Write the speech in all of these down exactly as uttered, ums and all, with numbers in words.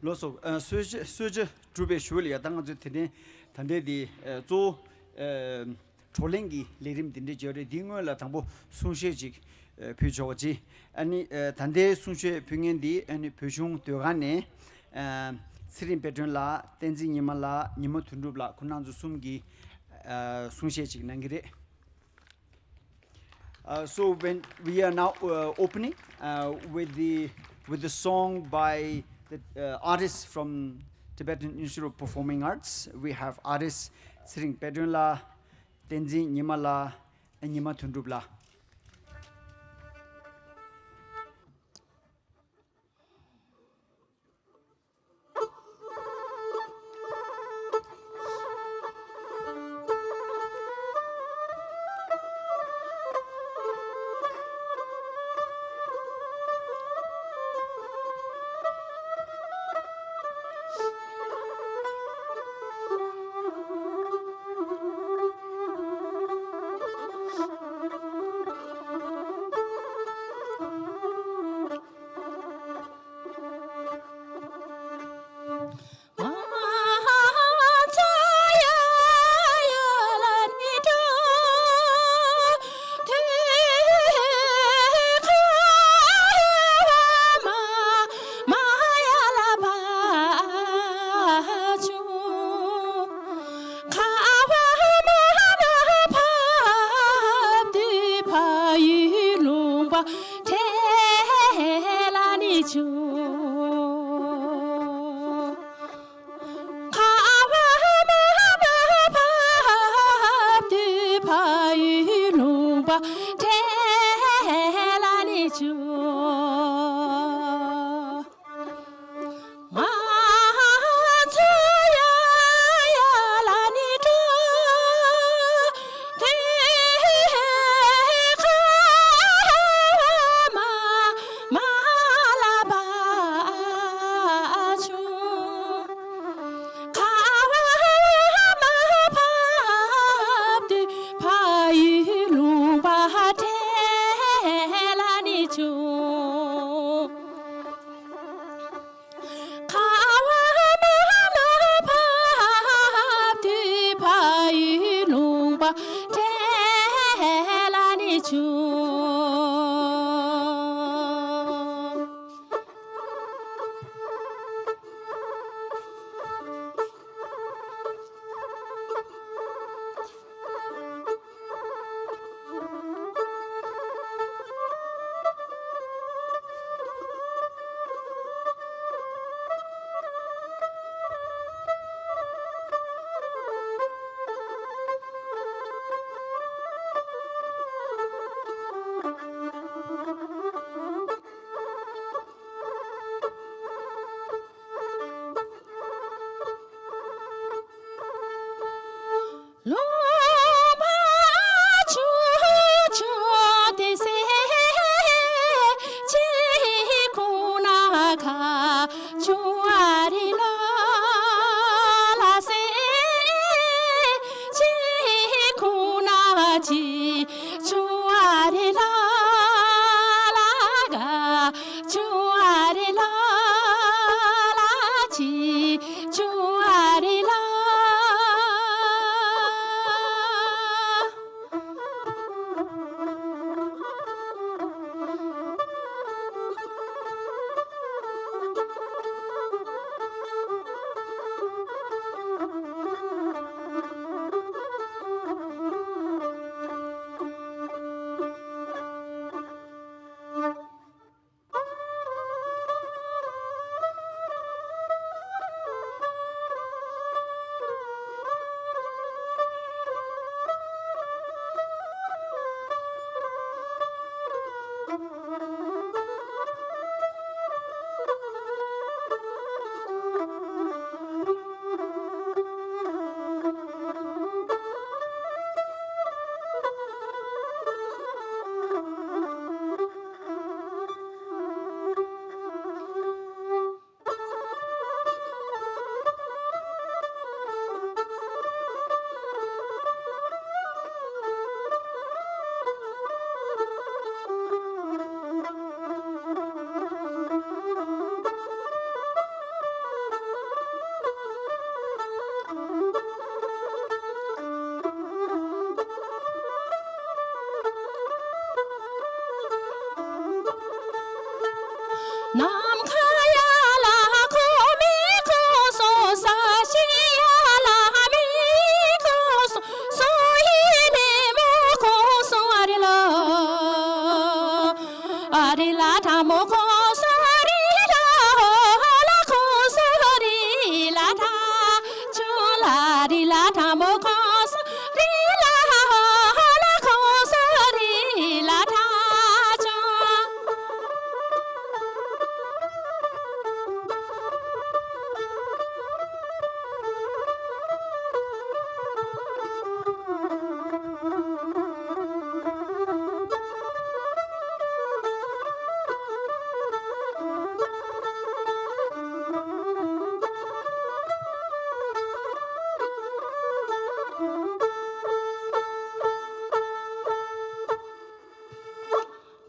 ལགས་སོ། ཨ། གསོལ་ཇ་གསོལ་ཇ་སྒྲུབ་པའི་ཞུ་བ་ལ་ཡ། ད་ང་ཚོས་དེ་རིང་ད་ལྟའི་འདི་ཨ་གཙོ་བོ་ཨ་བགྲོ་གླེང་གི་ལས་རིམ་འདི་འདྲ་བྱས་རེད། འདིའི་སྔོན་ལ་དང་པོ་གསུང་བཤད་ཅིག་ཨ་ཕུལ་ཆོག་པ་ཅིག་ཨ་ནི་ཨ་ད་ལྟའི་གསུང་བཤད་ཕུལ་མཁན་འདི་ཨ་ནི་བོད་གཞུང་ཟློས་གར་ནས་ཨ་ཚེ་རིང་དཔལ་སྒྲོན་ལགས། བསྟན་འཛིན་ཉི་མ་ལགས། ཉི་མ་དོན་གྲུབ་ལགས། ཁོང་རྣམ་ཚོ་གསུམ་གྱིས་ཨ་གསུང་བཤད་ཅིག་གནང་གི་རེད། Uh, so when we are now uh, opening uh, with the with the song by the uh, artists from Tibetan Institute of Performing Arts, we have artists Tsering Pedrunla, Tenzin Nyimala, and Nyima Tundrubla.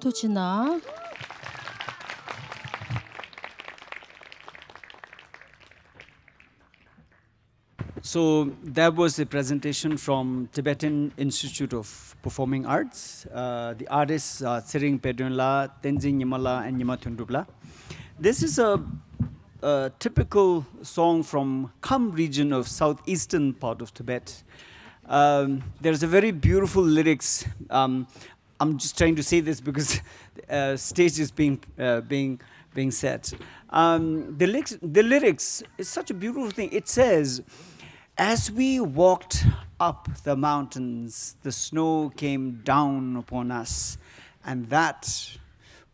ཐུགས་རྗེ་གནང་། So that was a presentation from Tibetan Institute of Performing Arts. Uh, the artists are Tsering Pedunla, Tenzin Nyimala, and Nyima Thundrupla. This is a, a typical song from Kham region of southeastern part of Tibet. Um, there's a very beautiful lyrics. Um, I'm just trying to say this because uh, stage is being uh, being being set. Um, the lyrics, the lyrics is such a beautiful thing. It says, "As we walked up the mountains, the snow came down upon us, and that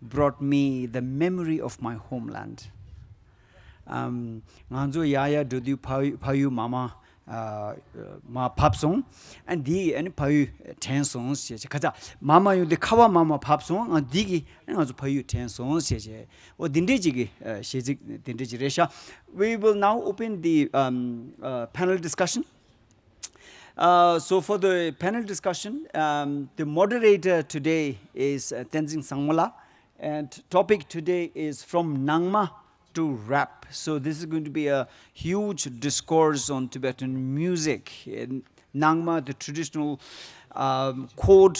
brought me the memory of my homeland." Um, ང་ཚོ་ཡར་ཡར་འགྲོ་དུས་ཕ་ཡུལ་ཕ་ཡུལ་མ་མ་ཨ་མར་བབས་སོང་། ཨ་འདི་ཨ་ནི་ཕ་ཡུལ་དྲན་སོང་ཞེས་བྱས། ཁ་ཚ་མར་མར་ཡོང་དུས་ཁ་བ་མར་མར་བབས་སོང་། ཨ་འདི་གིས་ཨ་ནི་ང་ཚོ་ཕ་ཡུལ་དྲན་སོང་ཞེས་བྱས། འོ་འདི་འདྲས་ཅིག་གི་ཨ་གཞས་ཚིག་འདི་འདྲས་ཅིག་རེད་ཤག We will now open the um, uh, panel discussion. Uh, so for the panel discussion, um, the moderator today is uh, Tenzin Sangmola, and topic today is from Nangma to rap. So this is going to be a huge discourse on Tibetan music. In Nangma, the traditional um, chord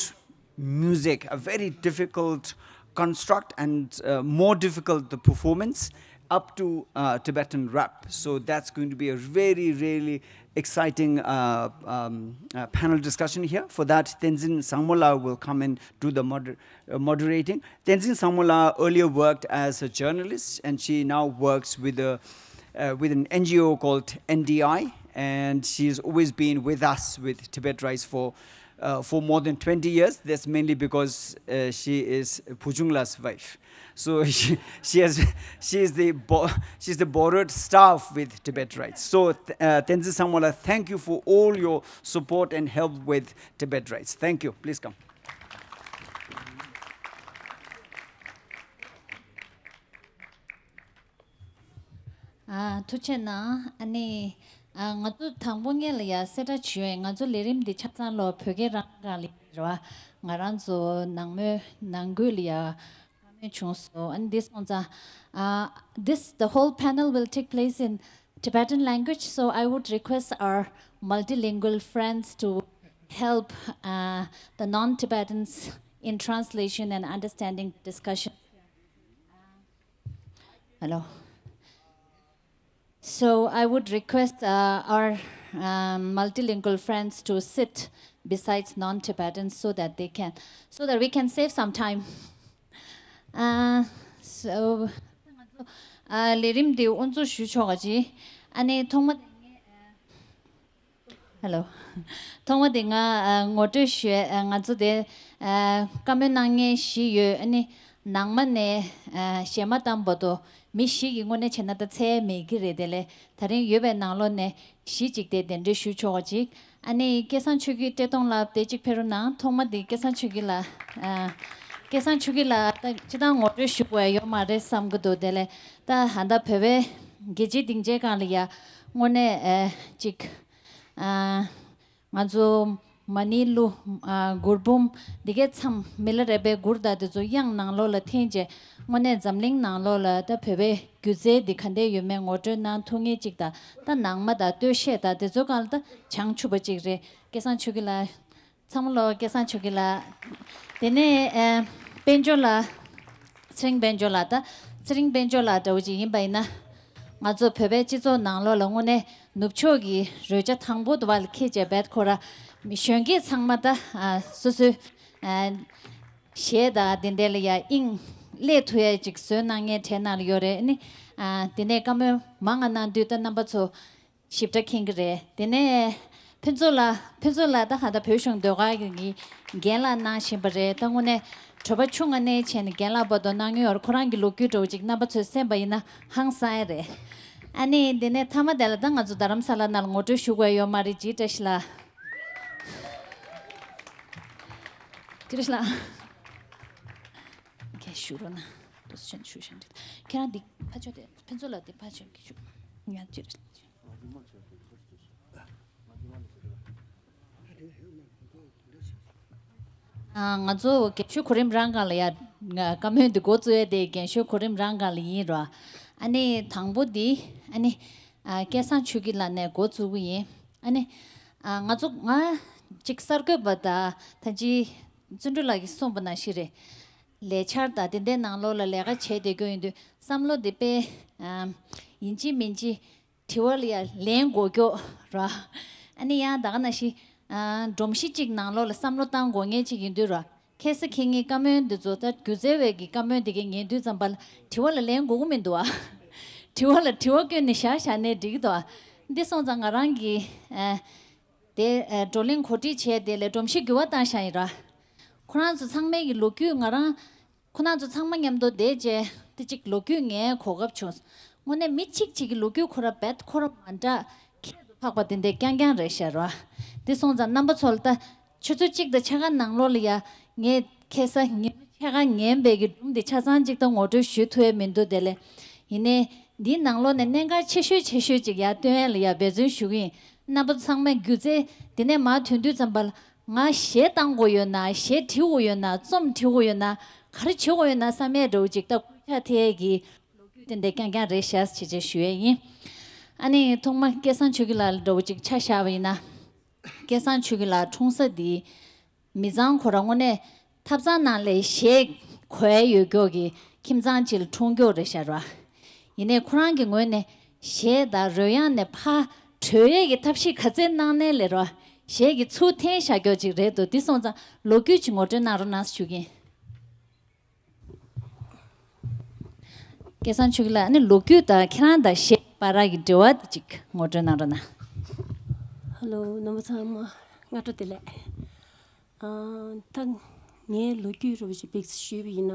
music, a very difficult construct, and uh, more difficult the performance, up to uh, Tibetan rap. So that's going to be a very, really exciting uh, um, uh, panel discussion here. For that, Tenzin Sangmola will come and do the moder- uh, moderating. Tenzin Sangmola earlier worked as a journalist, and she now works with a uh, with an N G O called N D I, and she's always been with us with Tibet Writes for uh, for more than twenty years. That's mainly because uh, she is Pujungla's wife. So she, she has she is the bo- she's the borrowed staff with Tibet Writes. So uh, Tenzin Sangmola, thank you for all your support and help with Tibet Writes. Thank you. Please come. ཨ། ཐུགས་རྗེ་གནང་། ཨ་ནི། ཨ། ང་ཚོ་དང་པོ་ངེད་ལ་ཡ་གསལ་བསྒྲགས་བྱེད་ཡོད། ང་ཚོ་ལས་རིམ་འདི་ཆ་ཚང་ལོ་བོད་སྐད་རང་སྒང་ལ་རེད་བ། ང་རང་ཚོ་ནང་མོལ་ནང་ཁུལ་ལ་ཡ་བཀའ་མོལ་བྱུང་སོང་། ཨ་ནི་འདི་སོང་ཙང་། ཨ། This, the whole panel will take place in Tibetan language, so I would request our multilingual friends to help uh, the non-Tibetans in translation and understanding discussion. Hello. So I would request uh, our um, multilingual friends to sit besides non-Tibetans so that they can, so that we can save some time. Uh, so, uh, ལས་རིམ་འདི་དབུ་འཛུགས་ཞུ་ཆོག་ག་ཅི། ཨ་ནི་ཐོག་མ། Hello. ཐོག་མ་དེ་ང་ཨ་ངོ་སྤྲོད་ཞུ། ཨ་ང་ཚོ་དེ་ཨ་བཀའ་མོལ་གནང་མཁན་བཞི་ཡོད། ཨ་ནི་ནང་མ་ནས་ཨ་གཞས་མ་བཏང་བར་དུ་མི་བཞི་གི་དངོས་གནས་བྱས་ན་ད་ཚད་མེད་ཀྱི་རེད། དེ་ལས་ད་རིང་ཡོད་པའི་ནང་ལོགས་ནས་བཞི་ཅིག་དེ་གདན་འདྲེན་ཞུ་ཆོག་པ་ཅིག་ཨ་ནི་སྐལ་བཟང་ཆོས་སྐྱིད་བཀྲས་མཐོང་ལགས་དེ་ཅིག་ཕེབས་རོགས་གནང་། ཐོག་མ་དེ་སྐལ་བཟང་ཆོས་སྐྱིད་ལགས། ཨ་སྐལ་བཟང་ཆོས་སྐྱིད་ལགས་ད་སྤྱིར་བཏང་ངོ་སྤྲོད་ཞུ་དགོས་ཡ་ཡོད་མ་རེད་བསམ་གྱི་འདུག་དེ་ལས་ད་ཧ་ད་བོད་པའི་རྒྱལ་སྤྱིའི་སྡིངས་ཆའི་སྒང་ལ་ཡ་དངོས་གནས་ཨ་ཅིག་ཨ། ང་ཚོ་མ་ཎི་གླུ། ཨ་མགུར་འབུམ་འདི་གའི་མཚམས་མི་ལ་རས་པའི་མགུར་དང་དེ་ཚོ་དབྱངས་ནང་ལོགས་ལ་འཐེན་བྱས་དངོས་གནས་འཛམ་གླིང་ནང་ལོགས་ལ་ད་བོད་པའི་སྒྱུ་རྩལ་འདི་ག་འདྲས་ཡོད་མེད་ངོ་སྤྲོད་གནང་ཐུབ་མཁན་ཅིག་དང་། ད་ནང་མ་དང་སྟོད་གཞས་དང་དེ་ཚོའི་སྒང་ལ་ད་བྱང་ཆུབ་པ་ཅིག་རེད། སྐལ་བཟང་ཆོས་སྐྱིད་ལགས། ཚང་མ་ལོ་སྐལ་བཟང་ཆོས་སྐྱིད་ལགས། དེ་ནས་ཨ་དཔལ་འབྱོར་ལགས། ཚེ་རིང་དཔལ་འབྱོར་ལགས། ད་ཚེ་རིང་དཔལ་འབྱོར་ལགས་འདྲ་བོ་ཅིག་ཡིན་པ་ཡིན་ན། ང་ཚོ་བོད་པའི་སྤྱི་ཚོགས་ནང་ལོགས་ལ་དངོས་གནས་ནུབ་ཕྱོགས་ཀྱི་རོལ་ཆ་དང་པོ་དུ་བ་ལ་འཁྱེར་བྱས་རྦད་ཁོ་ར་གཞོན་སྐྱེས་ཚང་མ་ད་ཨ་སོ་སོའི་ཨ་གཞས་དང་དེ་འདྲ་ལ་ཡ་དབྱིངས་སླེབས་ཐུབ་ཡ་ཅིག་བཟོས་གནང་མཁན་གྲས་ནང་ལ་ཡོད་རེད། ཨ་ནི་ཨ་དེ་ནས་བཀའ་མོལ་མང་ང་གནང་དུས་ད་རྣམ་པ་ཚོ་ཞིབ་ཕྲ་མཁྱེན་གྱི་རེད། དེ་ནས་ཕུན་ཚོགས་ལགས། ཕུན་ཚོགས་ལགས་ད་ཧ་ད་བོད་གཞུང་ཟློས་གར་གྱི་རྒན་ལགས་གནང་བཞིན་པ་རེད། ད་དངོས་གནས་གྲོད་པ་ཆུང་ང་ནས་བྱས་ནས་རྒན་ལགས་བར་དུ་གནང་མྱོང་ཡོད་རེད། ཁོ་རང་གི་ལོ་རྒྱུས་འདྲ་བོ་ཅིག་རྣམ་པ་ཚོས་གསན་པ་ཡིན་ན་ཧང་སང་ཡ་རེད། ཨ་ནི་དེ་ནས་མཐའ་མ་དེ་ལ་ད་ང་ཚོ་རྡ་རམ་ས་ལ་ནང་ལ་ངོ་སྤྲོད་ཞུ་དགོས་ཡོད་མ་རེད། ཇི་བཀྲ་ཤིས་ལགས། ཇི་བཀྲ་ཤིས་ལགས། ཁྱེད་ཞུ་རོགས་གནང་། དུས་ཆེན་ཞུ་བཞིན་རེད། ཁྱེད་རང་འདི་ཕ་ཆོས་དེ་ཕུན་ཚོགས་ལགས་འདི་ཕ་ཆོས་གི་ཞུ། ང་ཅི་རེད། ང་འདི་མ་ཆོས་དེ་ཁོ་ཞུ་ཞུ། ང་འདི་མ་ནི་ཞུ་རེད། ད་དེ་ཧེ་མ་ཁོ་ཚོ་འདི་འདྲ་ཞིག་ཨ། ང་ཚོ་རྒན་གཞོན་གོ་རིམ་རང་སྒང་ལ་ཡ། ང་བཀའ་མོལ་འདི་འགོ་བཙུགས་ཡ་དེ་རྒན་གཞོན་གོ་རིམ་རང་སྒང་ལ་ཡིན་རོ། ཨ་ནི་དང་པོ་འདི། ཨ་ནི། ཨ། སྐལ་བཟང་ཆོས་སྐྱིད་ལགས་ནས་འགོ་བཙུགས་ཀྱི་ཡིན། ཨ་ནི། ཨ། ང་ཚོ་ང་གཅིག་གསར་འགོད་པ་དང་ད་ཅི་བརྩོན་འགྲུས་ལགས་ཀྱིས་གསུངས་པ་ནང་བཞིན་རེད། ལས་འཆར་དང་དེ་འདྲའི་ནང་ལོགས་ལ་ལས་ཀ་བྱས་བསྡད་རྒྱུ་ཡིན་དུས་བསམ་བློ་འདི་དཔེ། ཨ། ཡིན་གཅིག་མིན་གཅིག་དྲི་བ་ལ་ཡ་ལན་དགོས་ཀྱོག་ར། ཨ་ནི་ཡང་ད་ག་ནང་བཞིན། ཨ། སྒྲོམ་གཞི་གཅིག་ནང་ལོགས་ལ་བསམ་བློ་བཏང་དགོས་ངེས་གཅིག་ཡིན་དུས་ར། ཁ་སང་ཁ་ཉིན་བཀའ་མོལ་འདི་ཚོ་ད་སྒྱུ་རྩལ་བའི་གི་བཀའ་མོལ་འདི་གའི་ཉན་དུས་ཙམ་པ་ལ་དྲི་བ་ལ་ལན་དགོས་ཀྱི་མི་འདུག་ཨ། དྲི་བ་ལ་དྲི་བ་བཀོད་ནས་བཞག་བཞག་ནས་འགྲིག་གི་འདུག་ཨ། འདི་སོང་ཙང་ང་རང་གི། ཨ། དེ། ཨ། བགྲོ་གླེང་གོ་སྒྲིག་བྱས་དེ་ལས་སྒྲོམ་གཞི་འགྱུར་བ་བཏང་བཞག་ཡིན་ར། ཁོ་རང་ཚོ་ཚང་མའི་གི་ལོ་རྒྱུས་ང་རང་། ཁོ་རང་ཚོ་ཚང་མ་མཉམ་དུ་བསྡད་རྗེས་དེ་གཅིག་ལོ་རྒྱུས་ངའི་གོ་སྐབས་བྱུང་། དངོས་གནས་མི་གཅིག་གཅིག་གི་ལོ་རྒྱུས་ཁོ་ར་རྦད་ཁོ་ར་མ་འདྲ་ཁྱད་དུ་འཕགས་པ་དེ་འདྲ་རྐྱང་རྐྱང་རེད་ཤག་ར། དེ་སོང་ཙང་རྣམ་པ་ཚོ་ལ་ད་ཆུ་ཚོད་གཅིག་དང་ཕྱེད་ཀ་ནང་ལོགས་ལ་ཡ་ངས་ཁ་སང་ཉི་མ་ཕྱེད་ཀ་ཉན་པའི་གི་སྒྲུང་འདི་ཆ་ཚང་གཅིག་ད་ངོ་སྤྲོད་ཞུ་ཐུབ་ཡ་མི་འདུག་དེ་ལས་ཡིན་ནའི་འདིའི་ནང་ལོགས་ནས་གནད་འགག་ཆེ་ཤོས་ཆེ་ཤོས་ཅིག་ཡར་བཏོན་ཡ་ལ་ཡ་འབད་བརྩོན་ཞུ་གི་ཡིན། རྣམ་པ་ཚང་མས་སྒྱུ་རྩལ་འདི་ནས་མར་ཐོན་དུས་ཙམ་པ་ལ། ང་གཞས་བཏང་དགོས་ཡོད་ན། གཞས་བྲི་དགོས་ཡོད་ན། རྩོམ་བྲི་དགོས་ཡོད་ན། ག་རེ་བྱེད་དགོས་ཡོད་ན་བསམ་ཡས་འདྲ་བོ་ཅིག་ད་སྐུལ་ལྕག་ཐེབས་ཀྱི་ལོ་རྒྱུས་དེ་འདྲ་རྐྱང་རྐྱང་རེད་ཤག་ཅེས་ཅེས་ཞུ་ཡས་ཡིན། ཨ་ནི་ཐོག་མ་སྐལ་བཟང་ཆོས་སྐྱིད་ལགས་འདྲ་བོ་ཅིག་ཆ་བཞག་པ་ཡིན་ན། སྐལ་བཟང་ཆོས་སྐྱིད་ལགས་འཁྲུངས་ས་འདི་མི་ཚང་ཁོ་རང་དངོས་གནས་ཐབ་ཚང་ནང་ལ་གཞས་གོ་ཡས་ཡོད་ཀྱོག་གི་ཁྱིམ་ཚང་ཅིག་ལ་འཁྲུངས་ཀྱོག་རེད་ཤག་ར། ཡིན་ནའི་ཁོ་རང་གི་ངོས་ནས་གཞས་དང་རོལ་དབྱངས་ནས་ཕར་བྲོས་ཡས་ཀྱི་ཐབས་ཤེས་ག་ཚད་གནང་ནའི་ལས་རོ། གཞས་ཀྱི་ཚུར་འཐེན་བཞག་ཀྱོག་ཅིག་རེད་འདུག་དེ་སོང་ཙང་ལོ་རྒྱུས་ཅིག་ངོ་སྤྲོད་གནང་རོགས་གནང་ཞུ་གི་ཡིན། སྐལ་བཟང་ཆོས་སྐྱིད་ལགས། ཨ་ནི་ལོ་རྒྱུས་དང་ཁྱེད་རང་དང་གཞས་བར་གྱི་འབྲེལ་བ་དེ་ཅིག་ངོ་སྤྲོད་གནང་རོགས་གནང་། ཧེ་ལོ། རྣམ་པ་ཚང་མ་སྔ་དྲོ་བདེ་ལེགས། ཨ། ད་ངའི་ལོ་རྒྱུས་རོབ་ཅིག་ཏོག་ཙམ་ཞུས་པ་ཡིན་ན།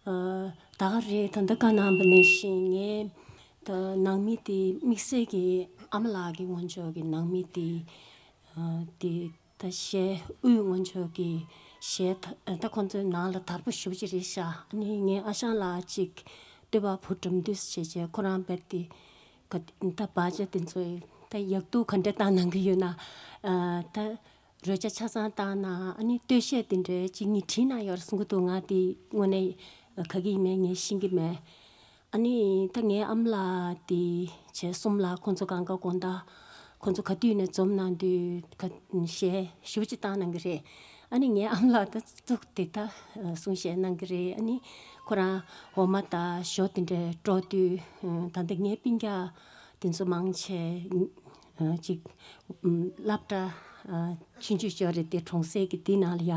ཨ། ད་ག་རེད། ད་ལྟ་བཀའ་གནང་བ་ནང་བཞིན་ངའི་ད་ནང་མི་དེ་དམིགས་བསལ་གྱི་ཨ་མ་ལགས་ཀྱི་ངོ་ཕྱོགས་ཀྱི་ནང་མི་དེ། ཨ། དེ་ད་གཞས་དབུས་ངོ་ཕྱོགས་ཀྱི་གཞས་ད་ད་ཁོང་ཚོའི་ནང་ལ་དར་པོ་ཞེ་པོ་ཅིག་རེད་ཤག་ཨ་ནི་ངའི་ཨ་ཞང་ལགས་ཅིག་སྟོད་པ་བུ་འགྲམ་དུས་བྱས་བྱས་ཁོ་རང་རྦད་དེ་ག་ད་བ་ཅ་དེ་ཚོ་ད་ཡག་སྡུག་ག་འདྲ་བཏང་གནང་གི་ཡོད་ན། ཨ། ད་རོལ་ཆ་ཆ་ཚང་བཏང་ན། ཨ་ནི་སྟོད་གཞས་དེ་འདྲའི་གཅིག་གཉིས་བྲིས་ན་ཡོད་རེད་གསུང་གི་འདུག་ང་དེ་དངོས་གནས་ག་གི་ཡིན་མིན་ངས་ཤེས་ཀྱི་མེད། ཨ་ནི་ད་ངའི་ཨ་མ་ལགས་དེ་བྱས་གསུམ་ལ་ཁོང་ཚོ་གང་ག་དགོང་དག་ཁོང་ཚོ་ག་དུས་ནས་འཛོམས་གནང་དུས་ག་གཞས་ཞེ་པོ་ཅིག་བཏང་གནང་གི་རེད། ཨ་ནི་ངའི་ཨ་མ་ལགས་ད་གཙུག་དེ་ད་གསུང་བཤད་གནང་གི་རེད། ཨ་ནི་ཁོ་རང་འོ་མ་དང་ཞོ་དེ་འདྲ་དཀྲོག་དུས། ད་ལྟ་ངའི་སྤུན་ཀྱག་དེ་ཚོ་མང་ཆེ་ཅིག་སློབ་གྲྭ་ཆུང་ཆུང་ཅིག་ཡོད་རེད་དེ། གྲོང་གསེབ་ཀྱི་དེ་ནང་ལ་ཡ་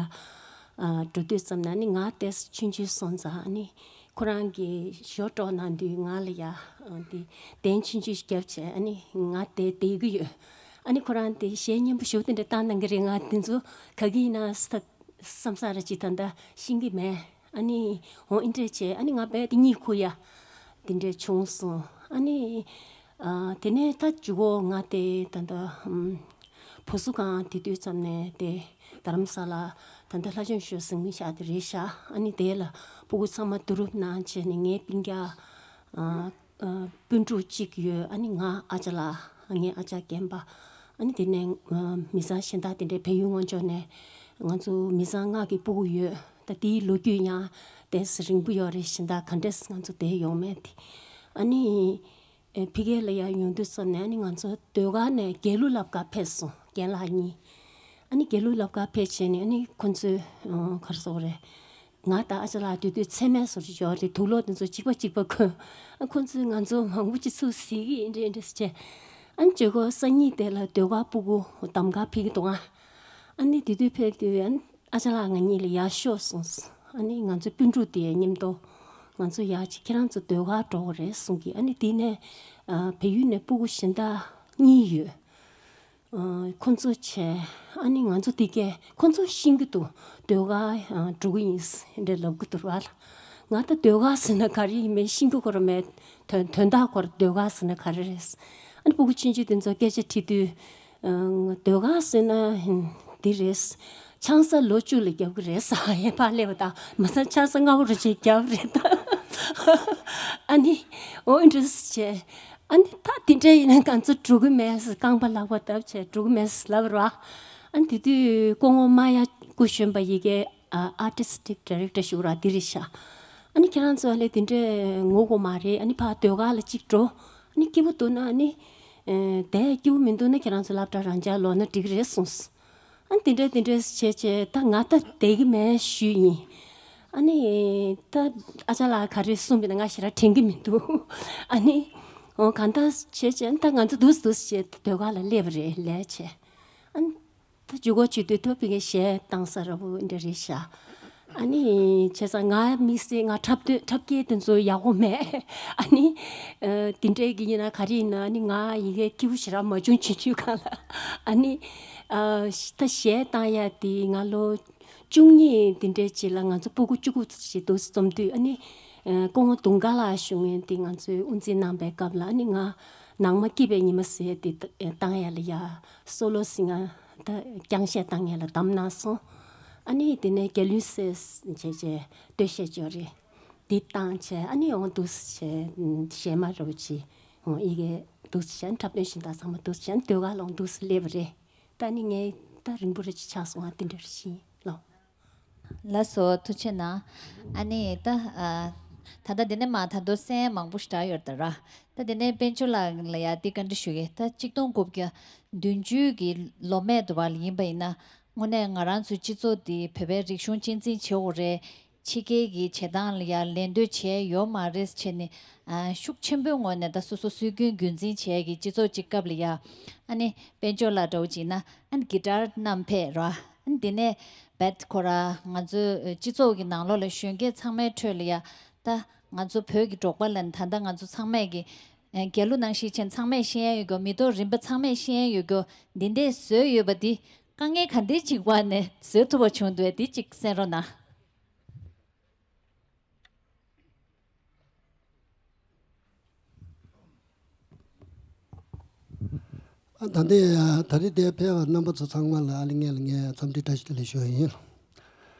འགྲོ་དུས་ཙམ་ན་ནི་ང་དེ་ཆུང་ཆུང་སོང་ཙང་། ཨ་ནི་ཁོ་རང་གིས་ཞོ་དཀྲོག་གནང་དུས་ང་ལ་ཡ་དེ་གདན་ཆུང་ཆུང་ཞིག་བརྒྱབ་བྱས། ཨ་ནི་ང་དེ་བསྡད་ཀྱི་ཡོད། ཨ་ནི་ཁོ་རང་དེ་གཞས་སྙན་པོ་ཞེ་པོ་དེ་འདྲ་བཏང་གནང་གི་རེད། ང་དེ་ཚོ་ག་གི་ཡིན་ན་ས་བསམ་ས་ར་ཅིག་ད་ལྟ་ཤེས་ཀྱི་མེད། ཨ་ནི་འོ་ཨིན་འདྲས་བྱས། ཨ་ནི་ང་རྦད་དེ་གཉིད་ཁུག་ཡ་དེ་འདྲས་བྱུང་སོང་། ཨ་ནི་ཨ། དེ་ནས་ད་མཇུག་གུ་ང་དེ་ད་ལྟ་ཨམ། བུ་གསོ་ཁང་དེ་དུས་ཙམ་ནས་དེ་རྡ་རམ་ས་ལ་ད་ལྟ་ལྷ་ལྗོངས་ཞོལ་གཟིགས་མོ་ཤག་དེ་རེད་ཤག་ཨ་ནི་དེ་ལ་སྤུ་གུ་ཚང་མ་བསྡུ་རུབ་གནང་བྱས་ནས་ངའི་སྤུན་ཀྱག་ཨ། ཨ། སྤུན་ཕྲུག་གཅིག་ཡོད། ཨ་ནི་ང་ཨ་ཅག་ལགས། ངའི་ཨ་ཅག་རྒན་པ། ཨ་ནི་དེ་ནས་ཨ། མི་ཚང་གཞན་དག་དེ་འདྲའི་བལ་ཡུལ་ངོས་ཕྱོགས་ནས་ང་ཚོ་མི་ཚང་ལྔ་གི་སྤུ་གུ་ཡོད། ད་དེའི་ལོ་རྒྱུས་ཡང་ཏོག་ཙམ་རིང་པོ་ཡོད་རེད། གཞན་དག་ག་འདྲས་ང་ཚོ་བསྡད་ཡོང་མེད་དེ། ཨ་ནི་ཨེ། ཕ་གི་ལ་ཡར་ཡོང་དུས་ཙམ་ནས་ཨ་ནི་ང་ཚོ་ཟློས་གར་ནས་དགེ་ལུགས་སློབ་གྲྭ་ཕེབས་སོང་། རྒན་ལགས་གཉིས། ཨ་ནི་དགེ་ལུགས་སློབ་གྲྭ་ཕེབས་བྱས་ནས་ཨ་ནི་ཁོང་ཚོས་ཨ། ག་རེ་ཟེར་དགོས་རེད། ང་དང་ཨ་ཅག་ལགས་དེ་དུས་ཚད་མེད་བཟོ་འདྲ་ཡོད་རེད། དུག་ལོག་དེ་ཚོ་གཅིག་པ་གཅིག་པ་གོན། ཨ། ཁོང་ཚོས་ང་ཚོ་མང་པོ་ཅིག་ཚུར་གཟིགས་ཀྱི་ཡིན་འདྲ་འདྲ་བྱས། ཨ་ནི་བྱས་ཁོ་སང་ཉིན་དེ་ལ་ཟློས་གར་སྤུ་གུ་གདམ་ག་ཕེབས་ཀྱི་འདུག་ཨ། ཨ་ནི་དེ་དུས་ཕེབས་དུས་ཨ་ནི་ཨ་ཅག་ལགས་ང་གཉིས་ལ་ཡར་ཤོག་གསུངས། ཨ་ནི་ང་ཚོའི་སྤུན་ཕྲུག་དེ་མཉམ་དུ་ང་ཚོ་ཡར་ཅིག་ཁྱེད་རང་ཚོ་ཟློས་གར་འགྲོ་དགོས་རེད་གསུངས་ཀྱི། ཨ་ནི་དེ་ནས་ཨ། བལ་ཡུལ་ནས་སྤུ་གུ་གཞན་དག་གཉིས་ཡོད། ཨ། ཁོང་ཚོ་བྱས། ཨ་ནི་ང་ཚོ་དེ་གས་ཁོང་ཚོ་ཤེས་ཀྱི་འདུག་ཟློས་གར་ཨ། འགྲོ་གི་ཡིན་འདྲ་ལབ་ཀྱི་འདུག་ར་ལ། ང་ད་ཟློས་གར་ཟེར་ན་ག་རེ་ཡིན་མིན་ཤེས་ཀྱི་ཁོ་རང་མེད། དོན་དོན་དག་ཁོ་རང་ཟློས་གར་ཟེར་ན་ག་རེ་རེད། ཨ་ནི་སྤུ་གུ་ཆུང་ཆུང་དེ་ཚོ་སྐད་ཆ་དྲིས་དུས། ཨ། ཟློས་གར་ཟེར་ན་འདི་རེད། ཆང་ས་ལོ་བཅུ་ལ་བརྒྱབ་ཀྱི་རེད་ཟེར། ཡ་ཕར་སླེབས་པ་དང་མ་ཚད་ཆང་ས་སྔ་པོ་རུ་ཅིག་བརྒྱབ་རེད་ད། ཨ་ནི་འོ་འདྲ་བྱས། ཨ་ནི་ད་དེ་འདྲ་ཡིན་ན་ང་ཚོ་འགྲོ་གི་མེད་ཟེར། རྐང་པ་ལག་པ་བརྡབས་བྱས་འགྲོ་གི་མེད་ཟེར་ལབ་ར། ཨ་ནི་དེ་དུས་སྐུ་ངོ་མ་ཡ་སྐུ་གཞོན་པ་ཡི་གེ་ཨ་artistic director་ཞུ་ར་དེ་རེད་ཤག་ཨ་ནི་ཁྱེད་རང་ཚོ་ཨ་ལས་དེ་འདྲས་ངོ་གོ་མ་རེད། ཨ་ནི་ཕ་ཟློས་གར་ལ་གཅིག་འགྲོ། ཨ་ནི་སྐྱིད་པོ་འདུག་ན་ཨ་ནི་ཨེ་དེ་སྐྱིད་པོ་མི་འདུག་ན་ཁྱེད་རང་ཚོ་སློབ་གྲྭ་རང་འཇགས་ལོག་ན་འགྲིག་རེད་གསུངས། ཨ་ནི་དེ་འདྲས་དེ་འདྲས་བྱས་བྱས་ད་ང་ད་བསྡད་ཀྱི་མེད་ཞུས་ཡིན། ཨ་ནི་ད་ཨ་ཅག་ལགས་ག་རེ་གསུངས་པ་ཡིན་ན་ང་ཞེ་དྲག་དྲན་གྱི་མི་འདུག་ཨ་ནི་འོ་གང་ལྟར་བྱས་བྱས་ད་ང་ཚོ་འདུག་སེ་འདུག་སེ་བྱས་ཟློས་གར་ལ་སླེབས་པ་རེད། ལས་བྱས། ཨ་ནི་ད་ཇུ་གོ་ཇུ་དུས་ཐོབ་པའི་གཞས་བཏང་ས་ར་བུ་འདྲ་རེད་ཤག་ཨ་ནི་བྱས་ཙང་ང་དམིགས་བསལ་ང་འཁྲབ་སྟོན་འཁྲབ་སྐད་དེ་ཚོ་ཡག་པོ་མེད། ཨ་ནི་ཨ་དེ་འདྲའི་གི་ཡིན་ན་ག་རེ་ཡིན་ན་ཨ་ནི་ང་ཡི་གེ་སྐྱིད་པོ་ཞེ་དྲག་མ་བྱུང་བྱུང་བྱུང་གང་ལ། ཨ་ནི་ཨ་ད་གཞས་བཏང་ཡ་དེ་ང་ལོ་བཅུ་གཉིས་དེ་འདྲའི་རྗེས་ལ་ང་ཚོ་སྤུ་གུ་བཅུ་དགུ་ཞིག་འདུག་སེ་འཛོམས་དུས་ཨ་ནི་ཨ་སྐུ་ངོ་དུང་དཀར་ལགས་ཞུ་མཁན་དེ་ང་ཚོའི་དབུ་འཛིན་གནང་པའི་སྐབས་ལ་ཨ་ནི་ང་ནང་མ་སྐྱིད་པའི་ཉི་མ་ཟེར་དེ་བཏང་ཡ་ལ་ཡ་སོ་ལོ་སིང་ངར་ད་རྐྱང་གཞས་བཏང་ཡ་ལ་བདམས་གནང་སོང་། ཨ་ནི་དེ་ནས་རྒྱལ་གླིང་སྲས་བྱས་བྱས་སྟོད་གཞས་ཅོ་རེད། འདི་བཏང་བྱས་ཨ་ནི་འོང་འདུག་སེ་བྱས་གཞས་མ་རོ་ཅི་འོང་ཡི་གེ་འདུག་སེ་བྱས་འཁྲབ་སྟོན་གཞན་དག་ཚང་མ་འདུག་སེ་བྱས་ཟློས་གར་ལ་འདུག་སེ་སླེབས་པ་རེད། ད་ནི་ངས་ད་རིང་པོ་རེ་ཅིག་ཆགས་སོང་ཨ་དེ་འདྲ་རེ་ཞིག་ལོ། ལགས་སོ་ཐུགས་རྗེ་གནང་། ཨ་ནི་ད་ཨ་ད་ལྟ་འདི་ནས་མ་ད་དུང་གསན་མང་པོ་ཞིག་རག་ཡོད་རེད་ད་ར། ད་འདི་ནས་དཔལ་འབྱོར་ལགས་ལ་ཡ་འདི་བཀའ་འདྲི་ཞུ་གི་ད་གཅིག་སྟོང་དགུ་བརྒྱ་བདུན་ཅུ་གི་ལོ་སྨད་དུ་བ་ལ་ཡིན་པ་ཡིན་ན་དངོས་གནས་ང་རང་ཚོའི་སྤྱི་ཚོགས་འདི་བོད་པའི་རིག་གཞུང་གཅེས་འཛིན་བྱེད་དགོས་རེད། ཕྱི་རྒྱལ་གྱི་བྱེད་སྟངས་ལ་ཡ་ལད་ཟློས་བྱས་ཡོད་མ་རེད་བྱས་ནས་ཨ་ཤུགས་ཆེན་པོའི་ངོས་ནས་ད་སོ་སོ་སྲོལ་རྒྱུན་རྒྱུན་འཛིན་བྱས་ཀྱི་སྤྱི་ཚོགས་གཅིག་སྐབས་ལ་ཡ་ཨ་ནི་དཔལ་འབྱོར་ལགས་འདྲ་བོ་ཅིག་ན་ཨ་ནི་གི་ཊར་བསྣམས་ཕེབས་ར་ཨ་ནི་དེ་ནས་བེད་ཁོ་ར་ང་ཚོའི་སྤྱི་ཚོགས་ཀྱི་ནང་ལོགས་ལ་གཞོན་སྐྱེས་ཚང་མའི་ཁྲོད་ལ་ཡ་ད་ང་ཚོ་བོད་ཀྱི་འབྲོག་པ་ལ་ད་ལྟ་ང་ཚོ་ཚང་མས་ཀྱི་རྒྱལ་གླུ་ནང་བཞིན་བྱས་ཚང་མས་ཤེས་ཡ་ཡོད་རྒྱུ་མི་ཐོག་རིམ་པ་ཚང་མས་ཤེས་ཡ་ཡོད་རྒྱུ་འདི་འདྲས་བཟོས་ཡོད་པ་འདི་དཀའ་ངལ་ག་འདྲས་ཅིག་བར་ནས་བཟོས་ཐུབ་པ་བྱུང་འདུག་འདི་གཅིག་གསན་རོགས་གནང་། ཨ་ད་ལྟའི་ད་རེས་འདིར་ཕེབས་པ་རྣམ་པ་ཚོ་ཚང་མ་ལ་ཨ་ལི་ངས་ལ་ངས་འཚམས་འདྲི་བཀྲ་ཤིས་བདེ་ལེགས་ཞུ་བ་ཡིན།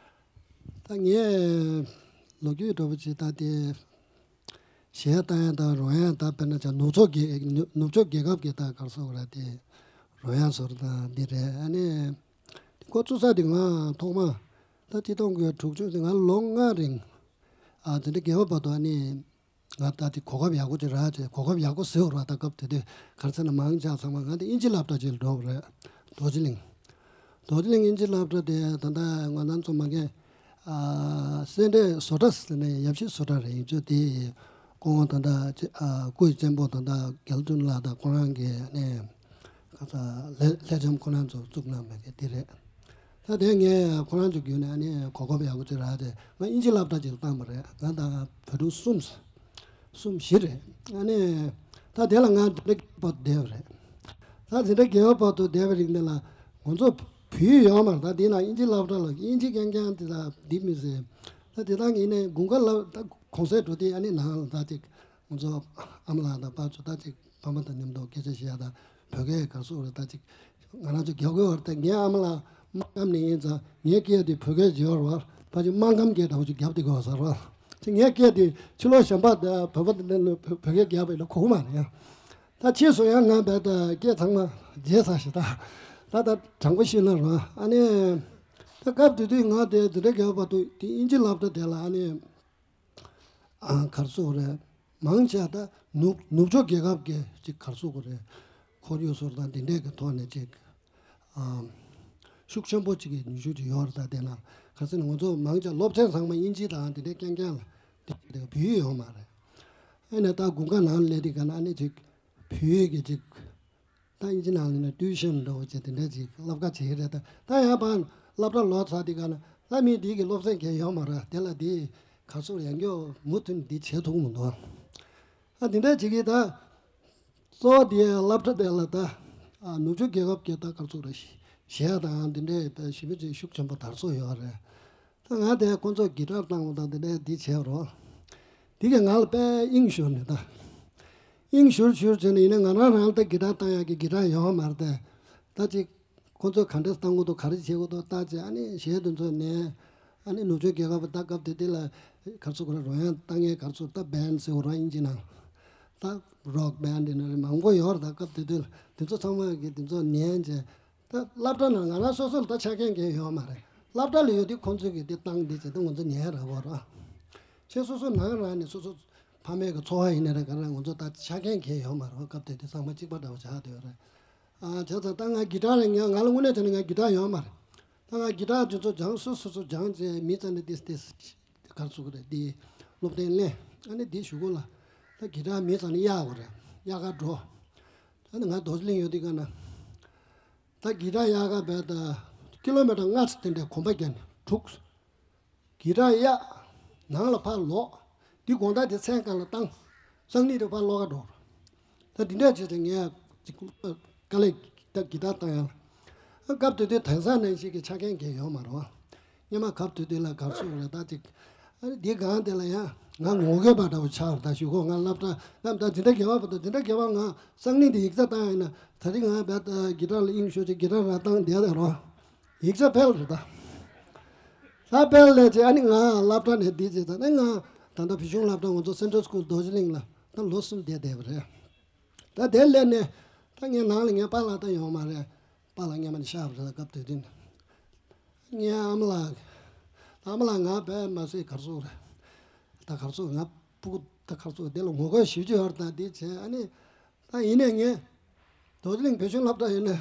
ད་ངས་ལོ་རྒྱུས་འདྲ་པོ་ཅིག་ད་དེ་གཞས་བཏང་ཡ་དང་རོལ་དབྱངས་ད་དཔེར་ན་ཅང་ནུབ་ཕྱོགས་རྒྱལ་ནུབ་ཕྱོགས་རྒྱལ་ཁབ་ཀྱི་ད་གར་སོང་ར་དེ་རོལ་དབྱངས་ཟེར་དང་འདི་རེད། ཨ་ནི་འདི་འགོ་བཙུགས་ས་དེ་ང་ཐོག་མ་ད་ཆིག་སྟོང་དགུ་བརྒྱ་དྲུག་ཅུ་དེ་ང་ལོ་ལྔ་རིང་ཨ་འཛིན་གྲྭ་བརྒྱད་པ་བར་དུ་ཨ་ནི། ང་ད་དེ་གོ་སྐབས་ཡག་པོ་ཅིག་རག་བྱས་གོ་སྐབས་ཡག་པོ་ཟེར་བ་ར་ད་སྐབས་དེ་དུས་ག་རེ་ཟེར་ན་མང་ཆེ་ཚང་མ་ང་དེ་དབྱིན་ཇི་སློབ་གྲྭ་ཅིག་ལ་འགྲོ་བ་རེད། རྡོ་རྗེ་གླིང་། རྡོ་རྗེ་གླིང་དབྱིན་ཇི་སློབ་གྲྭ་དེ་ད་ལྟ་ང་རང་ཚོ་མ་གི་ཨ་སེ་འབྲས་བཟོ་གྲྭ་ཟེར་ནས་ཡབ་གཞིས་བཟོ་གྲྭ་རེད། ཡིན་ཚོད་དེ་སྐུ་ངོ་ད་ལྟ་ཨ་སྐུའི་གཅེན་པོ་ད་ལྟ་རྒྱལ་དོན་ལགས་དང་ཁོ་རང་གི་ནས་ཁ་ས་ལྷ་ལྷ་ལྕམ་ཁོ་རང་ཚོ་བཙུགས་གནང་བ་གི་དེ་རེད། ད་དེ་ངས་ཁོ་རང་ཚོ་བརྒྱུད་ནས་ཨ་ནི་གོ་སྐབས་ཡག་པོ་ཅིག་རག་སྟེ་ང་དབྱིན་ཇི་སློབ་གྲྭ་ཅིག་ལ་བཏང་བ་རེད། ང་དང་བོད་ཕྲུག་གསུམ་གསུམ་བཞི་རེད། ཨ་ནི་ད་དེ་ལ་ང་འཛིན་གྲྭ་བརྒྱད་པ་བསྡད་པ་རེད། ད་འཛིན་གྲྭ་བརྒྱད་པ་བར་དུ་བསྡད་པའི་རིང་དེ་ལ་ང་ཚོ་བོད་ཡིག་ཡོད་མ་རེད། ད་དེ་ན་དབྱིན་ཇི་སློབ་གྲྭ་ལ་དབྱིན་ཇི་རྐྱང་རྐྱང་དེ་ལ་འདི་མི་ཟེར། ད་དེ་དག་ངས་ནས་དགུན་ཁ་ལ་ད་གུང་སེང་འགྲོ་དུས་ཨ་ནི་ནང་ལ་ད་ཅིག་ང་ཚོ་ཨ་མ་ལགས་དང་པ་ཚོ་ད་ཅིག་ཕ་མ་དང་མཉམ་དུ་སྐད་ཆ་བཤད་ཡ་དང་བོད་སྐད་ག་རེ་ཟེར་རེད། ད་ཅིག་ང་རང་ཚོ་རྒྱབ་དགོས་བར་དུ་ངའི་ཨ་མ་ལགས་སྨར་ཁམས་ནས་ཡིན་ཙང་ངའི་སྐད་དེ་བོད་སྐད་བརྗེ་བར་བར་ཕ་ཆུ་སྨར་ཁམས་སྐད་འདྲ་བོ་ཅིག་རྒྱབ་བསྡད་དགོས་ཟེར་བ། ཅིག་ངའི་སྐད་དེ་ཕྱི་ལོགས་གཞན་པ་དང་བོད་པ་དང་བོད་སྐད་རྒྱབ་པ་ཡིན་ན་གོ་གི་མ་རེད་ཡ། ད་ཕྱིས་སུ་ཡང་ང་བས་ད་སྐད་ཚང་མ་བརྗེད་ཚར་ཞེ་ད། ད་ད་དྲང་པོ་ཤོད་ན་རོ། ཨ་ནི་ད་སྐབས་དེ་དུས་ང་དེ་འཛིན་གྲྭ་བརྒྱད་པ་བར་དུ་དེ་དབྱིན་ཇི་སློབ་གྲྭ་དེ་ལ་ཨ་ནི། ཨ་ག་རེ་ཟེར་དགོས་རེད། མང་ཆེ་ད་ནུབ་ནུབ་ཕྱོགས་རྒྱལ་ཁབ་ཀྱི་ཅིག་ག་རེ་ཟེར་དགོས་རེད། ཁོར་ཡུག་སོགས་དང་འདི་འདྲས་ཀྱི་ཐོག་ནས་ཅིག་ཨ་ཤུགས་ཆེན་པོ་ཅིག་གི་ནུས་ཤུགས་ཅིག་ཡོད་རེད། ད་དེ་ན་ག་རེ་ཟེར་ན་ང་ཚོ་མང་ཆེ་སློབ་ཚན་ཚང་མ་དབྱིན་ཇི་དང་འདི་འདྲས་རྐྱང་རྐྱང་ལ་དེ་དེ་བོད་ཡིག་ཡོད་མ་རེད། ཨ་ནི་ད་དགུན་ཁ་ནང་སླེབས་དུས་ག་ན་ཨ་ནི་ཅིག་བོད་ཡིག་གི་ཅིག་ད་དབྱིན་ཇི་ནང་ལ་ནི་ཏུའུ་ཤན་འདྲ་བོ་བྱས་དེ་འདྲ་ཅིག་སློབ་ཁ་བྱེད་ཀྱི་རེད། ད་ད་ཡང་ཕར་སློབ་གྲྭ་ལོག་ཚར་དེ་ག་ན་ད་མི་འདི་གི་སློབ་ཚན་གང་ཡོད་མ་རེད། དེ་ལ་དེ་ག་ཚོད་ཡང་སྐྱོ་མུ་མཐུད་འདི་བྱེད་ཐུབ་མི་འདུག་ཨ་དེ་འདྲ་ཅིག་གིས་ད་གཙོ་བོ་དེ་སློབ་གྲྭ་དེ་ལ་ད་ཨ་ནུབ་ཕྱོགས་རྒྱལ་ཁབ་ཀྱི་ད་ག་ཚོད་རེད། གཞས་དང་དེ་འདྲའི་ཞེ་པོ་ཅིག་ཤུགས་ཆེན་པོ་དར་སྲོལ་ཡོད་རེད། ད་ང་དེ་ཁོང་ཚོ་གི་ཊར་བཏང་བ་དང་དེ་འདྲའི་འདི་བྱས་རོགས། དེ་གས་ང་ལ་དཔེ་དབྱིངས་ཤོར་ནས་ད། དབྱིངས་ཤུར་ཤུར་བྱས་ནས་ཡིན་ན་ང་རང་རང་ལ་ད་གི་ཊར་བཏང་ཡག་གི་གི་ཊར་ཡོད་མ་རེད་དེ། ད་ཅིག་ཁོང་ཚོས་ག་འདྲས་བཏང་དགོས་འདུག་ག་རེ་བྱེད་དགོས་འདུག་བལྟས་བྱས་ཨ་ནི་གཞས་དེ་ཚོ་ནས་ཨ་ནི་ནུབ་ཕྱོགས་རྒྱལ་ཁབ་ད་སྐབས་དེ་དུས་ལ་ག་རེ་ཟེར་དགོས་རེད། རོལ་དབྱངས་བཏང་མཁན་ག་རེ་ཟེར་ད་བེན་ཌི་ཟེར་དགོས་རེད་དབྱིན་ཇི་ནང་། ད་རོག་བེན་ཌི་ཡིན་ན་རེད་མང་པོ་ཡོད་རེད། ད་སྐབས་དེ་དུས་ལ་དེ་ཚོ་ཚང་མ་གི་དེ་ཚོ་ནས་བྱས། ད་སློབ་གྲྭ་ནང་ང་རང་སོ་སོ་ལ་ད་ཆ་རྐྱེན་གང་ཡོད་མ་རེད། སློབ་གྲྭ་ལ་ཡོད་དུས་ཁོང་ཚོས་ཀྱི་དེ་བཏང་དེ་བྱས་ཏེ་ང་ཚོ་ཉན་ར་བོ་ར། ཁྱེད་སོ་སོ་ནང་རང་ནས་སོ་སོ་ཕ་མའི་གི་འཚོ་བ་ཡིན་ན་རེད། ག་རེ་ང་ཚོ་ད་ཆ་རྐྱེན་གང་ཡོད་མ་རེད། སྐབས་དེ་དུས་ཚང་མ་གཅིག་པ་འདྲ་བོ་ཆགས་བསྡད་ཡོད་རེད། ཨ་བྱས་ཙང་ད་ང་གི་ཊར་ལ་ང་ང་ལ་དངོས་གནས་བྱས་ན་ང་གི་ཊར་ཡོད་མ་རེད། ད་ང་གི་ཊར་དེ་ཚོ་སྦྱངས་སོ་སོ་སོ་སྦྱངས་བྱས་མི་ཚང་ནས་ཏིས་ཏིས་གར་སོང་གི་རེད། དེ་སློབ་ཚན་ལེན། ཨ་ནི་དེ་གཞུག་གུ་ལ་ད་གི་ཊར་མི་ཚང་ནས་གཡར་བ་རེད། གཡར་ག་འགྲོ། ཨ་ནི་ང་རྡོ་རྗེ་གླིང་ཡོད་དུས་ག་ན། ད་གི་ཊར་གཡར་ག་བས་ད་ཀི་ལོ་མི་ཊར་ལྔ་ཙམ་དེ་འདྲའི་གོམ་པ་བརྒྱབ་ནས་དྲུག་གི་ཊར་གཡར། ནང་ལ་ཕར་ལོག་འདི་དགོང་དག་དེ་མཚན་གང་ལ་བཏང་། སང་ཉིན་དེ་ཕར་ལོག་ག་འགྲོ། ད་འདི་འདྲ་བྱས་ཏེ་ངས་ཅིག་དཀའ་ལས་ད་གི་ཊར་བཏང་ཡ་ལ། སྐབས་དེ་དུས་དེང་སང་ནང་བཞིན་གྱི་ཆ་རྐྱེན་གང་ཡོད་མ་རེད། སྔོན་མ་སྐབས་དེ་དུས་ལ་གར་སོང་རེད་ད་ཅིག་ཨ་ནི་འདི་སྒང་དེ་ལ་ཡང་ང་ངོ་རྒོལ་པ་འདྲ་བོ་ཆགས་རེད། ད་གཞུག་གུ་ང་སློབ་གྲྭ་ལམ་ད་འཛིན་གྲྭ་བརྒྱད་པ་བར་དུ་འཛིན་གྲྭ་བརྒྱད་པ་ང་སང་ཉིན་དེ་ཡིག་ཚགས་བཏང་ཡིན་ན་ད་རིང་ང་བས་ད་གི་ཊར་ལ་དབྱིངས་ཤོར་ཅིག་གི་ཊར་ར་བཏང་བསྡད་ད་རོ། ཡིག་ཚགས་ཕེལ་རེད་ད། ད་ཕེལ་ལས་ཅེ་ཨ་ནི་ང་སློབ་གྲྭ་ནས་འདི་བྱས་ཙང་ནི་ང་ད་ལྟ་བོད་གཞུང་སློབ་གྲྭ་ང་ཚོ་སེན་ཊྲལ་སི་ཀུལ་རྡོ་རྗེ་གླིང་ལ་ད་ལོ་གསུམ་བསྡད་བསྡད་པ་རེད། ད་དེ་སླེབས་ནས་ད་ངའི་ནང་ལ་ངའི་པཱ་ལགས་ད་ཡོང་མ་རེད། པཱ་ལགས་སྔོན་མ་ནས་གཤགས་པ་རེད། ད་སྐབས་དེ་དུས་ནས་ངའི་ཨ་མ་ལགས་ཨ་མ་ལགས་ང་བས་མ་ཟད་གར་སོང་རེད། ད་གར་སོང་ང་སྤུ་གུ་ད་གར་སོང་དེ་ལ་ངོ་རྒོལ་ཞེ་པོ་ཅིག་ཡོད་རེད། ད་འདི་བྱས་ཨ་ནི་ད་ཡིན་ནས་ངས་རྡོ་རྗེ་གླིང་བོད་གཞུང་སློབ་གྲྭ་ཡིན་ནས།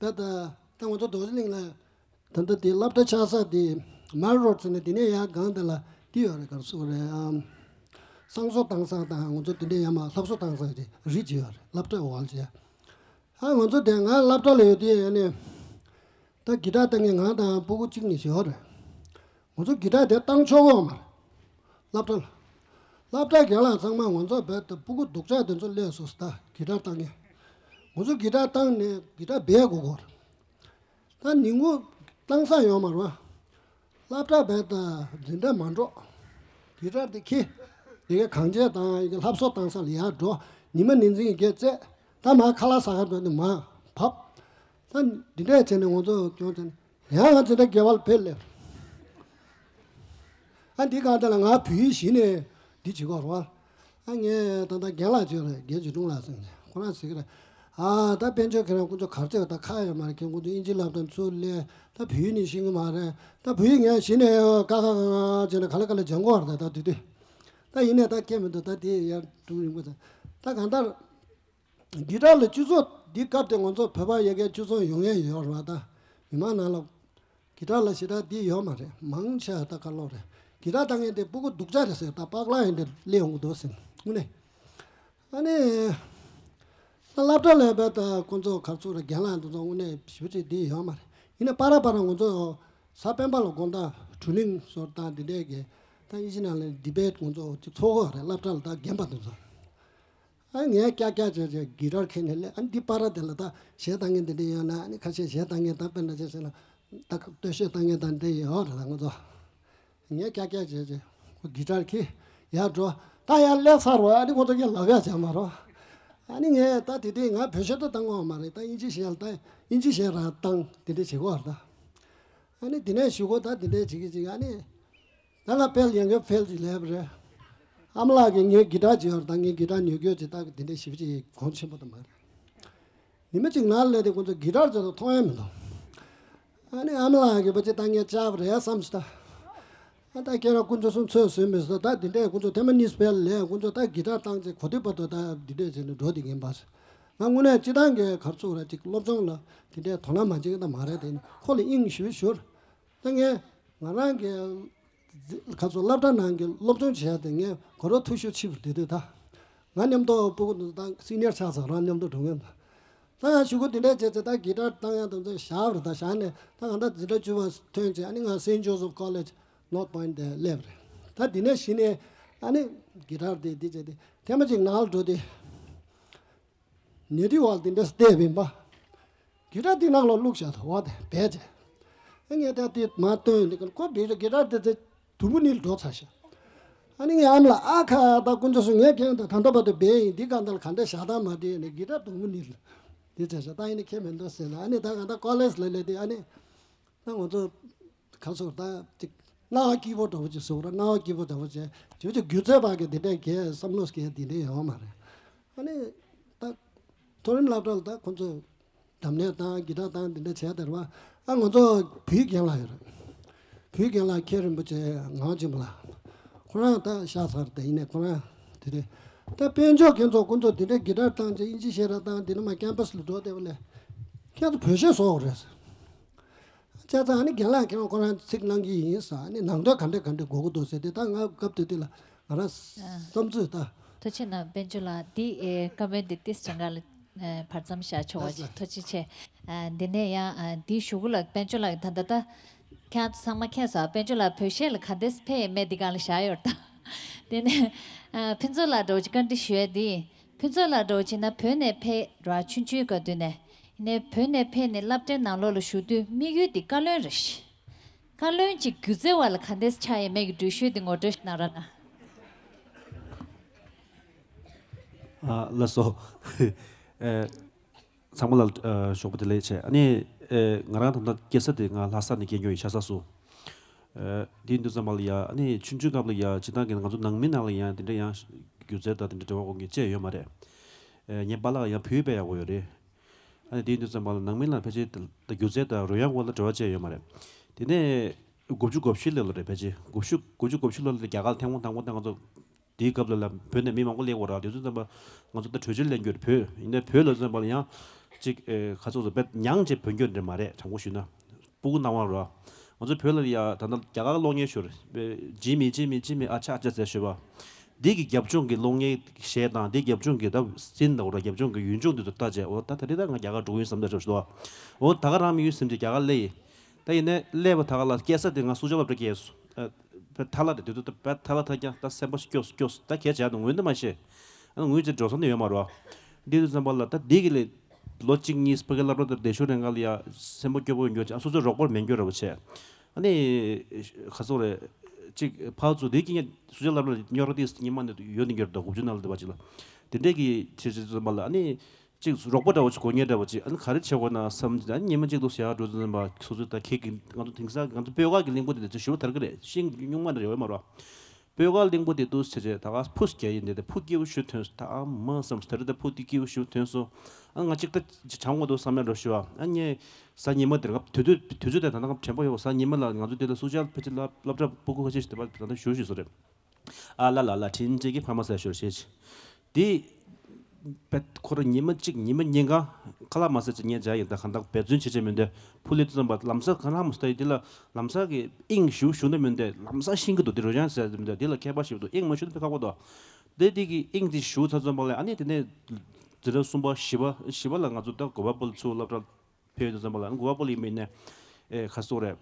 ད་ད་ད་ང་ཚོ་རྡོ་རྗེ་གླིང་ལ་ད་ལྟ་དེ་སློབ་གྲྭ་ཆགས་ས་དེ་མལ་རོཌ་ཟེར་ནས་དེ་ནས་ཡར་སྒང་དེ་ལ་དེ་ཡོད་རེད། གར་སོང་རེད་ཨམ། བསང་གསོལ་བཏང་ས་དང་ང་ཚོ་དེ་འདྲའི་ཡར་མར་ལྷ་གསོལ་བཏང་ས་དེ་རི་ཅིག་ཡོད་རེད། སློབ་གྲྭ་འོག་ལ་བྱས། ཨ་ང་ཚོ་དེ་ང་སློབ་གྲྭ་ལ་ཡོད་དུས་ཨ་ནི་ད་གི་ཊར་བཏང་མཁན་ང་དང་སྤུ་གུ་གཅིག་གཉིས་ཤིག་ཡོད་རེད། ང་ཚོ་གི་ཊར་དེ་བཏང་ཆོག་གི་ཡོད་མ་རེད། སློབ་གྲྭ་ལ། སློབ་གྲྭ་རྒན་ལགས་ཚང་མ་ང་ཚོ་རྦད་དེ་སྤུ་གུ་སྡུག་ཅག་དེ་ཚོ་སླེབས་སོང་ད་གི་ཊར་བཏང་ངས། ང་ཚོ་གི་ཊར་བཏང་ནས་གི་ཊར་སྦས་དགོས་གོ། ད་ཉིན་གུང་བཏང་ས་ཡོད་མ་རེད། སློབ་གྲྭ་རྦད་དེ་འཛིན་གྲྭ་མ་འགྲོ། གི་ཊར་དེ་ཁྱེར། དེ་གའི་གང་བྱས་དང་ཡི་གེ་ལྷ་གསོལ་བཏང་ས་ལ་ཡར་འགྲོ། ཉི་མ་ནིང་འཛིན་གྱི་སྐད་བཙལ། ད་མར་ཁ་ལག་ཟ་ག་འགྲོ་ནས་མར་བབས། ད་འདི་འདྲས་བྱས་ནས་ང་ཚོ་སྐྱོང་བྱས་ནས། ཡང་ང་འཛིན་གྲྭ་བརྒྱད་པ་ལ་ཕེབས་སླེབས། ཨ་འདི་གང་ལྟར་ལ་ང་བོད་ཡིག་གཞི་ནས་འདི་བྱེད་དགོས་རེད་བ། ཨ་ངས་ད་ལྟ་རྒན་ལགས་བྱོས་རེད། རྒན་ཇུ་ཀྲུང་ལགས་ཟེར་ནས་ཁོ་རང་ཟེར་གི་རེད། ཨ་ད་དཔལ་འབྱོར་ཁྱེད་རང་དཀོན་མཆོག་གར་བྱེད་ད་ཁག་ཡོད་མ་རེད། ཁྱེད་ཁོང་ཚོ་དབྱིན་ཇི་སློབ་གྲྭ་ཚུར་སླེབས་ད་བོད་ཡིག་ནས་ཤེས་གི་མ་རེད། ད་བོད་ཡིག་ངས་གཞི་ནས་ཀ་ཁ་ག་ང་བྱས་ནས་ག་ལེ་ག་ལེ་སྦྱང་དགོས་རེད། ད་ད་དུས་དུས་ད་ཡིན་ནས་ད་སྐད་མི་འདུག་ད་དེ་ཡར་ཀྲུང་རིང་པོ་ད་ད་གང་ལྟར། གི་ཊར་ལ་སྤྱི་ཚོགས་འདི་སྐབས་དེ་ང་ཚོ་བོད་པ་ཡ་གིའི་སྤྱི་ཚོགས་ཡོང་ཡས་ཡོད་རེད་བ། ད་མི་མང་ནང་ལ་གི་ཊར་ལ་ཞེ་དྲག་འདི་ཡོད་མ་རེད། མང་ཆེ་བ་ད་དཀར་ལོག་རེད། གི་ཊར་བཏང་མཁན་དེ་སྤུ་གུ་སྡུག་ཅག་རེད་ཟེར། ད་པག་ལག་ཡིན་དེ་སླེབས་ཡོང་གི་འདུག་ཟེར་དངོས་གནས། ཨ་ནི་ད་སློབ་གྲྭ་ལ་བས་ད་ཁོང་ཚོ་གར་ཚུགས་རེད། རྒན་ལགས་འདི་ཚོ་དངོས་གནས་ཞེ་པོ་ཅིག་འདི་ཡོད་མ་རེད། ཡིན་ན་པ་ར་པ་ར་ང་ཚོ་གཟའ་སྤེན་པ་ལ་དགོང་དག་དྲུག་གླེང་བཟོ་སྟངས་འདི་འདྲས་ཀྱི་ད་དབྱིན་ཇི་ནང་ལ་ཌི་བེཊ་ང་ཚོ་ཅིག་ཚོགས་ཀྱི་ཡོད་རེད། སློབ་གྲྭ་ལ་ད་རྒན་པ་འདི་ཚོ། ཨ་ངས་ཀྱག་ཀྱག་བྱས་བྱས་གི་ཊར་ཁྱེར་ནས་སླེབས། ཨ་འདི་པ་ར་དེ་ལ་ད་གཞས་བཏང་མཁན་དེ་འདྲ་ཡོད་ན། ཨ་ནི་ཁ་ཤས་གཞས་བཏང་མཁན་ད་དཔེར་ན་ཆ་བཞག་ན་ད་སྟོད་གཞས་བཏང་མཁན་ད་འདྲ་ཡོད་རེད། ད་ང་ཚོ་ངས་ཀྱག་ཀྱག་བྱས་བྱས་ཁོ་གི་ཊར་ཁྱེར་ཡར་འགྲོ། ད་ཡར་སླེབས་ཚར་བ། ཨ་ནི་ཁོ་ཚོ་ངས་ལབ་ཡ་བྱས་མ་རོགས། ཨ་ནི་ངས་ད་དེ་དུས་ང་བོད་གཞས་ད་བཏང་གི་ཡོད་མ་རེད། ད་དབྱིན་ཇི་གཞས་ལ་ད་དབྱིན་ཇི་གཞས་རང་བཏང་དེ་འདྲ་བྱེད་ཀྱི་ཡོད་རེད་ད། ཨ་ནི་དེ་ནས་གཞུག་གུ་ད་དེ་འདྲ་བྱེད་ཀྱི་བྱེད་ཀྱི་ཨ་ནི། ད་ང་དཔལ་ཡང་བསྐྱར་ཕེལ་ཅིག་ལབ་པ་རེད། ཨ་མ་ལགས་ཀྱིས་ངའི་གི་ཊར་ཅིག་ཡོད་རེད། ད་ངའི་གི་ཊར་ཉོ་རྒྱུ་ཅིག་ད་དེ་འདྲའི་ཞེ་པོ་ཅིག་གོང་ཆེན་པོ་ད་མ་རེད། ཉི་མ་གཅིག་ནང་ལ་སླེབས་དུས་ཁོང་ཚོ་གི་ཊར་ཅིག་ད་མཐོང་ཡ་མི་འདུག་ཨ་ནི་ཨ་མ་ལགས་ཀྱིས་ཕལ་ཆེར་ད་ངས་བཅག་པ་རེད་བསམ་སོང་ད། ཨ་ད་ཁྱེད་རང་དཀོན་མཆོག་གསུམ་ཚོད་བཟོས་མི་སྲིད་ད། དེ་འདྲས་ཁོང་ཚོ་ཐེངས་མ་གཉིས་ཕེལ་ལས་ཁོང་ཚོ་ད་གི་ཊར་བཏང་ཚེ་གོ་དུས་བར་དུ་ད་དེ་འདྲས་བྱས་ནས་འགྲོ་བསྡད་མཁན་པ་ཟེར། ང་དངོས་གནས་སྤྱི་བཏང་གི་གར་ཚུགས་ར་ཅིག་སློབ་སྦྱོང་ལ་དེ་འདྲས་དོ་སྣང་མ་བྱེད་མཁན་ད་མ་རེད། དེ་ནི་ཁོ་ལ་དབྱིངས་ཞུ་ཞུར། ད་ངས་ང་རང་གི་ཁ་སོ་སློབ་གྲྭ་ནང་གི་སློབ་སྦྱོང་བྱས་ཏེ་ངས་གོ་རོ་ཐུ་ཤུ་ཆིབ་བསྡད་དུས་ད། ང་མཉམ་དུ་སྤུ་གུ་ད་སི་ནི་ཡར་ཆགས་ཚར། རང་མཉམ་དུ་འགྲོ་མཁན་ད། ད་ང་གཞུག་གུ་དེ་འདྲས་བྱས་ཚེ་ད་གི་ཊར་བཏང་ཡ་དེ་ཚོ་བཞག་རེད། ད་བཞག་ནས་ད་ང་ད་འཛིན་གྲྭ་བཅུ་པ་ཐོན་རྗེས་ཨ་ནི་ང་Saint Joseph College North Point དེ་སླེབས་རེད། ད་དེ་ནས་གཞི་ནས་ཨ་ནི་གི་ཊར་དེ་འདི་བྱས་ཏེ་ཐེངས་མ་གཅིག་ནང་ལ་འགྲོ་དུས། ཉལ་ཁྲི་འོག་ལ་དེ་འདྲས་བལྟས་པ་ཡིན་པ། གི་ཊར་དེ་ནང་ལ་བླུགས་བཞག་ད་འོག་དེ་སྦས་བྱས། ཨ་ངས་ད་དེ་མར་བཏོན་དེ་ཁོ་སྦས་རེད། གི་ཊར་དེ་ཚེ་དུམ་བུ་གཉིས་ལ་འགྲོ་ཚར་ཤག་ཨ་ནི་ངའི་ཨ་མ་ལགས་ཨ་ཁ་ད་དཀོན་མཆོག་གསུམ་ངས་ཁྱེད་ད་ད་ལྟ་བར་དུ་སྦས་ཡིན། འདི་གང་ལྟར་ག་འདྲ་བཞག་སྟངས་མ་བདེ་ནས་གི་ཊར་དུམ་བུ་གཉིས་ལ་དེ་བྱས་ཤག་ད་ཡིན་ན་ཁྱད་མི་འདུག་ཟེར་ན། ཨ་ནི་ད་གང་ལྟར་ཀོ་ལེཇ་ལ་སླེབས་དུས་ཨ་ནི། ད་ང་ཚོ་ག་ཚོད་ད་ཅིག་སྣང་བ་སྐྱིད་པོ་འདྲ་བོ་ཅིག་བཟོ་ར། སྣང་བ་སྐྱིད་པོ་འདྲ་བོ་བྱས་དེ་ཚོ་སྒྱུ་རྩལ་པ་གི་དེ་འདྲས་གས་བསམ་བློ་སྐྱེ་དེ་འདྲས་ཡོང་བ་མ་རེད། ཨ་ནི་ད་མཐོ་རིམ་སློབ་གྲྭ་ལ་ད་ཁོ་ཚོས་ འདྲ་མཉམ་བཏང་གི་ད་བཏང་འདི་འདྲ་བྱས་དེར་བ། ཨ་ང་ཚོ་བོད་རྒན་ལགས་ཡོད་རེད། བོད་རྒན་ལགས་མཁན་རིན་པོ་ཆེ་ངག་ཆེན་པོ་ལགས། ཁོ་རང་ད་ཤག་ཚར་དེ་ཡིན་ནས་ཁོ་རང་དེ་རེད། ད་དཔལ་འབྱོར་མཁན་ཚོ་ཁོ་ཚོ་དེ་འདྲ་གི་ད་བཏང་ཅེ་ཨིན་ཇི་བཤད་ར་བཏང་དེ་ནི་མ་ཀེམ་པ་སི་ལ་འགྲོ་བསྡད་པ་ལས། ཁྱེད་ཚོ་བོད་གཞས་བཟོ་དགོས་རེད། བྱས་ཙང་ཨ་ནི་རྒན་ལགས་ཁྱེད་རང་ཁོ་རང་ཚིག་གནང་གི་ཡིན་ས། ཨ་ནི་ནང་དོན་ག་འདྲ་ག་འདྲ་དགོས་ཀྱི་འདུག་ཟེར་དེ་ད་ང་སྐབས་དེ་དུས་ལ་ང་རང་བསམ་ཚོད་ད། ཐུགས་རྗེ་གནང་དཔལ་འབྱོར་ལགས། འདི་ཨེ་བཀའ་མོལ་འདི་ཏིས་ཅང་ག་ལ་ཨེ་བར་མཚམས་བཞག་ཆོག་པ་ལགས་ཅིག་ལགས། ཐུགས་རྗེ་ཆེ། ཨ་འདི་ནས་ཡང་ཨ་འདི་ཞུ་གུ་ལ་དཔལ་འབྱོར་ལགས་ད་ད་ད་ཁྱེད་ཚང་མ་མཁྱེན་སོང་། དཔལ་འབྱོར་ལགས་བོད་གཞས་ལ་ག་འདྲས་ཕེབས་ཡས་མེད་འདི་གང་ལ་བཞག་ཡོད་ད། དེ་ནས་ཨ་ཕུན་ཚོགས་ལགས་འདྲ་བོ་ཅིག་བཀའ་འདྲི་ཞུ་ཡས་འདི། ཕུན་ཚོགས་ལགས་འདྲ་བོ་བྱས་ན་བོད་ནས་ཕེབས་ར་ཆུང་ཆུང་སྐབས་དུས་ནས་ནས་བོད་ནས་ཕེབས་ནས་སློབ་གྲྭའི་ནང་ལོགས་ལ་ཞུགས་དུས་དམིགས་ཡུལ་འདི་བཀའ་བློན་རེད། བཀའ་བློན་གྱི་སྒྱུ་རྩལ་བ་ལ་ག་འདྲས་ཆགས་ཡོད་མེད་ཀྱི་འགྲུལ་བཞུད་འདི་ངོ་སྤྲོད་ཞིག་གནང་རོགས་གནང་། ཨ་ལགས་སོ། ཨེ་ཚང་མ་ལ་ཨ་ཞོགས་པ་བདེ་ལེགས་བྱས། ཨ་ནི་ཨེ་ང་རང་ད་ལྟ་སྐྱེས་ས་དེ་ང་ལྷ་ས་ནས་སྐྱེས་ཡོད་ཡིན་ཤ་ས་སུ། ཨེ་དེ་ཡིན་དུས་ཙམ་པ་ལ་ཡ་ཨ་ནི་ཆུང་ཆུང་སྐབས་ལ་ཡ་སྤྱིར་བཏང་གི་ང་ཚོ་ནང་མི་ནང་ལ་ཡ་དེ་འདྲ་ཡང་སྒྱུ་རྩལ་དང་དེ་འདྲ་འབྲེལ་བ་གོ་མཁན་ཅིག་ཡོད་མ་རེད། ཨེ་ངའི་པཱ་ལགས་ཡང་བོད་པའི་ཡག་པོ་ཡོད་རེད། ཨ་ནི་དེ་ཡིན་དུས་ཙམ་པ་ལ་ནང་མི་ལ་ཕལ་ཆེར་ད་སྒྱུ་རྩལ་དང་རོལ་དབྱངས་སྐོར་ལ་འབྲེལ་བ་ཅིག་ཡོད་མ་རེད། དེ་ནས་དགུ་བཅུ་གོ་བཞི་ལོ་ལ་རེད། ཕལ་ཆེར་དགུ་བཅུ་དགུ་བཅུ་གོ་བཞི་ལོ་ལ་རྒྱ་གར་ལ་ཐེངས་མ་དང་པོ་ད་ང་ཚོ་དེའི་སྐབས་ལ་ལ་བོད་ནས་མི་མང་པོ་སླེབས་ཡོད་རེད། དེ་ཚོ་ཙམ་པ་ང་ཚོ་ད་བྲོས་བྱོལ་ལེན་རྒྱུ་རེད། བོད་ཡིན་ནའི་བོད་ལ་ཙམ་པ་ལ་ཡང་ཅིག་ཨེ་ག་ཚོད་ཚོད་དཔེ་མྱངས་བྱས་བོད་སྐྱོར་འདྲ་མ་རེད། དྲང་པོ་ཞུས་ན་སྤུ་གུ་སྣང་བ་རེད། ང་ཚོ་བོད་ལ་ཡ་ད་ལྟ་རྒྱ་གར་གློག་བརྙན་ཞུ་རེད། ཇི་མི་ཇི་མི་ཇི་མི་ཨ་ཆ་ཨ་ཆ་ཟེར་ཞུས་པ། འདི་གི་རྒྱབ་ལྗོངས་ཀྱི་གློག་བརྙན་གཞས་དང་འདི་རྒྱབ་ལྗོངས་ཀྱི་ད་སིན་དང་འོ་ར་རྒྱབ་ལྗོངས་ཀྱི་ཡུལ་ལྗོངས་འདི་ཚོ་ལྟ་བྱས། འོ་ད་ད་རེས་ད་ང་རྒྱ་གར་འགྲོ་གི་ཡིན་བསམ་ད་ཞོག་ཞོག་འོ་ད་ག་རང་མི་ཡུལ་སེམས་ཀྱི་རྒྱ་གར་སླེབས་ཡིན། ད་ཡིན་ནའི་སླེབས་པ་ད་ག་ལ་སྐྱེས་ས་དེ་ང་སུ་ཇཱ་སློབ་གྲྭ་སྐྱེས་སོ། ཨ་ཐ་ལ་རེད། དེ་དུས་ད་ཐ་ལ་ཐ་རྐྱང་ད་སེམས་པ་སྐྱོ་སྐྱོ་ད་གས་བྱས་ད་ངོས་འདི་མ་ཤེས། ཨ་ངོས་ཅིག་འགྲོ་ས་ནི་ཡོད་མ་རེད། འདི་དུས་ཙམ་པ་ལ་ད་འདི་གི་ལས་ལོ་གཅིག་གཉིས་ཕ་གི་སློབ་གྲྭ་དེར་བསྡད་ཤོར་རན་ག་ལ་ཡ་སེམས་པ་སྐྱོ་པོ་ཡོང་རྒྱུ་ཅིག་ཨ་སོ་སོའི་རོགས་པར་མེད་རྒྱུ་ར་བ་བྱས། ཨ་ནི་ཁ་སོ་རེད། ཅིག་ཕར་ཚུར་དེ་ཀྱི་ངས་སུ་ཇཱ་སློབ་གྲྭ་ཉོ་ར་དེ་ཉི་མ་ནས་ཡོད་ནི་འགྱུར་དོ་དགུ་བཅུ་ནང་ལ་དེ་བ་ཅིག་ལ། དེ་འདྲས་ཀྱི་ཆེ་ཆེ་ཙམ་པ་ལ་ཨ་ནི་ཅིག་རོགས་པ་འདྲ་བོ་ཅིག་དགོས་ངེས་འདྲ་བོ་ཅིག་ཨ་ནི་ག་རེ་བྱེད་དགོས་ན་བསམ་ཅིག་ཨ་ནི་ཉི་མ་གཅིག་ཏུ་ཞག་འགྲོ་ཙམ་པ་སོ་སོའི་ད་ཁེ་གི་ང་ཚོ་དེང་སང་ང་ཚོ་སྤོས་དཀར་གྱི་གླིང་བུ་དེ་དེ་ཚོ་ཞུ་བ་དར་གི་རེད། ཤིང་སྨྱུག་མ་འདྲ་ཡོད་མ་རེད། སྤོས་དཀར་གླིང་བུ་དེ་འདུག་ཟེར་བྱས་ད་ག་ཕུ་རྒྱག་ཡིན་དེ་དེ་ཕུ་སྐྱིད་པོ་ཞུ་ཐོན་སོང་། ད་ཨ་མ་བསམ་ད་རེད། ད་ཕུ་དེ་སྐྱིད་པོ་ཞུ་ཐོན་སོང་། ཨ་ང་གཅིག་ད་བྱང་བ་འདུག་བསམ་ཡ་འགྲོ་ཞུ་བ། ཨ་ངས་གཟའ་ཉི་མ་དེར་ང་དུས་ཚོད་དུས་ཚོད་དེ་ད་ནང་དྲན་པ་ཡོད། གཟའ་ཉི་མ་ལ་ང་ཚོ་དེ་ལ་སུ་ཇཱ་ཕལ་ཆེར་སློབ་སློབ་གྲྭ་སྤུ་གུ་ཁ་ཤས་ཤིག་དེ་བ་ད་ལྟ་ཞུ་ཞུ་སོ་རེད། ཨ་ལ་ལ་ལ་དྲིན་ཅན་གྱི་ཕ་མ་ཟེར་ཞོར་ཞེས་ཀྱི། དེ་བེད་ཁོ་ར་ཉི་མ་གཅིག་ཉི་མ་གཉིས་ཀ་ཁ་ལག་མ་ཟ་ཅིག་ཉལ་བྱ་ཡིན། ད་གང་ལྟར་འབད་བརྩོན་བྱེད་བྱེད་མི་འདོད་ཕུ་ལེ་དུ་ཙམ་པ་ལམ་སང་གང་ལ་མ་སྟ་ཡི་དེ་ལ་ལམ་སང་གི་དབྱིངས་ཞུ་ཞུ་ན་མི་འདོད། ལམ་སང་ཤིང་གི་འདུག་དེ་རོ་ཅང་ཟེར་མི་འདོད། དེ་ལ་ཁྱད་པར་ཞིག་འདུག་དབྱིངས་མ་ཞུ་ན་ཁག་པོ་འདུག་དེ་དེ་གི་དབྱིངས་དེ་ཞུ་ཚར་ཙམ་པ་ལ་ཨ་ནི་དེ་ནས་འཛིན་གྲྭ་གསུམ་པ་བཞི་པ་བཞི་པ་ལ་ང་ཚོ་ད་གོ་བ་པོལ་ཚུར་སློབ་གྲྭ་ཕེབས་དུས་ཙམ་པ་ལ་ཨ་ནི་གོ་བ་པོལ་ཡིན་མིན་ནས་ཨེ་ཁ་སོ་རེད།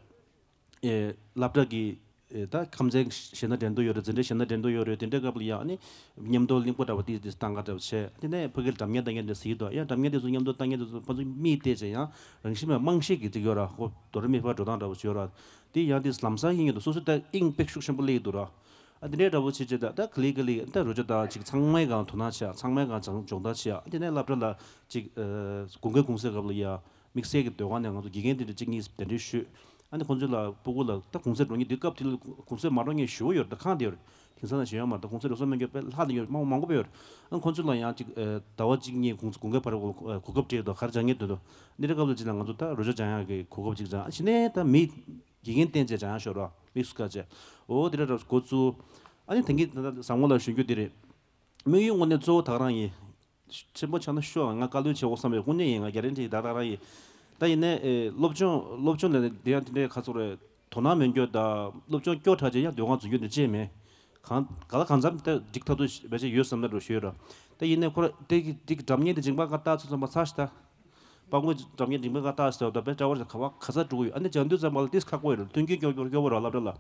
ཨེ་སློབ་གྲྭ་གི་ཨེ་ད་ཁམས་ཚན་གཞན་དང་འགྲན་བསྡུར་ཡོད་རེད། འཛིན་གྲྭ་གཞན་དང་འགྲན་བསྡུར་ཡོད་རེད། དེ་འདྲའི་སྐབས་ལ་ཡང་ཨ་ནི་མཉམ་དུ་གླིང་བུ་འདྲ་བ་ཏིས་ཏིས་བཏང་ག་འདྲ་བ་བྱས། དེ་ནས་ཕ་གིར་འགྲམ་ཉལ་བཏང་མཁན་དེ་གཟིགས་དུས་ཡང་འགྲམ་ཉལ་དེ་ཚོ་མཉམ་དུ་བཏང་མཁན་དེ་ཚོ་ཕ་ཚོ་མིག་བལྟས་བྱས་ཡང་རང་བཞིན་མེད་དམངས་གཞས་ཀྱི་ཅིག་ཡོད་ར། ཁོ་དོ་རེ་མི་ཕ་འགྲོ་སྟངས་འདྲ་བ་ཅིག་ཡོད་ར། དེ་ཡང་དེ་ལམ་སང་ཡིན་ཡོད་དུ་སོ་སོ་ད་དབྱིངས་དཔེ་ཤུགས་ཆེན་པོ་སླེབས་འདུག་ར། ཨ་དེ་འདྲའི་འདྲ་བོ་བྱེད་བྱེད་ད་ད་ག་ལེ་ག་ལེ་ད་རོ་ཅོ་ད་ཅིག་ཚང་མའི་སྒང་དོ་སྣང་བྱས། ཚང་མའི་སྒང་སྦྱོང་སྦྱོང་བརྡར་བྱས། ཨ་དེ་ནས་སློབ་གྲྭ་ལ་ཅིག་ཨ་དགུན་ཁའི་གུང་སེང་སྐབས་ལ་ཡ་དམིགས་བསལ་གྱི་སྡོད་ཁང་ནས་ང་ཚོ་དགེ་རྒན་དེ་འདྲ་གཅིག་གཉིས་གདན་འདྲེན་ཞུས། ཨ་ནི་ཁོང་ཚོ་ལ་སྤུ་གུ་ལ་ད་གུང་སེང་འགྲོ་མཁན་དུས་སྐབས་དེ་ལ་གུང་སེང་མ་འགྲོ་མཁན་ཞེ་པོ་ཡོད་རེད། ད་གང་དེ་ཡོད་རེད། དེང་སང་ན་ཞེ་ཡོད་མ་རེད། ད་གུང་སེང་འགྲོ་ས་མེད་མཁན་དཔེ་ལྷག་ནས་ཡོད་མང་མང་པོ་དཔེ་ཡོད་རེད། ཨ་ཁོང་ཚོ་ལ་ཡང་ཅིག་ཟླ་བ་གཅིག་གཉིས་གུང་གུང་ཁ་བར་གོ་སྐབས་སྤྲད་འདུག་ག་རེ་སྦྱང་མཁན་འདུག་འདི་འདྲ་སྐབས་ལ་ཅིག་ལ་ང་ཚོ་ད་རོལ་ཆ་སྦྱང་ཡག་གི་གོ་སྐབས་ཅིག་སྦྱང་། ཨ་ཕྱི་ནས་ད་མི་དགེ་རྒན་བསྟེན་བྱས་སྦྱང་ཡག་ཤོར་བ་མིག་སུ་ཁ་བྱས། འོ་དེ་འདྲ་འདྲ་འགོ་བཙུགས། ཨ་ནི་ད་གིན་ད་ལྟ་བཟང་མོ་ལ་ཞུ་རྒྱུ་དེ་རེད། དམིགས་ཡུལ་དངོས་གནས་གཙོ་བོ་ད་ག་རང་ཡིན། ཆེན་པོ་ཆགས་ན་ཤོག་ང་བཀའ་བློན་བྱེད་འོ་བསམ་པའི་དངོས་གནས་ཡིན། ང་རྒྱ་རན་ཅིག་ད་ད་རང་ཡིན། ད་ཡིན་ནའི་ཨེ་སློབ་སྦྱོང་སློབ་སྦྱོང་ལས་དེ་ཡང་དེ་འདྲའི་ཁ་ཚོར་རེད། དོ་སྣང་མེད་རྒྱུ་དང་སློབ་སྦྱོང་སྐྱོ་དྲགས་ཅིག་ཡང་སྡོད་ཁང་འཛུལ་རྒྱུ་འདི་ཅིག་མེད། གང་ག་ལ་གང་འཚམ་ད་འགྲིག་ཐག་ཐུག་བས་ཅིག་ཡོད་བསམ་ན་འགྲོ་ཞུས་རོགས། ད་ཡིན་ནའི་ཁོ་ར་དེ་གི་དེ་གི་སྒྲ་སྙན་དེ་མཇིང་པ་ཁ་བཏགས་ཚུལ་ཙམ་པ་ཚར་ཤི་ད། སྤང་གོས་སྒྲ་སྙན་མཇིང་པ་ཁ་བཏགས་ཤི་ད་བས་གྲྭ་བར་ག་བ་ག་ས་འགྲོ་གི་ཡོད། ཨ་ནི་སྦྱང་དུས་ཙམ་པ་ལ་ཏིས་ཁག་པོ་ཡོད་རེད། མཐུན་རྐྱེན་སྐྱོ་སྐྱོ་སྐྱོ་བོ་ར་སློབ་གྲྭ་ལ།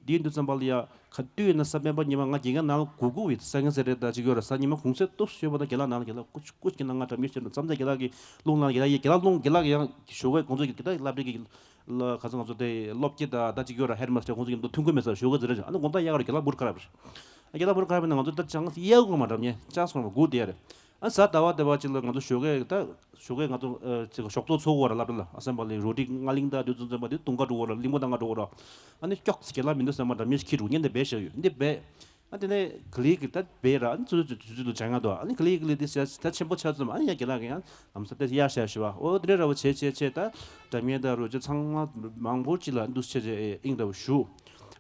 འདིའི་དུས་ཙམ་པ་ལ་ཡ། ག་དུས་ཡིན་ན་གཟའ་སྤེན་པ་ཉི་མ་ང་དགེ་རྒན་ནང་ལ་སྒུག་སྒུག་བྱས་ས་ངན་ཟེར་རེད་ད་ཅིག་ཡོད་ར། གཟའ་ཉི་མ་གུང་སེང་སྟུག་སེ་ཡོད་པ་ན་རྒན་ལགས་ནང་ལ་རྒན་ལགས་སྐུ་སྐུ་རྒན་ལགས་ང་འདྲ་མི་ཤེས་འགྲོ་མཚམས་ད་རྒན་ལགས་ཀྱི་རླུང་ལངས། རྒན་ལགས་ཀྱི་རྒན་ལགས་རྒན་ལགས་ཀྱི་ཡང་ཞོགས་ཀས་ཁོང་ཚོ་གི་ད་སློབ་གྲྭ་གི་ལ་ག་ཚོད་ང་ཚོ་དེ་སློབ་སྤྱི་ད་ད་ཅིག་ཡོད་ར། ཧེཌ་མ་སི་ཊར་ཁོང་ཚོ་གི་མདོ་ཐུན་ཁུར་མེད་ས་ཞོགས་ཀས་ཟེར་རེད། ཨ་ནི་དགོང་དག་གཡག་ར་རྒན་ལགས་འབུར་ཁ་ར་བར། ཨ་རྒན་ལགས་འབུར་ཁ་ར་བར་ན་ང་ཚོ་ད་ཅང་གཡག་གོ་མ་འདྲ་མྱེ་ཅག་སོང་བ་སྒུག་བསྡད་ཡ་རེད། ཨ་གཟའ་ཟླ་བ་དེ་བ་ཅིག་ལ་ང་ཚོ་ཞོགས་ཀས་ད། ཞོགས་ཀས་ང་ཚོ་ཨ་ཅིག་ཞོགས་ཚོགས་ཚོགས་དགོས་ར་སློབ་གྲྭ་ལ། ཨ་སེམ་པ་ལི་རོ་ཏི་ལྔ་གླིང་དང་དེ་ཚོ་འཛོམས་པ་དེ་དུང་དཀར་འགྲོ་དགོས་ར། གླིང་པ་དང་ང་འགྲོ་དགོས་ར། ཨ་ནི་སྐྱོགས་སི་རྒན་ལགས་མི་འདུག་སེམས་པ་འདྲ་མི་ཞིག་ཁྱི་འགྲོ་ཉེན་དེ་བས་བཞག་ཡོད་འདི་བས། ཨ་དེ་ནས་ག་ལི་གི་ད་བེ་ར་ཨ་ནི་ཚུར་ཚུར་ཚུར་ཚུར་དུ་སྦྱང་ཡག་འདུག་ཨ་ནི་ག་ལི་ག་ལི་དེ་ཟེར་ད་ཆེན་པོ་ཆགས་ཙམ་ཨ་ནི་ཡ་རྒན་ལགས་ཀྱིས་ཡང་ལམ་སང་དེ་གཡར་བཞག་ཞུ་བ། ཨོ་དེ་འདྲ་འདྲ་བོ་བྱས་བྱས་བྱས་ད་སྒྲ་སྙན་དང་རོལ་ཆ་ཚང་མ་མང་པོ་ཅིག་ལ་འདུག་བྱས་བྱས་དབྱིངས་འདྲ་བོ་ཞུ།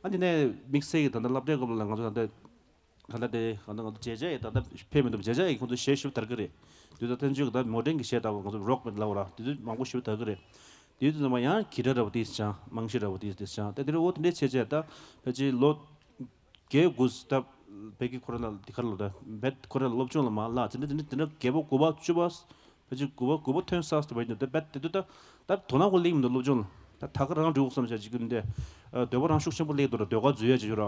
ཨ་དེ་ནས་དམིགས་བསལ་གྱི་ད་ལྟ་སློབ་གྲྭའི་སྐབས་ལ་ང་ཚོ་ད་ལྟ་ད་ལྟ་དེ་ད་ལྟ་ང་ཚོ་མཇལ་བཅར་ཡི་ད་ལྟ་ཕེབས་མི་འདུག་མཇལ་བཅར་ཡི་ཁོང་ཚོ་གཞས་ཞུ་དར་གི་རེད། དུས་ད་ཐེངས་གཅིག་ད་མོ་ཌན་གྱི་གཞས་ལྟ་བུ་ང་ཚོ་རོག་མེད་ལབ་ར་དེ་ཚོ་མང་པོ་ཞུ་དར་གི་རེད། དེའི་དུས་ཚོད་མ་ཡང་གི་ཊར་འདྲ་བོ་དེ་སྦྱང་རྨང་གཞི་འདྲ་བོ་དེ་དེ་སྦྱང་ད་དེ་རེད། འོ་དེ་འདྲའི་བྱས་བྱས་ད་ཕལ་ཆེར་ལོ་བརྒྱད་དགུ་ད་བེ་གི་ཁོ་ར་ལ་དེ་གར་ལོ་ད་བེད་ཁོ་ར་ལ་སློབ་སྦྱོང་ལ་མ་ལ་དེ་འདྲ་དེ་འདྲ་དེ་འདྲ་བརྒྱད་པ་དགུ་པ་བཅུ་པ་ཕལ་ཆེར་དགུ་པ་དགུ་པ་ཐོན་ས་སུ་བ་ཡིན་ད་བེད་དེ་དུས་ད་ད་དོ་སྣང་ཁོ་སླེབས་མི་འདུག་སློབ་སྦྱོང་ལ་ད་ད་ག་རང་འགྲིག་འོ་བསམ་བྱས་ཅིག་གི་འདི་འདོད་པ་རང་ཤུགས་ཆེན་པོ་སླེབས་འདུག་ར་ཟློས་གར་འཛུལ་ཡ་ཅིག་ཡོད་ར།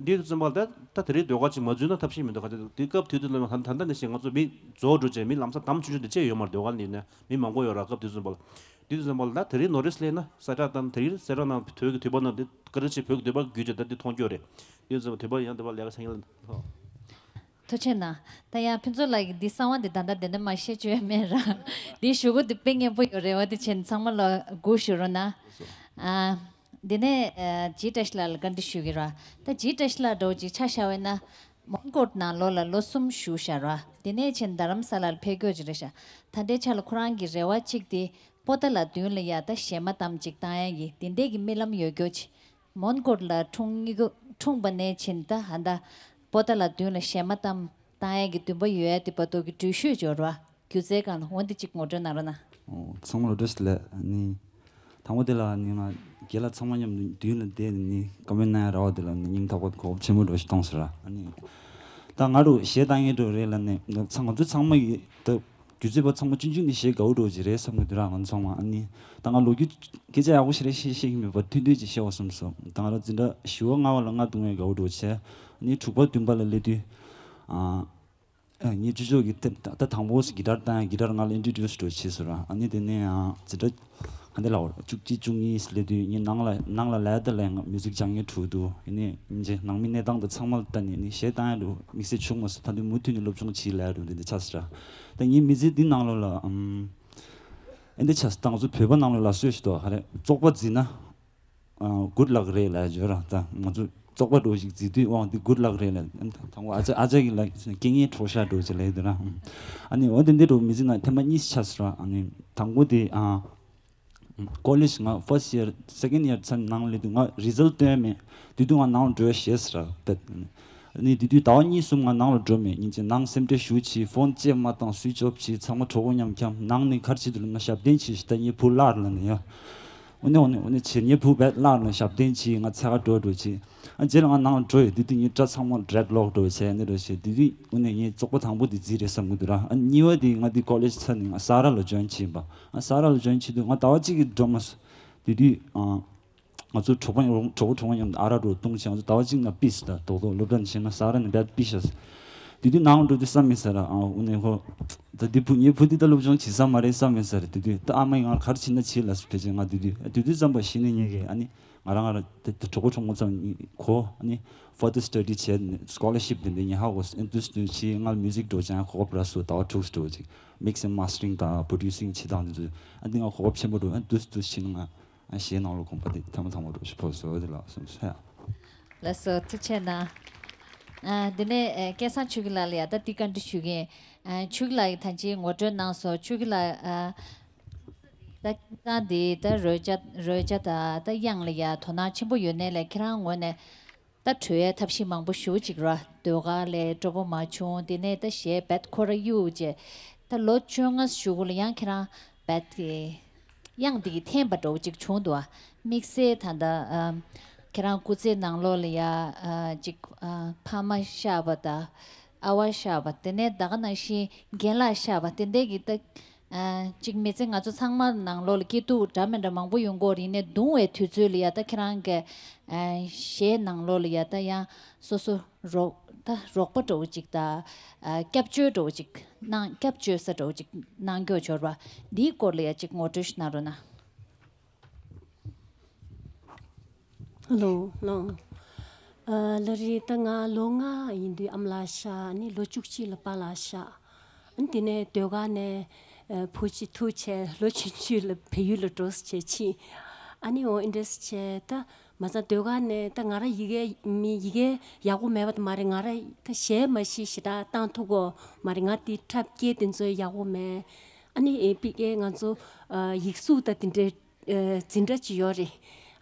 འདི་དུས་ཙམ་པ་ལ་ད་ད་དེ་རིང་ཟློས་གར་ཅིག་མ་འཛུལ་ན་ཐབས་ཤེས་མི་འདུག་ག་ད་དེ་སྐབས་དུས་དུས་ལ་ད་ད་ད་ནས་བཤད་ང་ཚོ་མི་རྫོགས་འགྲོ་བྱས་མི་ལམ་སང་དམ་ཆུང་ཆུང་འདི་བཅས་ཡོད་མ་རེད། ཟློས་གར་འདི་ནས་མི་མང་པོ་ཡོད་ར་སྐབས་དུས་ཙམ་པ་ལ། དུས་དུས་ཙམ་པ་ལ་ད་དེ་རིང་ནོ་རིས་སླེབས་ན་ས་བཀྲ་དང་དེ་རིང་ས་བཀྲ་ནང་བོད་ཀྱི་དུས་བབ་ནང་འདི་ཀ་ར་ཆེ་བོད་ཀྱི་དུས་བབ་བརྒྱུད་བྱས་ད་འདི་མཐོང་རྒྱུ་རེད། དུས་ཙམ་པ་དུས་བབ་ཡང་འདི་བ་ལས་ཀ་ཆ་ཡིན་ལ་ཐོག་ཐུགས་རྗེ་གནང་། ད་ཡང་ཕུན་ཚོགས་ལགས་ཀྱིས་འདི་གསང་བ་འདི་ད་ལྟ་འདི་འདྲ་མ་བཤད་བཅོས་མེད་ར། འདི་ཞུ་སྒོ་འདི་དཔེ་སྙན་པོ་ཡོད་རེད་བ། འདི་བྱས་ནས་ཚང་མ་ལ་སྒུག་ཞུ་རོགས་གནང་། ཨ། འདི་ནས་ཨ་ཇི་བཀྲ་ཤིས་ལགས་ལ་བཀའ་འདྲི་ཞུ་གི་ར། ད་ཇི་བཀྲ་ཤིས་ལགས་འདྲ་བོ་ཅིག་ཆ་བཞག་པ་ཡིན་ན་མོན་གྷོ་ནང་ལོགས་ལ་ལོ་གསུམ་བཞུགས་བཞག་ར། དེ་ནས་བྱས་ནས་རྡ་རམ་ས་ལར་ཕེབས་རྒྱུ་ཅིག་རེད་ཤག་ད་ལྟའི་ཆ་ལ་ཁོ་རང་གི་རེ་བ་གཅིག་དེ་པོ་ཏཱ་ལ་མདུན་ལ་ཡ་ད་གཞས་མ་གཏམ་ཅིག་བཏང་ཡ་གི་དེ་འདྲས་ཀྱི་རྨི་ལམ་ཡོད་རྒྱུ་ཅིག་མོན་གྷོ་ལ་འཁྲུངས་སྙིང་འཁྲུངས་པ་ནས་བྱས་ནས་ད་ཧ་ད་པོ་ཏཱ་ལ་མདུན་ལ་གཞས་མ་གཏམ་བཏང་ཡས་ཀྱི་འདུན་པ་ཡོད་ཡ་དེ་བར་དུ་གི་འགྲུལ་བཞུད་འབྱོར་བ་སྒྱུ་རྩལ་སྒང་ལ་འོ་འདི་གཅིག་ངོ་སྤྲོད་གནང་རོགས་གནང་། ཨོ་ཚང་མ་ལ་བཀྲ་ཤིས་བདེ་ལེགས། ཨ་ནི་དང་པོ་དེ་ལ་ནི་ང་རྒན་ལགས་ཚང་མ་མཉམ་དུ་མདུན་ལ་བསྡད་ནས་ནི་བཀའ་མོལ་གནང་ཡ་རག་པ་དེ་ལ་ནི་སྙིང་ཐག་པ་གོ་སྐབས་ཆེན་པོ་འདྲ་ཞིག་མཐོང་སོང་ར། ཨ་ནི་ད་ང་རུ་གཞས་བཏང་མཁན་འདྲ་རེད་ལབ་ནས་ང་ཚང་ང་ཚོ་ཚང་མ་ཡི་ད། སྒྱུ་རྩལ་པ་ཚང་མ་ཆུང་ཆུང་ནས་གཞས་དགའ་བོ་འདྲ་བོ་ཅིག་རེད་བསམ་གི་འདུག་ར། ང་ཚང་མ་ཨ་ནི་ད་ང་ལོ་རྒྱུས་སྐད་ཆ་ཡག་པོ་ཞིག་རེད་བཤད་ཤེས་ཀྱི་མེད་པ་ཐུང་ཐུང་ཅིག་བཤད་འོ་བསམ་སོང་། ད་ང་རང་འཛིན་གྲྭ་བཞི་པ་ལྔ་པ་ལ་རྔ་རྡུང་བའི་དགའ་བོ་འདྲ་བོ་བྱས། ཨ་ནི་དྲུག་པ་བདུན་པ་ལ་སླེབས་དུས་ཨ་ཨ་ངའི་ཅོ་ཅོ་གིས་ད་ད་དང་པོ་གི་ཊར་བཏང་ཡ་གི་ཊར་ང་ལ་ཨིན་ཊྲོ་ཌིའུ་སི་འདྲ་བོ་བྱས་སོང་ར། ཨ་ནི་དེ་ནས་ཨ་འཛིན་གྲྭ་ག་འདྲ་ལབ་དགོས་རེད། བཅུ་གཅིག་བཅུ་གཉིས་སླེབས་དུས་ངས་ནང་ལ་ནང་ལ་ལས་ད་ལས་ང་མིའུ་ཟིག་སྦྱང་མཁན་དྲུག་འདུག་ཡིན་ནའི་ཡིན་གྱི་ནང་མི་གནས་སྟངས་དང་ཚང་མ་ལ་ལྟ་ནས་ནི་གཞས་བཏང་ཡ་འདྲ་བོ་དམིགས་བསལ་བྱུང་མ་སོང་། ད་དུང་མུ་མཐུད་ནས་སློབ་སྦྱོང་བྱེད་ལས་འགྲོ་འདི་འདྲ་ཆགས་སོང་ར། ད་ངའི་མི་ཚེ་འདི་ནང་ལོགས་ལ་ཨམ། ཨེ་འདི་ཆགས་སོང་། ད་ང་ཚོ་བོད་པ་ནང་ལོགས་ལ་སྲོལ་ཞིག་འདུག་ཧ་རེ་བཙོག་པ་བརྫིས་ན་ཨ་གུཌ་ལག་རེད་ལབ་ཡ་ཅིག་ཡོད་ར། ད་ང་ཚོ་བཙོག་པ་འདྲ་བོ་ཞིག་བརྫིས་དུས་ཨང་འདི་གུཌ་ལག་རེད་ལབ། དང་པོ་ཨ་ཅག་ཨ་ཅག་གིས་ལབ་སྐད་ངན་འཕྲོག་ཤག་འདྲ་བོ་ཅིག་ལབ་ཡོད་དུས་ར། ཨ་ནི་འོ་དེ་འདི་འདྲ་བོ་མི་ཚེ་ནང་ཐེངས་མ་གཉིས་ཤིག་ཆགས་སོང་ར། ཨ་ནི་དང་པོ་དེ་ཨ། ཀོ་ལེཇ་ང་ཕར་སི་ཡར་སེ་ཀེན་ཌ་ཡར་ཚར་ནང་སླེབས་དུས་ང་རི་ཛལ་ཊ་སྟོན་མེད། དེ་དུས་ང་ནང་ལ་འགྲོ་ཡ་ཞེད་སོང་ར་བེད། ནི་དེ་དུས་ཟླ་བ་གཉིས་གསུམ་ང་ནང་ལ་འགྲོ་མེད། ཡིན་གྱི་ནང་སེམས་ཁྲལ་ཞེ་པོ་བྱས། ཕོན་ཅིག་མ་བཏང་སུའིཆ་ཨོཕ་བྱས། ཚང་མ་གྲོགས་པོ་མཉམ་འཁྱམས། ནང་ནས་ག་རེ་བྱེད་འདུག་ལབ་ན་ཞབས་བརྟན་བྱས་ཤག་ད་ངའི་བུ་གླགས་རེད་ལབ་ནས་ཡ། འོ་ནས་འོ་ནས་འོ་ནས་བྱས་ངའི་བུ་བེད་གླགས་རེད་ལབ་ནས་ཞབས་བརྟན་བྱས། ང་འཚོལ་ག་འགྲོ་འགྲོ་བྱས། ཨ་རྗེས་ལ་ང་ནང་ལ་འགྲོ་ཡོད། དེ་དུས་ངའི་སྐྲ་ཚང་མ་ཌྲེཌ་ལོག་འདྲ་བོ་བྱས་ནས་འགྲོ་བྱས། དེ་དུས་འོ་ནས་ངའི་བཙོག་པ་དང་པོ་དེ་བརྫིས་རེད་བསམ་གི་འདུག་ར། ཨ་གཉིས་པ་དེ་ང་དེ་ཀོ་ལེཇ་ཚར་ནས་ང་ས་ར་ལ་ཇོ་ཡིན་བྱས་པ། ཨ་ས་ར་ལ་ཇོ་ཡིན་བྱས་དུས་ང་ཟླ་བ་གཅིག་གི་འགྲོ་མ་སོང་། དེ་དུས་ཨ། ང་ཚོ་གྲོགས་པོ་གྲོགས་པོ་གྲོགས་མོ་མཉམ་དུ་ཨ་ར་རུ་བཏུང་བྱས་ང་ཚོ་ཟླ་བ་གཅིག་ནང་ཕུད་སོང་། ད་རྡོག་རྡོག་སློབ་གྲྭ་ནས་ཕྱིན་ན་ས་ར་ནས་བེད་ཕུད་ཤག་དེ་དུས་ནང་འགྲོ་དུས་བསམ་མེད་ས་ར། ཨ་འོ་ནས་ཧོ། ད་འདི་བུ་ངའི་བུ་འདི་ད་སློབ་སྦྱོང་བྱེད་ས་མ་རེད་བསམ་མེད་ས་ར། དེ་དུས་ད་ཨ་མ་ཡིས་ང་ག་རེ་བྱེད་ན་བྱེད་ལབ་སོང་། ཕལ་ཆེར་ང་དེ་དུས་དེ་དུས་ཙམ་པ་གཞི་ནས་ངེད་ཀྱིས་ཨ་ནི་ང་རང་ང་རང་དེ་དེ་གྲོགས་པོ་གྲོགས་མོ་ཙམ་གོ། ཨ་ནི་ཕར་དར་སི་ཊ་ཌི་བྱས་ནས་སི་ཀོ་ལར་ཤིབ་དེ་འདྲ་ངས་ཧ་གོ་སོང་། ཨ་འདུག་སེ་འདུག་སེ་བྱས། ང་ལ་མིའུ་ཟིག་འགྲོ་སྦྱང་གོ་སྐབས་རག་སོང་། ཟླ་བ་དྲུག་འགྲོ་ཅིག་མིག་སི་ཨེན་མ་སི་ཊ་རིང་དང་པོ་རོ་ཌིའུ་སིང་བྱེད་སྟངས་དེ་ཚོ་ཨ་འདི་ང་གོ་སྐབས་ཆེན་པོ་འདུག་ཨ་འདུག་སེ་འདུག་སེ་བྱས་ནས་ང་ཨ་གཞས་ནང་ལོགས་གོམ་པ་དེ་ཐེངས་མ་དང་པོ་འདྲ་ཞིག་ཕོག་སོང་། འོ་དེ་ལགས་སོ། ལགས་སོ། ཐུགས་རྗེ་གནང་། ཨ་འདི་ནས་ཨ་སྐལ་བཟང་ཆོས་སྐྱིད་ལགས་ལ་ཡ་ད་འདི་བཀའ་འདྲི་ཞུ་གི་ཡིན། ཨ་ཆོས་སྐྱིད་ལགས་ཀྱིས་ད་ཅི་ངོ་སྤྲོད་གནང་སོང་། ཆོས་སྐྱིད་ལགས་ཨ་ད་ཁྱེད་རང་འདི་ད་རོལ་ཆ་རོལ་ཆ་དང་ད་དབྱངས་ལ་ཡ་དོ་སྣང་ཆེན་པོ་ཡོད་ནའི་ལས་ཁྱེད་རང་ངོས་ནས་ད་བྲོས་ཡའི་ཐབས་ཤེས་མང་པོ་ཞེ་པོ་ཅིག་ར། ཟློས་གར་ལས་སྤྲོ་པོ་མ་བྱུང་། དེ་ནས་ད་གཞས་བེད་ཁོ་ར་གཡུག་བྱས། ད་ལོ་བཅོ་ལྔ་གཞུག་གུ་ལ་ཡང་ཁྱེད་རང་བེད་དེ་དབྱངས་དེ་གི་འཐེན་པ་འདྲ་བོ་ཅིག་བྱུང་འདུག་ཨ། དམིགས་བསལ་ད་ལྟ་ཨ་ཁྱེད་རང་སྐུ་ཚེ་ནང་ལོགས་ལ་ཡ་ཨ་ཅིག་ཨ་ཕ་མ་གཤགས་པ་དང་ཨ་བ་གཤགས་པ། དེ་ནས་ད་ག་ནང་བཞིན་རྒན་ལགས་གཤགས་པ་དེ་འདྲའི་གི་ད། ཨ་གཅིག་མི་ཚེ་ང་ཚོ་ཚང་མ་ནང་ལོགས་ལ་སྐྱིད་སྡུག་འདྲ་མི་འདྲ་མང་པོ་ཡོང་གི་ཡོད་རེད། ཡིན་ནའི་གདུང་བའི་དུས་ཚོད་ལ་ཡ་ད་ཁྱེད་རང་གི་ཨ་གཞས་ནང་ལོགས་ལ་ཡ་ད་ཡང་སོ་སོ་རོགས་ད་རོགས་པ་འདྲ་བོ་ཅིག་དང་ཨ་སྐྱབས་བཅོལ་འདྲ་བོ་ཅིག་གནང་། སྐྱབས་བཅོལ་ས་འདྲ་བོ་ཅིག་གནང་སྐྱོར་འབྱོར་བ་འདིའི་སྐོར་ལ་ཡ་གཅིག་ངོ་སྤྲོད་ཞིག་གནང་རོགས་གནང་། ཧ་ལོ་ལོ། ཨ་ལ་རི་ད་ང་ལོ་ལྔ་ཡིན་དུས་ཨ་མ་ལགས་གཤགས། ཨ་ནི་ལོ་བཅུ་གཅིག་ལ་པཱ་ལགས་གཤགས། ཨ་ནི་དེ་ནས་ཟློས་གར་ནས་ཨ་བུ་གཅིག་ཐུག་བྱས་ལོ་ཆུང་ཆུང་ལ་བལ་ཡུལ་ལ་འགྲོ་བྱས་ཕྱིན། ཨ་ནི་འོ་ཨིན་ཌས་བྱས་ད་ མ་ཚད་ཟློས་གར་ནས་ད་ང་རང་ཡི་གེ་མི་ཡི་གེ་ཡག་པོ་མེད་པ་དེ་མ་རེད། ང་རང་ད་གཞས་མ་གཞི་ཞེ་དྲག་བཏང་ཐུབ་ཀྱི་མ་རེད། ང་དེ་འཁྲབ་སྐྱེལ་དེ་ཚོ་ཡག་པོ་མེད། ཨ་ནི་ཨེ་ཕ་གིར་ང་ཚོ་ཨ་ཡིག་གཟུགས་དང་དེ་འདྲའི་ཨ་འཛིན་གྲྭ་ཅིག་ཡོད་རེད།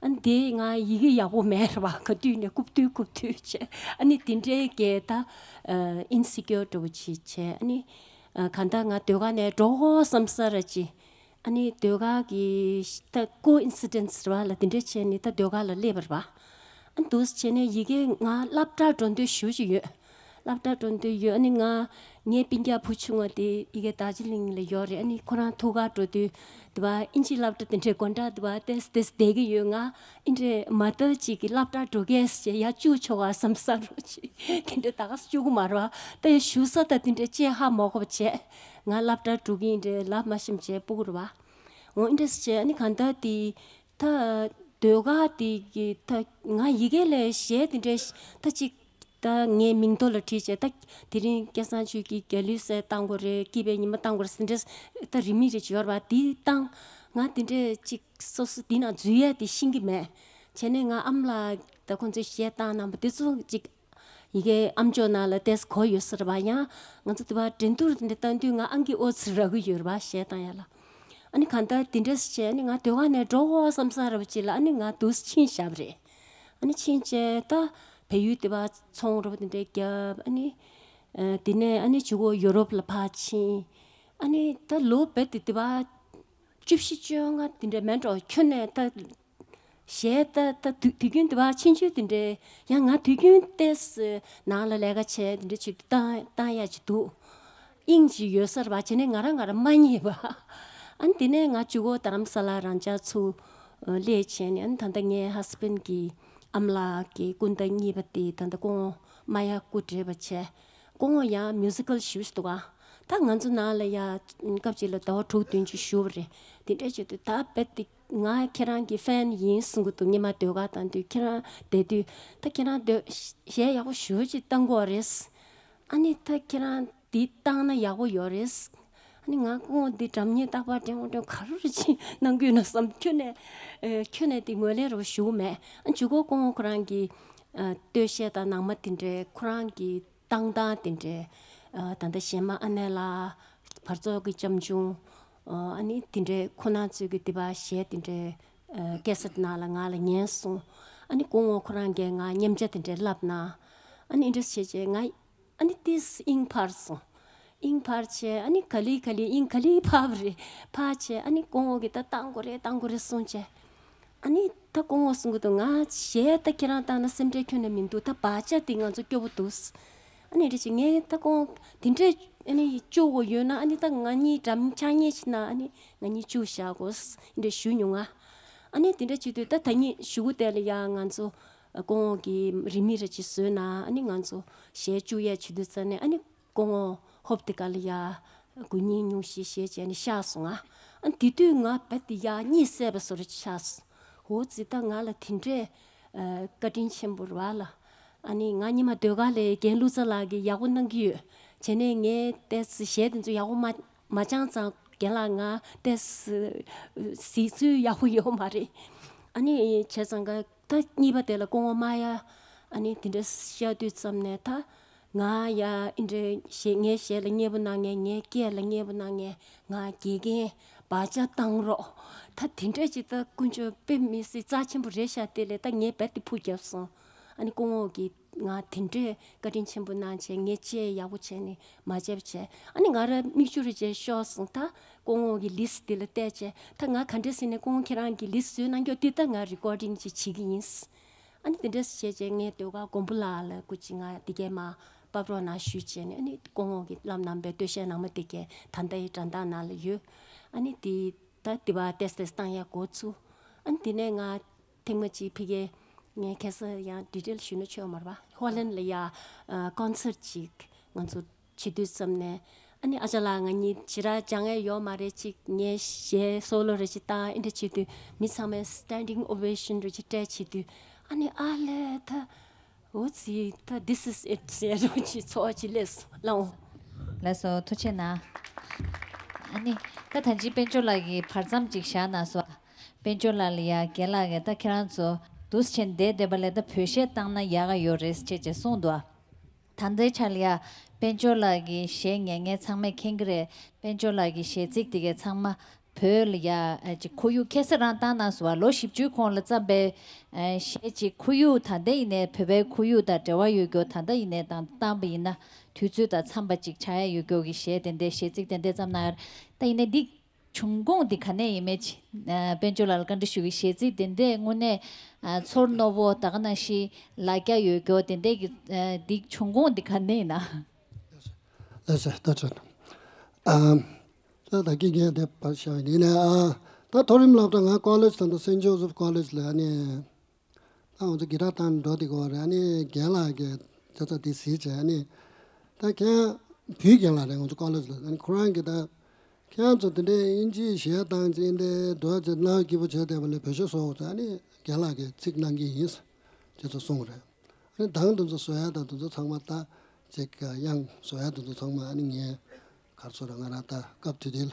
ཨ་ནི་དེ་ང་ཡི་གེ་ཡག་པོ་མེད་རེད་བ། ག་དུས་ནས་རྐུབ་ཐོལ་རྐུབ་ཐོལ་བྱས། ཨ་ནི་དེ་འདྲའི་གི་ད་ཨ་ཨིན་སི་ཀིའོར་འདྲ་བོ་ཅིག་བྱས། ཨ་ནི་ཨ་གང་ལྟར་ང་ཟློས་གར་ནས་འགྲོ་དགོས་བསམ་ས་ར་ཅིག་ཨ་ནི་ཟློས་གར་གྱི་ད་ཀོ་ཨིན་སི་ཌེན་སི་རེད་བ་ལ། དེ་འདྲ་བྱས་ནས་ད་ཟློས་གར་ལ་སླེབས་པ་རེད་བ། ཨ་ནི་འདུག་སེ་བྱས་ནས་ཡི་གེ་ང་སློབ་གྲྭར་འགྲོ་འདོད་ཞེ་པོ་ཅིག་ཡོད། སློབ་གྲྭར་འགྲོ་འདོད་ཡོད། ཨ་ནི་ང་ངའི་སྤུན་ཀྱག་བུ་ཆུང་བ་དེ་ཡི་གེ་རྡོ་རྗེ་གླིང་ལ་ཡོད་རེད། ཨ་ནི་ཁོ་རང་ཐུག་གར་འགྲོ་དུས་དེ་བ་ཨིན་ཇི་སློབ་གྲྭ་དེ་འདྲའི་དགོན་གྲྭ་དེ་བ་ཏེས་ཏེས་བསྡད་ཀྱི་ཡོད། ང་ཨིན་འདྲའི་མ་ལྟ་ཅིག་གི་སློབ་གྲྭར་འགྲོ་གས་ཞེས་ཡར་བཅུག་ཆོག་ག་བསམ་ས་རོགས་ཅིག་དེ་འདྲའི་ད་ག་སེ་བཅུག་གི་མ་རེད་བ། ད་ཡར་བཞུགས་ས་ད་དེ་འདྲའི་ཅིག་ཧ་མ་གོ་བ་བྱས། ང་སློབ་གྲྭར་འགྲོ་གི་ཡིན་འདྲའི་ལབ་མ་ཤེས་བྱས་སྤུ་གུ་རེད་བ། འོ་ཨིན་འདྲ་སེ་བྱས། ཨ་ནི་གང་ལྟར་དེ་ད་ཟློས་གར་དེ་གི་ད་ང་ཡི་གེ་ལས་གཞས་དེ་འདྲའི་ད་ཅིག་ད་ངའི་མིང་ཐོག་ལ་བྲིས་བྱས། ད་དེ་རིང་སྐལ་བཟང་ཆོས་ཀྱི་རྒྱལ་གླུའི་སྲས་བཏང་དགོས་རེད། སྐྱིད་པའི་ཉི་མ་བཏང་དགོས་རེད་ཟེར་འདྲ་ད་རིན་མེད་རེ་ཅིག་ཡོད་རེད་བ། དེ་བཏང་། ང་དེ་འདྲས་ཅིག་སོ་སོ་དེ་ནང་འཛུལ་ཡ་དེ་ཤེས་ཀྱི་མེད། བྱས་ནས་ང་ཨ་མ་ལགས་ད་ཁོང་ཚོས་གཞས་བཏང་གནང་བ་དེ་ཚོ་ཅིག་ཡི་གེ་ཨམ་ཅོག་ནང་ལ་ཏོག་ཙམ་གོ་ཡོད་ས་རེད་བ། ཡང་ང་ཚོ་དེ་བ་འགྲན་བསྡུར་དེ་འདྲ་བཏང་དུས་ང་ཨང་ཀི་ཨོ་ཙི་རག་གི་ཡོད་རེད་བ། གཞས་བཏང་ཡ་ལ། ཨ་ནི་གང་ལྟར་དེ་འདྲ་བྱས་ནས་ང་ཟློས་གར་ནས་འགྲོ་དགོས་བསམ་ས་རེད་བ་ཅིག་ལ། ཨ་ནི་ང་འདུག་སེ་ཕྱིན་བཞག་པ་རེད། ཨ་ནི་ཕྱིན་བྱས་ད་བལ་ཡུལ་དེ་བ་ཚོང་རེད་བ་དེ་འདྲ་བརྒྱབ། ཨ་ནི་ཨ་དེ་ནས་ཨ་ནི་གཅིག་པོ་ཡོ་རོབ་ལ་ཕར་ཕྱིན། ཨ་ནི་ད་ལོ་རྦད་དེ་དེ་བ་བཅུ་བཞི་བཅོ་ལྔ་དེ་འདྲ་མེད་འགྲོ། ཁྱོན་ནས་ད་གཞས་ད་ད་དུས་དུས་རྒྱུན་དེ་བ་ཆུང་ཆུང་དེ་འདྲའི། ཡང་ང་དུས་རྒྱུན་ཏོག་ཙམ་ནང་ལ་ལས་ཀ་བྱས་དེ་འདྲ་བྱེད་དུས་བཏང་བཏང་ཡ་ཅིག་འདུག་དབྱིངས་ཅིག་ཡོད་ས་རེད་བ། བྱས་ནས་ང་རང་ང་རང་མ་རྙེད་པ། ཨ་ནི་དེ་ནས་ང་གཅིག་པོ་རྡ་རམ་ས་ལ་རང་འཇགས་ཚུར་སླེབས་བྱས་ནས། ཨ་ནི་ད་ལྟ་ངའི་ཧ་སི་བེན་གྱི་ཨ་མ་ལགས་ཀྱི་སྐུ་ཟླ་གཉིས་པ་དེ་ད་ལྟ་སྐུ་ངོ་མ་ཡ་སྐུ་བགྲེས་པ་བྱས། སྐུ་ངོ་ཡང་མིའུ་ཟི་ཀལ་ཞེ་པོ་ཞིག་འདུག་ག་ད་ང་ཚོ་ནང་ལ་ཡ་སྐབས་གཅིག་ལ་ཟླ་བ་དྲུག་བདུན་ཅིག་བཞུགས་པ་རེད། དེ་འདྲ་བྱེད་དུས་ད་རྦད་དེ་ང་ཁྱེད་རང་གི་ཕེན་ཡིན་གསུང་གི་འདུག་སྔོན་མ་ཟློས་གར་བཏང་དུས་ཁྱེད་རང་བསྡད་དུས། ད་ཁྱེད་རང་ཟློས་གཞས་ཡག་པོ་ཞེ་པོ་ཅིག་བཏང་གི་ཡོད་རེད། ཨ་ནི་ད་ཁྱེད་རང་འདི་བཏང་ན་ཡག་པོ་ཡོད་རེད། ཨ་ནི་ང་སྐུ་ངོ་འདི་འགྲམ་ཉེ་རྟག་པར་དྲན་འོང་དྲན། ག་རེ་ཅིག་གནང་གི་ཡོད་ན་བསམ། ཁྱོན་ནས་ཨེ་ཁྱོན་ནས་དེ་ངོས་ལེན་རོགས་ཞུ་གི་མེད། ཨ་ནི་གཅིག་པོ་སྐུ་ངོ་ཁོ་རང་གི་ཨ་སྟོད་གཞས་དང་ནང་མ་དེ་འདྲའི་ཁོ་རང་གི་བཏང་སྟངས་དེ་འདྲའི། ཨ་ད་ལྟ་གཞས་མ་ཨ་ནེ་ལགས། བར་ཙོག་གི་སྐྱབས་འཇུག་ཨ་ནི་དེ་འདྲའི་ཁོ་ན་ཚོས་ཀྱི་དེ་བ་གཞས་དེ་འདྲའི་ཨ་ཀེ་སེ་ཊི་ནང་ལ་ང་ལ་ཉན་སོང་། ཨ་ནི་སྐུ་ངོ་ཁོ་རང་གིས་ང་མཉམ་བྱ་དེ་འདྲའི་བསླབ་གནང་། ཨ་ནི་འདི་འདྲ་བྱས་བྱས་ང་ཨ་ནི་ཏིས་དབྱིངས་འཕར་སོང་། དབྱིངས་འཕར་བྱས། ཨ་ནི་ག་ལེ་ག་ལེ་དབྱིངས་ག་ལེ་འཕར་བ་རེད། འཕར་བྱས། ཨ་ནི་སྐུ་ངོ་གིས་ད་བཏང་དགོས་རེད་བཏང་དགོས་རེད་གསུངས་བྱས། ཨ་ནི་ད་སྐུ་ངོ་གསུང་གི་འདུག་ང་གཞས་ད་ཁྱེད་རང་བཏང་ན་སེམས་ཁྲལ་ཁྱོན་ནས་མི་འདུག་ད་བག་ཆགས་དེ་ང་ཚོ་སྐྱོ་པོ་འདུག་ཨ་ནི་འདྲ་ཅིག་ངས་ད་སྐུ་ངོ་དེ་འདྲས་ཨ་ནི་སྐྱོ་བོ་ཡོད་ན། ཨ་ནི་ད་ང་གཉིས་འགྲམ་ཆགས་ཉེ་ཕྱིན་ན། ཨ་ནི་ང་གཉིས་བཅུག་བཞག་གོ་ཟེར་འདྲ་ཞུ་མྱོང་ང་། ཨ་ནི་དེ་འདྲ་བྱེད་དུས་ད་ད་ནི་གཞུག་གུ་དེ་ལ་ཡ་ང་ཚོ་སྐུ་ངོ་གི་རིན་མེད་རེ་ཅིག་བཟོས་ན། ཨ་ནི་ང་ཚོ་གཞས་བཅུག་ཡས་བྱེད་དུས་ཙ་ནས། ཨ་ནི་སྐུ་ངོ་ཧོབ་དེ་ག་ལ་ཡ་དགུ་ཉིན་སྙུང་གཞི་བཞེས་བྱས་ནས་གཤགས་སོང་ང་། ཨ་དེ་དུས་ང་རྦད་དེ་ཡ་གཉིད་སད་པ་བཟོ་འདྲ་ཆགས་སོང་། འོ་ཙི་ད་ང་ལ་དེ་འདྲས་ཨ་བཀའ་དྲིན་ཆེན་པོ་རེད་བ་ལ། ཨ་ནི་ང་སྔོན་མ་ཟློས་གར་ལ་རྒན་བློ་བཟང་ལགས་ཀྱིས་ཡག་པོ་གནང་གི་ཡོད། བྱས་ནས་ངས་ཏོག་ཙམ་གཞས་དེ་ཚོ་ཡག་པོ་མ་མ་སྦྱངས་ཙང་རྒན་ལགས་ང་ཏོག་ཙམ་གཟིགས་ཚུལ་ཡག་པོ་ཡོད་མ་རེད། ཨ་ནི་བྱས་ཙང་ཀ་ད་གཉིས་པ་དེ་ལ་སྐུ་ངོ་མ་ཡ་ཨ་ནི་དེ་འདྲ་བཤད་དུས་ཙམ་ནས། ད་ང་ཡ་ཨི་འདྲའི་གཞས་ངའི་གཞས་ལ་མཉེས་པོ་གནང་མཁན། ངའི་སྐད་ལ་མཉེས་པོ་གནང་མཁན། ང་དགེ་རྒན་བག་ཆགས་བཏང་རོགས། ད་དེ་འདྲ་ཅིག་ད་དཀོན་མཆོག་དཔེ་མི་སྲིད་རྩ་ཆེན་པོ་རེད་ཤག་དེ་ལས་ད་ངས་རྦད་དེ་ཕུགས་བརྒྱབ་སོང་། ཨ་ནི་སྐུ་ངོ་གིས་ང་དེ་འདྲའི་བཀའ་དྲིན་ཆེན་པོ་གནང་བྱས། ངས་དཔྱད་ཡག་པོ་བྱས་ནས་མ་བྱས་པ་བྱས། ཨ་ནི་ང་ར་མིག་ཆུ་རེ་བྱས་ཤོར་སོང་། ད་སྐུ་ངོ་གི་ལིས་དེ་ལ་བལྟས་བྱས། ད་ང་ག་འདྲ་ཟེར་ནས་སྐུ་ངོ་ཁྱེད་རང་གི་ལིས་བཟོས་གནང་རྒྱུ་དེ་ད་ང་རི་ཀོར་ཌིང་ཅིག་བྱེད་ཀྱི་ཡིན། ཨ་ནི་དེ་འདྲ་བྱས་བྱས་ངས་ཟློས་གར་མགོན་པོ་ལགས་ལ་སྐུ་མཁྱེན་ང་འདི་གས་མར་ཕབ་རོགས་གནང་ཞུས་བྱས་ནས། ཨ་ནི་སྐུ་ངོ་གིས་བསླབ་གནང་བའི་སྟོད་གཞས་ནང་མ་དེ་གས་ད་ལྟའི་དྲན་རྟགས་ནང་ལ་ཡོད། ཨ་ནི་དེ་ད་དེ་བ་ཏོག་ཙམ་བཏང་ཡ་འགོ་ཚུགས། ཨ་ནི་དེ་ནས་ང་ཐེངས་མ་གཅིག་ཕ་གིར་ངས་ཁ་སང་ཡང་ཌི་ཊེལ་ཞུས་ན་ཆོག་མ་རེད་པ། ཧོ་ལན་ལ་ཡ་ཨ་ཀོན་སར་ཊི་ཅིག་ང་ཚོ་བྱེད་དུས་ཙམ་ནས། ཨ་ནི་ཨ་ཅག་ལགས་ང་གཉིས་ཞེ་དྲག་སྦྱང་ཡས་ཡོད་མ་རེད། ཅིག་ངས་གཞས་སོ་ལོ་རེ་ཅིག་བཏང་། ཨེ་འདྲ་བྱེད་དུས་མི་ཚང་མས་སི་ཊན་ཌིང་ཨོ་ཝེ་ཤན་རེ་ཅིག་སྤྲད་བྱེད་དུས། ཨ་ནི་ཨ་ལས་ད་འོ་ཙི་ད་this is it ཟེར་རོ་ཅིག་ཚོར་བ་ཅིག་སླེབས་སོང་། ལགས་འོང་། ལགས་སོ། ཐུགས་རྗེ་གནང་། ཨ་ནི་ད་ད་ཅི་དཔལ་འབྱོར་ལགས་ཀྱིས་བར་མཚམས་ཅིག་བཞག་གནང་སོང་། དཔལ་འབྱོར་ལགས་ལ་ཡ་རྒན་ལགས་ཀྱིས་ད་ཁྱེད་རང་ཚོ་ འདུག་སེ་བྱས་བསྡད་བསྡད་པ་ལས་ད་བོད་གཞས་བཏང་ན་ཡག་ག་ཡོད་རེད་ཅེས་ཅེས་གསུངས་འདུག་ཨ། ད་ལྟའི་ཆར་ལ་ཡ་དཔལ་འབྱོར་ལགས་ཀྱི་གཞས་ཉན་མཁན་ཚང་མས་མཁྱེན་གྱི་རེད། དཔལ་འབྱོར་ལགས་ཀྱི་གཞས་ཚིག་དེ་གའི་ཚང་མ་བོད་ལ་ཡ་ཨ་ཅིག་ཁོར་ཡུག་ཁ་སང་རང་བཏང་གནང་སོང་བ། ལོ་བཞི་བཅུའི་གོང་ལ་བརྩམས་པའི་ཨ་གཞས་ཅིག་ཁོར་ཡུག་ད་ལྟ་ཡིན་ནའི་བོད་པའི་ཁོར་ཡུག་དང་འབྲེལ་བ་ཡོད་རྒྱུ། ད་ལྟ་ཡིན་ནའི་དང་བཏང་པ་ཡིན་ན་དུས་ཚོད་དང་འཚམས་པ་ཅིག་ཆགས་ཡ་ཡོད་རྒྱུ་གི་གཞས་དེ་འདྲའི་གཞས་ཚིག་དེ་འདྲའི་བརྩམས་གནང་ཡོད་རེད། ད་ཡིན་ནའི་འདི་བྱུང་ཁུངས་འདི་ག་ནས་ཡིན་མིན་ཅིག་ཨ་དཔལ་འབྱོར་ལགས་ལ་བཀའ་འདྲི་ཞུ་གི། གཞས་ཚིག་དེ་འདྲས་དངོས་གནས་ཨ་ཚོར་རྣོ་པོ་ད་ག་ནང་བཞིན་ལ་རྒྱ་ཡོད་རྒྱུ་དེ་འདྲས་ཀྱི་ཨ་འདི་བྱུང་ཁུངས་འདི་ག་ནས་ཡིན་ན། ལགས་སོ། ལགས་སོ། ལྟ་ཚོད། ཨ་ད་ད་གིན་ངས་དེ་ཕར་བཞག་ཡིན་ནའི་ཨ་ད་མཐོ་རིམ་སློབ་གྲྭ་ང་ཀོ་ལེཇ་ད་ལྟ་སེན་ཇོ་སེབ་ཀོ་ལེཇ་ལ་ཨ་ནི། ད་ང་ཚོ་གི་ཊར་བཏང་འགྲོ་དེ་གོ་རེད། ཨ་ནི་རྒན་ལགས་ཀྱིས་ཅ་ཚ་དེ་གཟིགས་བྱས། ཨ་ནི་ད་ཁྱེད་བུའི་རྒན་ལགས་རེད། ང་ཚོ་ཀོ་ལེཇ་ལ། ཨ་ནི་ཁོ་རང་གིས་ད་ཁྱེད་ཚོ་དེ་འདྲའི་དབྱིན་ཇིའི་གཞས་བཏང་ཅིག་འདྲའི་འགྲོ་ཅིག་རྣ་བ་སྐྱིད་པོ་བྱས་བསྡད་པ་ལས་བོད་གཞས་བཟོ་འོ་ཟེར། ཨ་ནི་རྒན་ལགས་ཀྱིས་ཚིག་གནང་གི་ཡིན་ཅེས་ཚོ་གསུངས་རེད། ཨ་ནི་གདངས་དེ་ཚོ་བཟོ་ཡ་དང་དེ་ཚོ་ཚང་མ་ད་ཅིག་དབྱངས་བཟོ་ཡ་དེ་ཚོ་ཚང་མ་ཨ་ནི་ངས་ག་རེ་ཟེར་ར། ང་རང་ད་སྐབས་དེ་དུས་ལ་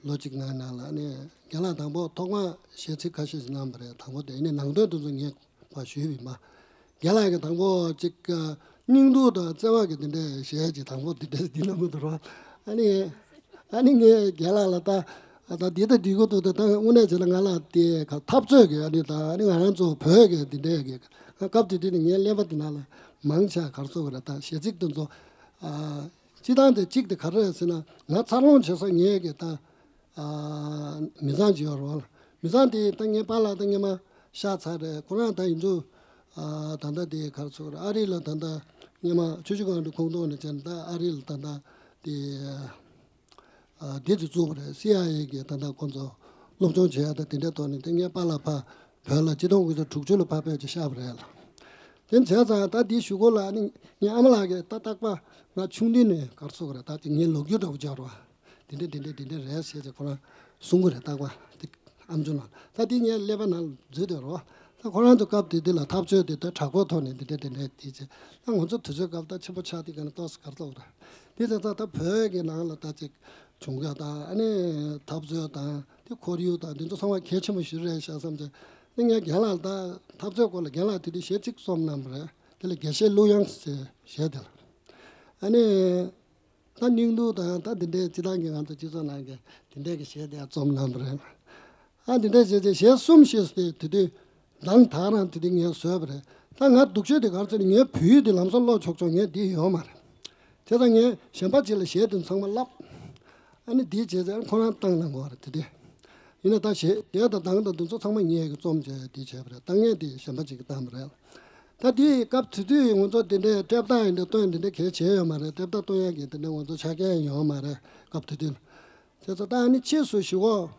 ལོ་གཅིག་ནང་ནང་ལ་ཨ་ནི་རྒན་ལགས་དང་པོ་ཐོག་མར་གཞས་ཚིག་ཁ་ཤས་ཤིག་གནང་བ་རེད། དང་པོ་དེ་ཨ་ནི་ནང་དོན་དེ་ཚོ་ངས་ཕར་ཞུས་པ་ཡིན་པ། རྒན་ལགས་ཀྱིས་དང་པོ་ཅིག་སྙིང་སྡུག་དང་བརྩེ་བ་གི་དེ་འདྲའི་གཞས་ཅིག་དང་པོ་དེ་འདྲའི་འདི་གནང་གི་འདུག་ར། ཨ་ནི་ཨ་ནི་ངས་རྒན་ལགས་ལ་ད་ད་འདི་ད་འགྲིག་གི་འདུག་ད་ད་དངོས་གནས་བྱས་ན་ང་ལ་དེ་ག་འཐབ་རྩོད་ཀྱི་ཨ་ནི་ད་ཨ་ནི་ང་རང་ཚོ་བོད་ཀྱི་འདི་འདྲའི་གི་སྐབས་དེ་དུས་ནས་ངའི་ཀླད་པ་དེ་ནང་ལ་མང་ཆེ་ག་རེ་ཟེར་དགོས་རེད། ད་གཞས་ཚིག་དེ་ཚོ་ཨ། སྤྱིར་བཏང་དེ་གཅིག་དེ་ག་རེ་རེད་ཟེར་ན། ང་འཚར་ལོངས་བྱེད་ས་ངའི་གི་ད་ཨ་མི་ཚང་ཅིག་ཡོད་རེད་བ། མི་ཚང་དེ་ད་ངའི་པཱ་ལགས་ད་སྔོན་མ་གཤགས་ཚར་རེད། ཁོ་རང་ད་ཡིན་དུས་ཨ་ད་ལྟ་དེ་ག་རེ་ཟེར་དགོས་རེད། ཨ་རི་ལ་ད་ལྟ་སྔོན་མ་ཆུ་བཞི་སྒང་དྲུག་ཁོངས་གཏོགས་ནས་བྱས་ན་ད་ཨ་རི་ལ་ད་ལྟ་དེ་ཨ་སྡེ་ཅིག་བཙུགས་པ་རེད། སི་ཨའི་ཨེ་གི་ད་ལྟ་ཁོང་ཚོ་སློབ་སྦྱོང་བྱེད་ཡ་ད་དེ་འདྲའི་ཐོག་ནས། དེ་ངའི་པཱ་ལགས་ཕར་བོད་ལ་ཆིག་སྟོང་དགུ་བརྒྱ་དྲུག་ཅུ་ལ་ཕར་ཕེབས་ཀྱི་གཤགས་པ་རེད་ལ། དེ་བྱས་ཙང་ད་འདི་ཞུ་སྒོ་ལ་ཨ་ནི་ངའི་ཨ་མ་ལགས་ཀྱིས་ད་རྟག་པར་ང་ཆུང་དུས་ནས་ག་རེ་ཟེར་དགོས་རེད། ད་དེ་ངའི་ལོ་རྒྱུས་འདྲ་པོ་སྦྱར་བ། དེ་འདྲ་དེ་འདྲ་དེ་འདྲ་རེད་ཟེར་ཏེ་ཁོ་རང་གསུང་གི་རེད། རྟག་པར་དེ་ཨམ་ཅོག་ནང་ད་དེ་ངའི་ཀླད་པ་ནང་འཛུལ་སྡོད་རོ། ད་ཁོ་རང་ཚོ་སྐབས་དེ་དུས་ལ་འཐབ་རྩོད་དེ་ད་དྲག་པོའི་ཐོག་ནས་དེ་འདྲ་དེ་འདྲ་དེ་བྱས། ད་ང་ཚོ་དུས་ཚོད་སྐབས་ད་ཆེན་པོ་ཆགས་དེ་ག་ནས་ཏོག་ཙམ་ག་རེ་ཟེར་དགོས་རེད། དེ་བྱས་ཙང་ད་བོད་ཀྱི་ནང་ལ་ད་ཅིག་བྱུང་ཡ་དང་། ཨ་ནི་འཐབ་རྩོད་དང་དེ་ཁོར་ཡུག་དང་དེ་ཚོ་ཚང་མ་གལ་ཆེན་པོ་ཞིག་རེད་ཤག་བསམ་བྱས། ཨ་ནི་ངས་རྒན་ལགས་ལ་ད་འཐབ་རྩོད་སྐོར་ལ་རྒན་ལགས་དེ་དུས་གཞས་གཅིག་རྩོམ་གནང་བ་རེད། དེ་ལ་དགེ་བཤེས་གླུ་དབྱངས་ཟེར་གཞས་དེ་ལ། ཨ་ནི་ད་སྙིང་སྡུག་དང་ད་འདི་འདྲའི་སྤྱིར་བཏང་གི་ང་ཚོ་སྤྱི་ཚོགས་ནང་གི་དེ་འདྲའི་གི་གཞས་དེ་རྩོམ་གནང་བ་རེད། ཨ་འདི་འདྲའི་གཞས་དེ་གཞས་གསུམ་ཤེས་སུ་དེ་དེ་དུས་མདང་དག་རང་དེ་དུས་ངས་བཟོས་པ་རེད། ད་ང་སྡུག་ཤོས་དེ་ག་རེ་ཟེར་ན། ངའི་བོད་ཡིག་དེ་ལམ་སང་ཀློག་ཆོག་ཆོག་ངས་འདི་ཡོད་མ་རེད། དེ་ད་ངས་གཞན་པ་ཅིག་ལ་གཞས་དེ་ཚང་མ་བསླབས། ཨ་ནི་འདི་བྱས་ཚེ་ཁོ་རང་བཏང་གནང་དགོས་རེད། དེ་དེ་ཡིན་ན་ད་གཞས་དེ་དང་གདངས་དང་དེ་ཚོ་ཚང་མ་ངས་གི་རྩོམ་བྱས་འདི་བྱས་པ་རེད། ད་ངས་འདི་གཞན་པ་ཅིག་གིས་བཏང་བ་རེད། ད་དེའི་སྐབས་དེ་དུས་ང་ཚོ་དེ་འདྲའི་ཊེབ་ཏ་ཡིན་འདྲ་སྟོན་དེ་འདྲ་གལ་ཆེ་ཡོད་མ་རེད། ཊེབ་ཏ་སྟོན་ཡག་གི་དེ་འདྲ་ང་ཚོ་ཆ་རྐྱེན་ཡོད་མ་རེད་སྐབས་དེ་དུས་ལ། དེ་ཚོ་ད་ཨ་ནི་ཕྱིས་སུ་ཞུ་གོ།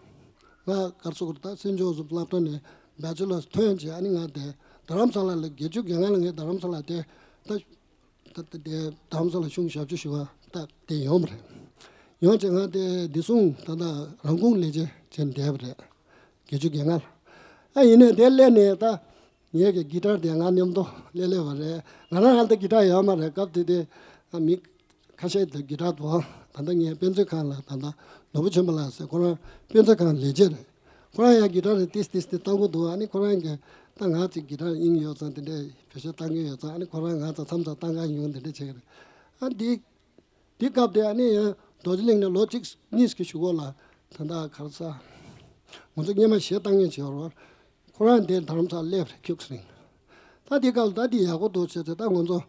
ང་ག་རེ་ཟེར་དགོས་རེད། ད་སེན་ཇོ་སེབ་སློབ་གྲྭ་ནས་བེ་ཅི་ལར་ཐོན་རྗེས་ཨ་ནི་ང་དེ་རྡ་རམ་ས་ལ་ལ་བརྒྱད་ཅུ་གྱ་ལྔ་ལ་ངས་རྡ་རམ་ས་ལ་དེ་ད། ད་ལྟ་དེ་རྡ་རམ་ས་ལ་གཞུང་ཞབས་ཕྱི་ཞུ་བ་ད་དེ་ཡོང་བ་རེད། ཡོང་རྗེས་ང་དེ་བདེ་སྲུང་ད་ལྟ་རང་ཁུངས་ལས་བྱེད་བྱས་བསྡད་པ་རེད། བརྒྱད་ཅུ་གྱ་ལྔ་ལ། ཨ་ཡིན་ནའི་དེ་སླེབས་ནས་ད་ངའི་གི་གི་ཊར་དེ་ང་མཉམ་དུ་སླེབས་སླེབས་པ་རེད། ང་རང་ཧ་ལས་ད་གི་ཊར་ཡོད་མ་རེད། སྐབས་དེ་དུས་ཨ་མི་ཁ་ཤས་དེ་གི་ཊར་འདུག་ད་ལྟ་ངའི་དཔེ་མཛོད་ཁང་ལ་ད་ལྟ་ནོར་བུ་ཆོས་འཕེལ་ལགས་ཟེར། ཁོ་རང་དཔེ་མཛོད་ཁང་ལས་བྱེད་རེད། ཁོ་རང་ཡང་གི་ཊར་རེ་ཏིས་ཏིས་ཏིས་བཏང་གི་འདུག་ཨ་ནི་ཁོ་རང་གིས་ད་ང་ཅིག་གི་ཊར་དབྱིངས་ཡོད་ཙང་དེ་འདྲའི་བེད་སྤྱོད་བཏང་གི་ཡོད་ཙང་། ཨ་ནི་ཁོ་རང་ང་ཚོ་མཚམས་མཚམས་བཏང་ག་ཡོང་། དེ་འདྲ་བྱེད་ཀྱི་རེད། ཨ་འདི་འདི་སྐབས་དེ་ཨ་ནི་ཡང་རྡོ་རྗེ་གླིང་ནས་ལོ་གཅིག་གཉིས་ཀྱི་གཞུག་གུ་ལ་ད་ལྟ་ག་རེ་ཟ། ང་ཚོ་སྔོན་མ་གཞས་བཏང་མཁན་བྱེད་བར་ཁོ་རང་འདིར་རྡ་རམ་ས་ལ་སླེབས་རེད། ཁྱུག་སེང་། ད་འདི་སྐབས་ལ་ད་འདི་ཡག་པོ་འདུག་བྱས་ཚེ་ད་ང་ཚོ་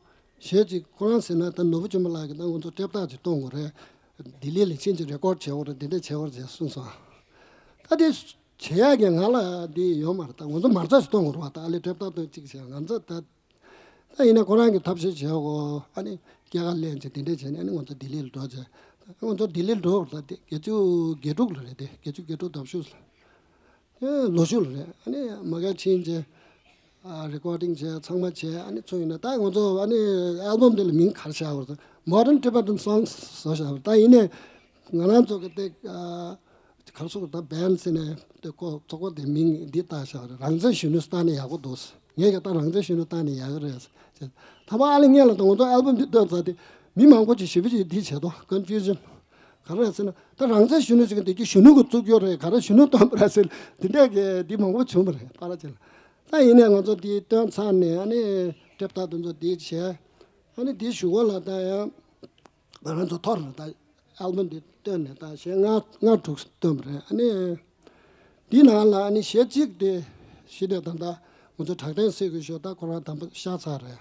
གཞས་ཅིག་ཁོ་རང་ཟེར་ན་ད་ནོར་བུ་ཆོས་འཕེལ་ལགས་ཀྱིས་ད་ང་ཚོ་ཊེབ་ཏ་ཅིག་གཏོང་དགོས་རེད། ལྡི་ལི་ལ་ཕྱིན་ཅིག་རེ་ཀོར་བྱེད་དགོས་རེད། འདི་འདྲ་བྱེད་དགོས་རེད་ཟེར་གསུངས་སོང་། ད་དེ་བྱེད་ཡག་གི་ང་ལ་འདི་ཡོད་མ་རེད། ད་ང་ཚོ་མ་རྩ་ཞིག་གཏོང་དགོས་རེད་བ། ད་ཨ་ལས་ཊེབ་ཏ་གཏོང་གཅིག་བྱས་ང་ཚོ་ད། ད་ཡིན་ན་ཁོ་རང་གི་ཐབས་ཤེས་བྱེད་དགོས། ཨ་ནི་སྐྱེད་ཀ་ལེན་བྱས་དེ་འདྲས་བྱས་ནས་ཨ་ནི་ང་ཚོ་ལྡི་ལི་ལ་འགྲོ་བྱས། ང་ཚོ་ལྡི་ལི་ལ་འགྲོ་བར་ད་དེ་བརྒྱད་ཅུ་གྱ་དྲུག་ལ་རེད། དེ་བརྒྱད་ཅུ་གྱ་དྲུག་ཟླ་བ་བཞི་ལ། ཨེ་ལོ་ཤུ་ལ་རེད། ཨ་ནི་མ་ག་ཕྱིན་རྗེས་ཨ་རེ་ཀོར་ཌིང་བྱས་ཚང་མ་བྱས། ཨ་ནི་ཚུར་ཡིན་ན་ད་ང་ཚོ་ཨ་ནི་ཨལ་བམ་དེ་ལ་མིང་ག་རེ་བཞག་པ་རེད། Modern Tibetan Songs བཟོ་བཞག་པ་རེད། ད་ཡིན་ནའི་ང་རང་ཚོ་གི་དེ་ཨ་ག་རེ་ཟེར་དགོས་རེད། ད་བན་ཟེར་ནས་དེ་ཀོ་ཚོགས་པ་དེ་མིང་འདི་བཏགས་བཞག་པ་རེད། རང་བཙན་གཞོན་ནུ་བཏགས་ན་ཡག་པོ་འདུག་ངས་ཀྱང་ད་རང་བཙན་གཞོན་ནུ་བཏགས་ན་ཡག་གི་རེད་ཟེར། ད་ཕར་ཨ་ལེ་ངས་ལ་ད་ང་ཚོ་ཨལ་བམ་འདི་བཏོན་ཚར་ཏེ་མི་མང་པོ་ཅིག་ཞེ་པོ་ཅིག་འདི་བྱས་ཏོ། ཀོན་ཕིའུ་ཤན། ག་རེ་ཟེར་ན་ད་རང་བཙན་གཞོན་ནུ་ཟེར་མཁན་དེ་ཅིག་གཞོན་ནུ་གི་བཙུགས་ཡོད་རེད། ག་རེ་གཞོན་ནུ་བཏོན་པ་རེད་ཟེར་འདི་འདྲས་ཀྱི་འདི་མང་པོ་བྱུང་བ་རེད། པ་ར་ཅན་ལ། ད་ཡིན་ནའི་ང་ཚོ་དེ་བཏོན་ཚར་ནས་ཨ་ནི་དེབ་ད་དེ་ཚོ་དེ་བྱས། ཨ་ནི་དེ་གཞུག་གུ་ལ་ད་ཡང་ང་རང་ཚོ་ཐོར་ད་ཨལ་བམ་དེ་བཏོན་ནས་ད་གཞས་ལྔ་ལྔ་དྲུག་བཏོན་པ་རེད། ཨ་ནི་དེའི་ནང་ལ་ཨ་ནི་གཞས་གཅིག་དེ་གཞི་ནས་ད་ལྟ་ང་ཚོ་གྲགས་ལྡན་སེ་གོལ་ཤོ་ད་ཁོ་རང་དམ་པ་ཤ་ཚ་རེད།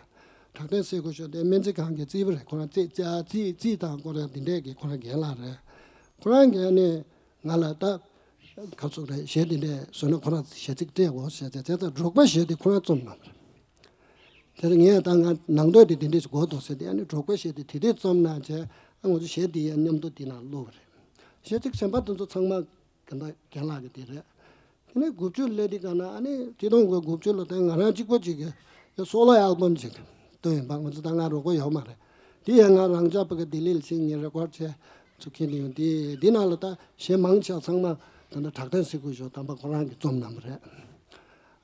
གྲགས་ལྡན་སེ་གོལ་ཤོ་དེ་སྨན་རྩིས་ཁང་གི་རྩིས་པ་རེད། ཁོ་རང་རྩིས་རྩིས་རྩིས་རྩིས་དང་ཁོ་རང་དེ་འདྲས་ཀྱི་ཁོ་རང་རྒན་ལགས་རེད། ཁོ་རང་གིས་ཨ་ནི་ང་ལ་ད་ག་ཚོད་རེད་གཞས་དེ་འདྲས་བཟོས་ན་ཁོ་རང་གཞས་ཚིག་སྤྲད་དགོས་ཟེར་ཏེ་བྱས་ཙང་འབྲོག་པ་གཞས་དེ་ཁོ་རང་རྩོམ་གནང་བ་རེད། དེ་ལ་ངས་ད་ང་ནང་དོན་དེ་དེ་འདྲས་ཞིག་དགོས་འདུག་ཟེར་ཏེ་ཨ་ནི་འབྲོག་པ་གཞས་དེ་དེ་དེ་རྩོམ་གནང་བྱས། ཨ་ང་ཚོ་གཞས་དེ་ཡང་མཉམ་དུ་དེ་ནང་བླུགས་པ་རེད། གཞས་ཚིག་གཞན་པ་དེ་ཚོ་ཚང་མ་ག་འདྲ་རྒན་ལགས་ཀྱི་དེ་རེད། དེ་ནས་དགུ་བཅུ་སླེབས་དུས་ག་ན་ཨ་ནི་ཆིག་སྟོང་དགུ་བརྒྱ་དགུ་བཅུ་ལོ་དེ་ང་རང་གཅིག་པོ་གཅིག་གི་སོ་ལོ་ཨལ་བམ་ཅིག་བཏོན་ཡིན་པ། ང་ཚོ་ད་ང་རོགས་པ་ཡོད་མ་རེད། དེ་ཡང་ང་རང་ཅག་པ་གི་ལྡི་ལི་ལ་ཕྱིན་ངས་རེ་ཀོར་བྱས་ཚུར་ཁྱེར་ནས་ཡོང་དེ་དེ་ནང་ལ་ད་གཞས་མང་ཆེ་བ་ཚང་མ་ད་ལྟ་གྲགས་ལྡན་སེ་གོལ་ཤོ་དམ་པ་ཁོ་རང་གིས་རྩོམ་གནང་བ་རེད།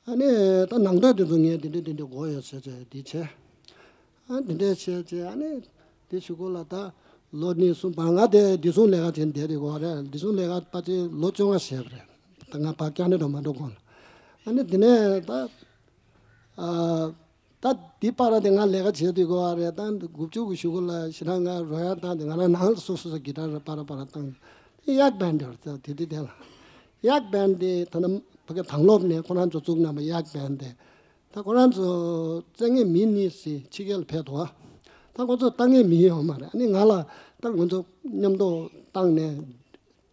ཨ་ནི་ད་ནང་དོན་དེ་ཚོ་ངས་དེ་འདྲས་དེ་འདྲས་དགོས་ཡོད་ཟེར་བྱས་དེ་བྱས། ཨ་འདི་འདྲས་བྱས་བྱས་ཨ་ནི་དེ་གཞུག་གུ་ལ་ད་ལོ་གཉིས་གསུམ་བར་ང་དེ་བདེ་སྲུང་ལས་ཀ་བྱས་བསྡད་དེ་གོ་རེད། བདེ་སྲུང་ལས་ཀ་ཕལ་ཆེར་ལོ་བཅོ་ལྔ་བྱས་པ་རེད། ད་ང་ཕར་བསྐྱར་ནས་འགྲོ་མ་འགྲོ་གོང་ལ། ཨ་ནི་དེ་ནས་ད་ཨ་ད་འདི་བར་དེ་ང་ལས་ཀ་བྱས་དུས་གོ་རེད། ད་དགུ་བཅུ་གི་གཞུག་གུ་ལ་ཞེ་དྲག་ང་རོལ་དབྱངས་བཏང་སྟེ་ང་རང་ནང་ལ་སོ་སོ་སོ་གི་ཊར་པ་ར་པ་ར་བཏང་། ཡག་བན་དེ་རེད། དེ་དུས་དེ་ལ་ཡག་བན་དེ་ད་ནི་ཕ་གི་དང་སློབ་ནས་ཁོ་རང་ཚོ་བཙུགས་གནང་བ་ཡག་བན་དེ། ད་ཁོ་རང་ཚོ་རྩེད་མཁན་མི་གཉིས་ཤིག་ཕྱི་རྒྱལ་ཕེབས་འདུག་ད་ཁོ་ཚོ་ལྟ་མཁན་མི་ཡོད་མ་རེད། ཨ་ནི་ང་ལ་ད་ང་ཚོ་མཉམ་དུ་བཏང་ནས་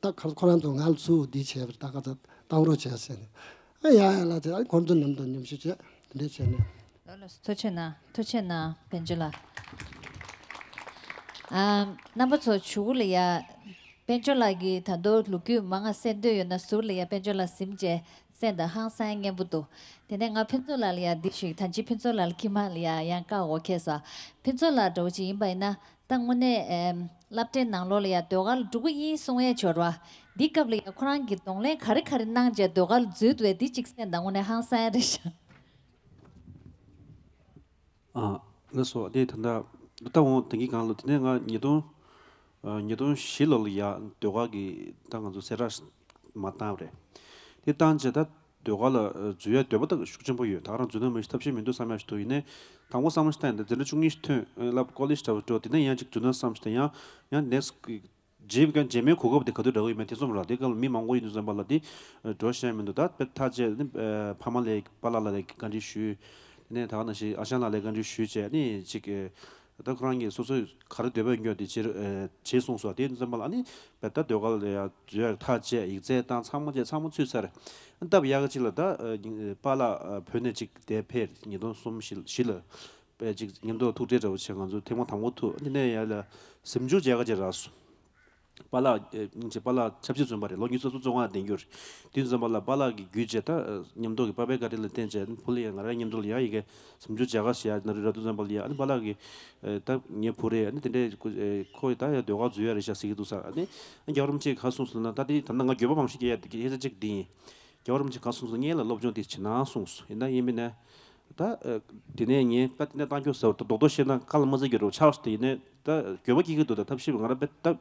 ད་ཁ་ཁོ་རང་ཚོ་ང་ལ་ཚུར་འདི་བྱས་པར་ད་ཁ་ཚ་བཏང་རོགས་བྱས་ཟེར་ནས། ཨ་ཡ་ཡ་ལ་ཟེར། ཨ་ཁོ་ཚོ་མཉམ་དུ་མཉམ་ཞུགས་བྱས་དེ་འདྲས་བྱས་ནས། ལགས་སོ། ཐུགས་རྗེ་གནང་། ཐུགས་རྗེ་གནང་། དཔལ་འབྱོར་ལགས། ཨ་རྣམ་པ་ཚོ་གཞུག་གུ་ལ་ཡ། དཔལ་འབྱོར་ལགས་ཀྱིས་ད་དུང་ལོ་རྒྱུས་མང་ང་གསན་འདོད་ཡོད་ན་ཟུར་ལ་ཡ་དཔལ་འབྱོར་ལགས་གཟིམ་བྱས་གསན་དང་། ཧང་སང་སྙན་པོ་འདུག་དེ་ནས་ང་ཕུན་ཚོགས་ལགས་ལ་ཡ་འདི་ཞིག་ད་ཅི་ཕུན་ཚོགས་ལགས་ལ་ཁྱི་མ་ལ་ཡ་ཡང་བཀའ་འོ་ཁེ་ས། ཕུན་ཚོགས་ལགས་འདྲ་བོ་ཅིག་ཡིན་པ་ཡིན་ན་ད་དངོས་གནས་ཨེམ་སློབ་གྲྭའི་ནང་ལོགས་ལ་ཡ་ཟློས་གར་འགྲོ་གི་ཡིན་གསུང་ཡས་འབྱོར་བ་འདི་སྐབས་ལ་ཡ་ཁོ་རང་གིས་གདོང་ལེན་ག་རེ་ག་རེ་གནང་བྱས་ཟློས་གར་འཛུལ་འདུག་པས། འདི་གཅིག་གསན་དང་། དངོས་གནས་ཧང་སང་ཡ་རེད་ཤག་ཨ། ལགས་སོ། དེ་ད་ལྟ་ད་འོང་དེང་གི་སྒང་ལ་དེ་ནས་ང་ཉིས་སྟོང་ཨ་ཉིས་སྟོང་བཞི་ལོ་ལ་ཡ་ཟློས་གར་གི་ད་ང་ཚོ་གསལ་བསྒྲགས་མར་བཏང་བ་རེད། དེ་བཏང་རྗེས་ད་ཟློས་གར་ལ་འཛུལ་ཡ་འདོད་པ་ད་ཤུགས་ཆེན་པོ་ཡོད། ད་ག་རང་འཛུལ་ན་མི་ཐབས་ཤེས་མི་འདུག་བསམ་ཡ་ཞིག་འདུག་ཡིན་ནའི་དང་པོ་བསམ་བློ་ཞིག་བཏང་ཡིན། ད་འཛིན་གྲྭ་བཅུ་གཉིས་ཤིག་ཐོན་ལབ་ཀོ་ལེཇ་འདྲ་བོ་འགྲོ། དེ་ནས་ཡང་ཅིག་འཛུལ་ན་བསམ་ཞིག་དང་། ཡང་ཡང་ནེགསི་རྗེས་ཀྱང་རྗེས་མའི་གོ་སྐབས་དེ་ག་དུས་རག་གི་ཡོད་མེད་དེ་ཚོ་མ་རག་དེ་སྐབས་ལ་མི་མང་པོ་ཡོད་དུས་ཙམ་པ་ལ་དེ་འགྲོ་ཤེས་མི་འདུག་ད་དཔེ་ཐག་བཅད་ནི་ཕ་མ་ལ་པཱ་ལགས་ལ་བཀའ་འདྲི་ཞུས། དེ་ནས་ད་ག་ནང་བཞིན་ཨ་ཞང་ལགས་ལ་བཀའ་འདྲི་ཞུས་བྱས་ནི་ཅིག་ད་ཁོ་རང་གིས་སོ་སོས་ག་རེ་འདོད་པ་ཡོད་ཀྱང་དེ་བྱེད་བྱེད་གསུངས་སོང་། དེ་ཡིན་དུས་ཙམ་པ་ལ་ཨ་ནི་དཔེ་ད་ཟློས་གར་ལ་ཡ་འཛུལ་ཡ་ཐག་བཅད། ཡིག་ཚད་བཏང་། ཚང་མ་བྱས། ཚང་མ་ཚུད་ཚར། སྟབས་ཡག་ག་ཅིག་ལ་ད་པཱ་ལགས་བོད་ནས་ཅིག་དེ་ཕེབས། ཉིས་སྟོང་གསུམ་བཞི་བཞི་ལ། པས་ཅིག་མཉམ་དུ་ཐུག་འཕྲད་འདྲ་བོ་བྱས། ང་ཚོ་ཐེངས་མ་དང་པོ་ཐུག་དེ་ནས་ཡར་ལ་གཟིམ་འཇུག་མཇལ་ཁ་ཅིག་རག་སོང་། པཱ་ལགས་ཨེ་སྙིང་རྗེ་པཱ་ལགས་ཆབ་སྲིད་བཙོན་པ་རེད། ལོ་ཉི་ཤུ་རྩ་གསུམ་བཙོན་ཁང་ལ་བསྡད་རྒྱུ་རེད། དེ་ཙམ་པ་ལ་པཱ་ལགས་ཀྱི་བརྒྱུད་བྱས་ད་མཉམ་དུ་གི་པཱ་པའི་བཀའ་དྲིན་ལ་བརྟེན་བྱས་བུ་ལ་ཡང་ང་རང་མཉམ་དུ་ལ་ཡང་ཡི་གེ་གཟིམ་འཇུག་མཇལ་ཁ་ཞིག་ཡར་ན་རི་རག་དུས་ཙམ་པ་ལ་ཡང་ཨ་ནི་པཱ་ལགས་ཀྱིས་ཨེ་ད་ངའི་བུ་རེད། ཨ་ནི་དེ་འདྲས་ཁོ་ཨེ་ཁོ་ཡི་ད་ཡང་ཟློས་གར་འཛུལ་ཡ་རེད་ཤག་ཟེར་གྱི་འདུག་ཟེར། ཨ་ནི་རྒྱལ་བ་རིན་པོ་ཆེས་ག་གསུངས་སོང་ན། ད་དེ་ད་ལྟ་ང་འགྱོད་པ་མང་ཤོས་སྐྱེ་ཡ་དེ་ཧེ་ཚ་གཅིག་འདི་ཡིན། རྒྱལ་བ་རིན་པོ་ཆེས་ག་གསུངས་སོང་། ངས་ལ་སློབ་སྦྱོང་དེ་བྱེད་ན་གསུངས་སོང་། ཡིན་ན་ཡིན་མིན་ན། ད་ཨ་དེ་ནས་ངས་ད་དེ་ནས་བཏང་རྒྱུ་ཟེར་བ་ད་རྡོག་རྡོག་བཤད་ན་ཁ་ལ་མ་ཚིག་རྒྱུ་འདྲ་བོ་ཆགས་སོང་། དེ་ཡིན་ནའི་ད་འགྱོད་པ་སྐྱེ་གི་འདུག་ད་ཐབས་ཤེས་ང་རང་དཔེ་ད་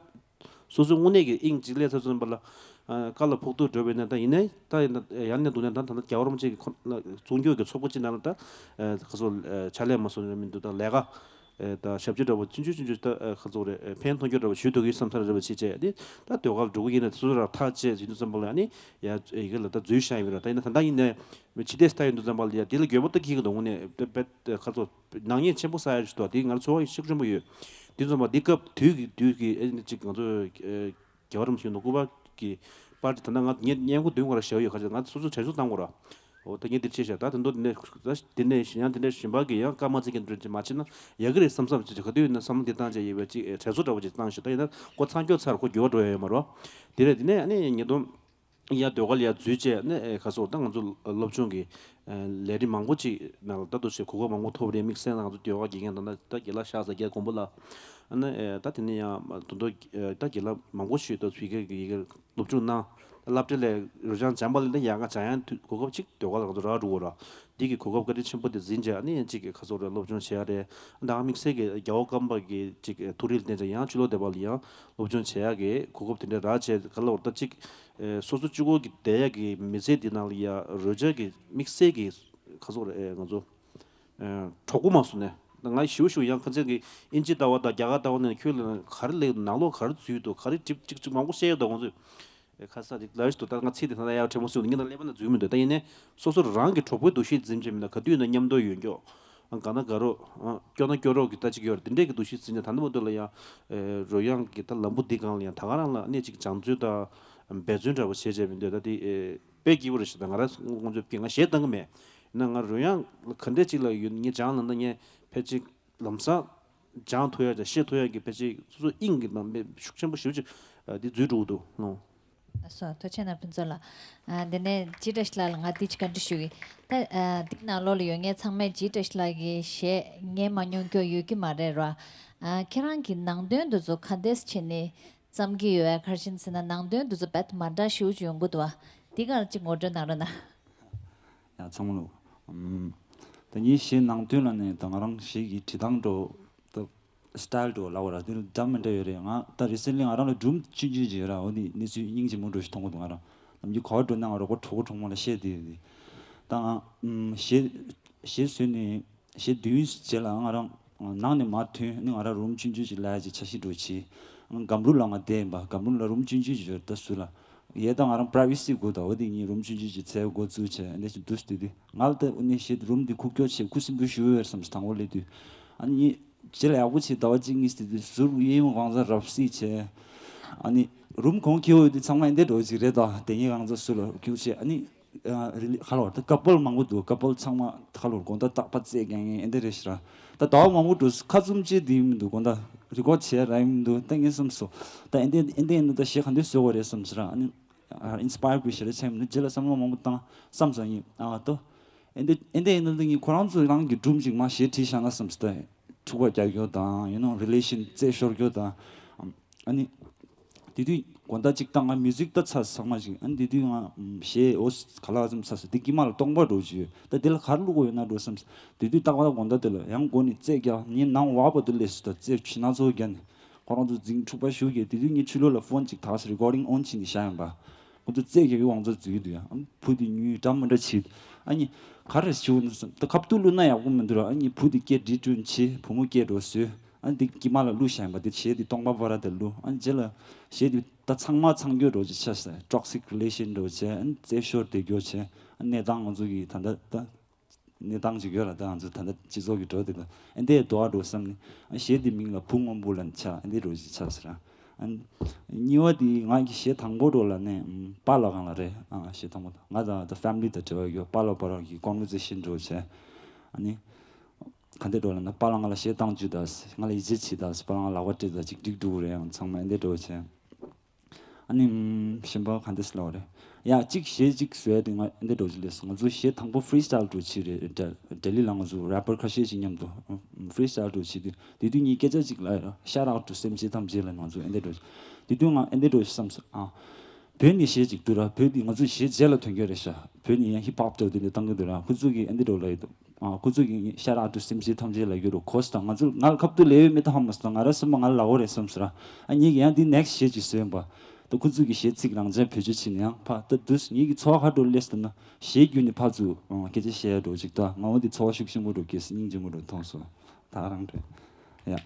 སོ་སོའི་དངོས་གནས་ཀྱི་དབྱིངས་གཅིག་སླེབས་ཚར་ཙམ་པ་ལ་ཨ་དཀའ་ལ་ཕོག་ཐུག་འགྲོ་བས་ན། ད་ཡིན་ནའི་ད་ཡིན་ན་ཡང་ནས་འདུག་ནས་ད་ད་ལྟ་རྒྱལ་བ་རིན་པོ་ཆེ་གི་ཁོ་ན་གཙོ་རྒྱུགས་ཀྱི་ཚོགས་པ་གཅིག་ནང་ལ་ད་ཨ་ཁ་སོ་ཨ་ཕྱག་ལས་མ་སོང་ནས་མི་འདུག་ད་ལས་ཀ་ཨ་ད་ཞབས་ཕྱི་འདྲ་བོ་ཆུང་ཆུང་ཆུང་ཆུང་ད་ཨ་ཁ་སོ་རེ་ཨ་ཕན་ཐོགས་རྒྱུ་འདྲ་བོ་ཞུ་ཐུབ་ཀྱི་བསམ་ཚར་འདྲ་བོ་བྱེད་བྱས་ནི་ད་ཟློས་གར་ལ་འགྲོ་གི་ཡིན་ན། སོ་སོ་རང་ཐག་བཅད་ཡིན་དུས་ཙམ་པ་ལ་ནི་ཡ་ཡི་གེ་ལ་ད་འཛུལ་བཞག་ཡིན་པ་ར། ད་ཡིན་ན་ད་ལྟ་ཡིན་ནའི་མི་ཕྱི་དེ་ས་ཡིན་དུས་ཙམ་པ་ལ་ཡ་དེ་ལ་འགྱོད་པ་ད་སྐྱེ་གི་འདུག་དངོས་གནས་དཔེ་དཔེ་ཁ་ཚོ་ནག་ཉེས་ཆེན་པོ་བསགས་ཡ་ཞིག་འདུག་དེ་ང་ཚོ་ཚོར་བ་ཤུགས་ཆེན་པོ་ཡོད། དེ་ཙམ་པ་འདི་སྐབས་དུས་ཀྱི་དུས་ཀྱི་ཨེ་ནི་ཅིག་ང་ཚོ་ཨེ་རྒྱལ་བ་རིན་པོ་ཆེ་ནོར་བུ་པ་གི་པར་དེ་ད་ལྟ་ང་ངས་སྙན་ཁུང་བདུན་གོ་ར་བཞག་ཡོད། ཁ་ཅིག་ང་སོ་སོ་དྲན་གསོ་བཏང་དགོས་ར། འོ་ད་ངས་འདིར་བྱས་བཞག་ད་དེ་འདུག་དེ་ནས་ད་དེ་ནས་ཡང་དེ་འདྲ་གཞན་པ་གི་ཡང་སྐར་མ་བརྩི་མཁན་འདྲ་ཅིག་མ་བྱས་ན་ཡག་གི་རེད་བསམ་བསམ་ཅིག་ག་དུས་ཡིན་ན་བསམ་བློ་འདི་བཏང་བྱས་ཡོད་པ་ཅིག་དྲན་གསོ་འདྲ་བོ་ཅིག་བཏང་ཞིག་ད་ཡིན་ན་ཁོ་ཚང་སྐྱོ་ཚར་ཁོ་འགྱུར་བ་འགྲོ་ཡ་ཡོད་མ་རེད། དེ་རེད། དེ་ནས་ཨ་ནི་ཉིས་སྟོང་ཡར་ཟློས་གར་ལ་ཡར་འཛུལ་བྱས་ནས་ཨེ་ཁ་སོ་ད་ང་ཚོ་སློབ་སྦྱོང་གི་ཨེ་ལས་རིམ་མང་པོ་ཅིག་ནང་ལ་ད་དུ་ཞིག་གོ་སྐབས་མང་པོ་ཐོབ་རེད། དམིགས་བསལ་ང་ཚོ་ཟློས་གར་དགེ་རྒན་དང་ད་ད་དགེ་ལགས་ཤག་ཟེར་རྒྱལ་མགོན་པོ་ལགས་ཨ་ནི་ཨེ་ད་དེ་ནས་ཡང་དོན་དུ་ཨེ་ད་དགེ་ལགས་མང་པོ་ཞིག་ད་ཕ་གི་གི་ཡི་གེ་སློབ་སྦྱོང་གནང་། ད་སློབ་གྲྭ་ལ་རོལ་དབྱངས་སྦྱངས་པ་ལས་ད་ཡང་ང་སྦྱང་ཡང་དུས་གོ་སྐབས་ཅིག་ཟློས་གར་ལ་ང་ཚོ་རག་འགྲོ་གི་ར། འདི་གི་གོ་སྐབས་བཀའ་དྲིན་ཆེན་པོ་དེ་འཛིན་བྱས་ཨ་ནི་ཡང་གཅིག་གི་ཁ་སོ་རེ་སློབ་སྦྱོང་བྱེད་ཡ་རེད། ད་དམིགས་བསལ་གྱི་རྒྱལ་བ་ཀརྨ་པ་གི་གཅིག་ཐུགས་རེ་ལ་བརྟེན་བྱས་ཡང་ཕྱི་ལོགས་སྡེ་བ་ལ་ཡང་སློབ་སྦྱོང་བྱེད་ཡ་གི་གོ་སྐབས་དེ་འདྲ་རག་བྱས། ག་ལ་བར་ད་གཅིག་ཨེ་སོ་སོ་གཅིག་པོ་གི་བསྡད་ཡ་གི་མི་ཚེ་འདི་ནང་ལ་ཡ་རོལ་ཆ་གི་དམིགས་བསལ་གྱི་ ག་ཚོད་རེད། ཨེ་ང་ཚོ་ཨེ་གྲོགས་པོ་མ་སོང་ནས། ང་ཞིའུ་ཞིའུ་ཡང་ཁ་ཚན་གི་ཨིན་ཇི་ལྟ་བ་དང་རྒྱ་གར་ལྟ་བ་ནས་ཁྱོད་ལ་ག་རེ་ལས་ནང་ལོགས་ག་རེ་འཛུལ་འདུག་ག་རེ་གྲིབ་ཅིག་ཅིག་མང་པོ་བཤད་ཡོད་ད་ཁོང་ཚོས། ཨེ་ཁ་ས་ཅིག་ལར་ཞིག་ཏུ་ད་ང་ཚིག་དེ་ད་ཡག་ཕྲན་བུ་སུ་ངེད་དང་ཀླད་པ་ན་འཛུལ་མི་འདུག་ད་ཡིན་ནས་སོ་སོ་རང་གི་གྲོགས་པོའི་འདུ་ཤེས་འཛིན་བྱས་མི་ན་ག་དུས་ན་མཉམ་དུ་ཡོད་མགྱོགས། ག་ན་ག་རོ། སྐྱོ་ན་སྐྱོ་རོགས་ཀྱི་ལྟ་ཅིག་ཡོད་རེད། དེ་འདྲས་ཀྱི་འདུ་ཤེས་འཛིན་ནས་ད་ནི་མ་འདུག་ལ་ཡང་། རོལ་དབྱངས་ཀྱི་ད་ལམ་བུ་འདི་སྒང་ལ་ཡང་ད་ག་རང་ལ་གནས་གཅིག་སྦྱང་བརྩོན་དང་འབད་བརྩོན་འདྲ་པོ་བྱེད་བྱས་མི་འདུག་ད་དེ་དཔེ་སྐྱིད་པོ་རེད་ཤག་ད་ང་རང་ཁོང་ཚོས་ཀྱིས་ང་གཞས་བཏང་གི་མེད། ཡིན་ན་ང་རོལ་དབྱངས་ག་འདྲས་ཅིག་ལ་ཡོད་ངས་སྦྱང་ལ་ན་ངས་ཕལ་ཆེར་ལམ་སང་སྦྱང་ཐུབ་ཡ་དང་ཤེས་ཐུབ་ཡ་གི་ཕལ་ཆེར་སོ་སོ་དབྱིངས་ཀྱི་ནང་དཔེ་ཤུགས་ཆེན་པོ་ཞེ་པོ་ཅིག་འདི་འཛུལ་འགྲོ་གི་འདུག་ལོ། ལགས་སོ། ཐུགས་རྗེ་གནང་ཕུན་ཚོགས་ལགས། ཨ་འདི་ནས་འཇིགས་བཀྲ་ཤིས་ལགས་ལ་ང་འདི་ཅིག་བཀའ་འདྲི་ཞུ་གི། ད་ཨ་འདི་ནང་ལོགས་ལ་ཡོད་མཁན་ཚང་མས་འཇིགས་བཀྲ་ཤིས་ལགས་ཀྱི་གཞས་ཉན་མ་མྱོང་མཁན་ཡོད་ཀྱི་མ་རེད་ར། ཨ་ཁྱེད་རང་གི་ནང་དོན་འདི་ཚོ་ག་འདྲས་བྱས་ནས་བརྩམས་ཀྱི་ཡོད་པས། ག་རེ་བྱས་ནས་ཟེར་ན་ནང་དོན་འདི་ཚོ་རྦད་དེ་མ་འདྲ་ཞེ་པོ་ཅིག་ཡོང་གི་འདུག་བ། འདི་ག་ལ་ཅིག་ངོ་སྤྲོད་གནང་རོགས་གནང་། ཡ་ཚང་མ་ལོ། ཨམ། ད་ངའི་གཞས་ནང་དོན་ལ་ནི་ད་ང་རང་གཞས་ཀྱི་བྲིས་སྟངས་འགྲོ། ད་སི་ཊལ་འགྲོ་ལབ་པ་ར་དེ་ལ་འདྲ་མི་འདྲ་ཡོད་རེད། ང་ད་རི་སེན་ལི་ང་རང་ལ་སྒྲུང་ཆུང་ཆུང་ཅིག་ཡོད་ར། འོ་དེ་གནས་ཚུལ་སྙིང་རྗེ་མོ་འདྲ་ཞིག་མཐོང་གི་འདུག་ང་རང་ནམ་རྒྱུན་ག་པར་འགྲོ་ན་ང་རོགས་པ་གྲོགས་པོ་གྲོགས་མོ་ལ་གཞས་དེ་ཡོད་དེ། ད་ང་ཨམ་གཞས་གཞས་བཟོས་ནས། གཞས་བདུན་རྗེས་ལ་ང་རང་ནང་ནས་མར་ཐོན། ནི་ང་རང་རུམ་ཆུང་ཆུང་ཅིག་ལ་ཅིག་འཆར་གཞི་འགྲོ་བྱས། སྒམ་རུ་ལ་ང་བསྡད་ཡིན་པ། སྒམ་རུ་ལ་རུམ་ཆུང་ཆུང་ཅིག་ཡོད་ད་སུ་ལ། ཡས་ད་ང་རང་པ་རའི་ཝེ་སི་དགོས་ད། འོ་དེ་ངས་རུམ་ཆུང་ཆུང་ཅིག་བཙལ་འགོ་བཙུགས་བྱས་འདི་ཞིག་འདུག་སྟེ་དེ་ང་ལ་ད་འོ་ནས་གཞས་རུམ་འདི་ཁུག་ཀྱོག་བྱས་ཁུ་སིམ་པོ་ཞུ་བས་བསམ་སོང་དང་པོ་སླེབས་དུས། ཨ་ནི་ངས་རྗེས་ལ་ཡག་པོ་བྱས་ཟླ་བ་གཅིག་གཉིས་སྟེ་དེ་ཟུར་གཡས་གཡོན་གང་ས་རབ་སྲིད་བྱས། ཨ་ནི་རུམ་གོང་ཁེ་འོ་དེ་ཚང་མ་ཨེ་འདྲས་འགྲོ་ཅིག་རེད་ད། དེ་ངས་གང་ས་སུ་ལ་ཁུག་བྱས་ཨ་ནི། ཨ་རི་ལི་ཁ་ལོར་ད་ཀ་པལ་མང་པོ་འདུག་ཀ་པལ་ཚང་མ་ཁ་ལོར་དགོང་དག་རྟག་པར་རྩེད་རྒྱག་མཁན་ཨེ་འདྲ་རེད་ཤག་ད་ཟླ་བ་མང་པོ་འགྲོ་ཁ་བཙུམ་བྱས་དེ་ཡིན་མི་འདུག་དགོང་དག་རི་ཀོཌ་བྱས་ར་ཡིན་མི་འདུག་ད་ངས་བསམ་སོང་། ད་ཨེ་འདྲ་ཨེ་འདྲ་ཡིན་ན་ད་གཞས་ག་འདྲ་བཟོ་དགོས་རེད་བསམ་ཟེར་ར། ཨ་ནི་ཨིན་སི་པ་ཡར་དགོས་ཤེས་རེད་བྱས་མི་འདུག་རྗེས་ལ་བསམ་བློ་མང་པོ་བཏང་བསམ་སོང་ཡིན། ཨ་ད་ཨེ་འདྲ་ཨེ་འདྲ་ཡིན་ན་ད་ངས་ཁོ་རང་ཚོ་རང་གི་སྒྲུང་ཅིག་མར་གཞས་བྲིས་བཞག་ན་བསམ་སོང་ད། འཁྲུག་པ་རྒྱག་རྒྱུ་དང་ཡིན་ནོ་རི་ལེ་ཤན་རྩད་ཤོར་རྒྱུ་དང་། ཨ་ནི། དེ་དུས་དགོང་དག་ཅིག་ད་ང་མིའུ་ཟིག་ད་ཚར་ཚང་མ་ཅིག་ཨ་ནི་དེ་དུས་ང་གཞས་འོ་ག་ལ་ཙམ་ཚར་སོང་། དེ་དཀྱིལ་མ་ལ་སྟོང་པ་འགྲོ་བྱུང་། ད་དེ་ལ་ག་རེ་བླུག་དགོས་ཡོད་ན་འགྲོ་བསམ་སོང་། དེ་དུས་རྟག་པར་དགོང་དག་དེ་ལ་ཡང་མགོ་ནས་རྩེད་རྒྱག་ངའི་ནང་བ་བ་དུ་སླེབས་སོང་། ད་རྩེད་ཆུ་སྣ་ཚོགས་བརྒྱབ་ནས་ཁོ་རང་ཚོ་འཛིང་འཁྲུག་པ་ཞུ་གི་དེ་དུས་ངས་ཕྱི་ལོགས་ལ་ཕོན་ཅིག་ཐག་སོང་། རི་ཀོར་ཌིང་ཨོན་བྱས་ནས་བཞག་ཡིན་པ། ཁོ་ཚོ་རྩེད་རྒྱག་གི་དབང་ཚོ་འཛུལ་འདུག་ཡ། ཨ་བུ་དེ་ཉུལ་འདྲ་མི་འདྲ་བྱེད། ཨ་ནི་ག་རེ་ཞུ་ན་བསམ། ད་ཁ་ཐུག་བླུགས་ན་ཡག་པོ་མི་འདུག་ར། ཨ་ནི་བུ་དེ་སྐད་འདྲི་བསྐྲུན་བྱས་བུ་མོ་སྐད་འགྲོ་བཟོས། ཨ་ནི་དེ་དཀྱིལ་མ་ལ་བླུགས་བཞག་ཡིན་པ། དེ་གཞས་དེ་སྟོང་པ་པ་ར་དེ་བླུགས། ཨ་ནི་རྗེས་ལ་གཞས་དེ་ད་ཚང་མ་ཚང་རྒྱུ་འགྲོ་ཅིག་ཆགས་སོང་། ཊོག་སིག་རི་ལེ་ཤན་འགྲོ་བྱས། ཨ་ནི་རྩད་ཤོར་བསྡད་རྒྱུ་བྱས། ཨ་ནི་གནས་སྟངས་ང་ཚོ་གི་ད་ལྟ་ད། གནས་སྟངས་ཅིག་ཡོད་ར། ད་ང་ཚོ་ད་ལྟ་སྤྱི་ཚོགས་ཀྱི་འགྲོ་དེ་ད་ཨེ་འདྲས་འདུག་ཨ་འགྲོ་བསམ་ནས། ཨ་གཞས་དེ་མིང་ལ་བུ་སྔོན་པོ་ལབ་ནས་ཆགས། ཨེ་འདྲས་འགྲོ་ཞིག་ཆགས་ཟེར་ར། ཨ་གཉིས་པ་དེ་ང་གི་གཞས་དང་པོ་འགྲོ་ལ་ནས་ཨམ་པཱ་ལགས་སྒང་ལ་རེད། ཨ་གཞས་དང་པོ་ང་དང་ད་ཕེ་མི་ལི་དང་འབྲེལ་བ་ཡོད། པཱ་ལགས་པཱ་ལགས་ཀྱི་ཀོན་ཝར་སེ་ཤན་འགྲོ་བྱས། ཨ་ནི་ག་འདྲས་འགྲོ་ལ་ན་པཱ་ལགས་ང་ལ་གཞས་བཏང་བཅུག་དང་། ང་ལ་ཡིད་ཆེས་བྱེད་དང་། པཱ་ལགས་ང་ལག་པ་སྤྲད་དང་། ཅིག་འགྲིག་འགྲོ་གི་རེད། ཨང་ཚང་མ་ཨེ་འདྲས་འགྲོ་བྱས། ཨ་ནི་ཨམ་གཞན་པ་ག་འདྲས་ལབ་རེད། ཡ་གཅིག་གཞས་གཅིག་བཟོས་ཏེ་ང་འདི་འགྲོ་གི་ལས་སོང་། ང་ཚོ་གཞས་དང་པོ་ཕི་རི་སི་ཊལ་འགྲོ་བྱས་རེད། ལྡི་ལི་ལ་ང་ཚོ་རེ་པར་ཁ་ཤས་ཤིག་མཉམ་དུ་ཕི་རི་སི་ཊལ་འགྲོ་བྱས་དུས་དེ་དུས་ངས་སྐད་ཆ་གཅིག་ལབ་ཡ། Shout out to སེམས་ཅན་ཐམས་ཅད་ལ། ང་ཚོ་ཨེ་འདྲས་འགྲོ་དུས་དུས་ང་ཨེ་འདྲས་འགྲོ་བསམ་སོང་། ཨ་བོད་ནས་གཞས་གཅིག་འདུག་ར། བོད་འདི་ང་ཚོ་གཞས་རྗེས་ལ་ཐོན་གྱི་རེད་ཤག་བོད་ནས་ཡང་ཧིབ་ཧོབ་འདྲ་བོ་དེ་འདྲ་བཏང་གི་འདུག་ར། ཁོ་ཚོ་གིས་ཨེ་འདྲས་འགྲོ་ལབ་ཡོད་འདུག་ཨ་ཁོ་ཚོ་གིས་Shout out to སེམས་ཅན་ཐམས་ཅད་ལབ་ཀྱི་འདུག་ཁོ་ཚོ་དང་ང་ཚོ་ང་ལ་ཁ་ཐུག་ལབ་ཡོད་མེད་ད་ཧ་མ་སོང་། ང་རང་སེམས་པ་ང་ལ་ལབ་དགོས་རེད་བསམ་སོང་ར། ཨ་ངས་ཀྱི་ཡང་འདི་ནེག་སི་གཞས་ཅིག་བཟོས་ཡིན་པ། ད་ཁོ་ཚོ་གི་གཞས་ཚིག་རང་བཙན་བེད་སྤྱོད་བྱས་ནས་ཡང་ཕ་ད་དུས་ངེད་ཀྱི་འཚོ་བ་ག་འགྲོ་སླེབས་སོང་ན་གཞས་བརྒྱུད་ནས་ཕར་ཚུར་སྐད་ཆ་བཤད་ཡ་འགྲོ་ཅིག་ད་ང་འོ་འདི་འཚོ་བ་ཤུགས་ཆེན་པོ་འགྲོ་སྐྱེས་སོང་། སྙིང་རྗེ་མོ་འགྲོ་མཐོང་སོང་། ད་རང་རེད་ཡ།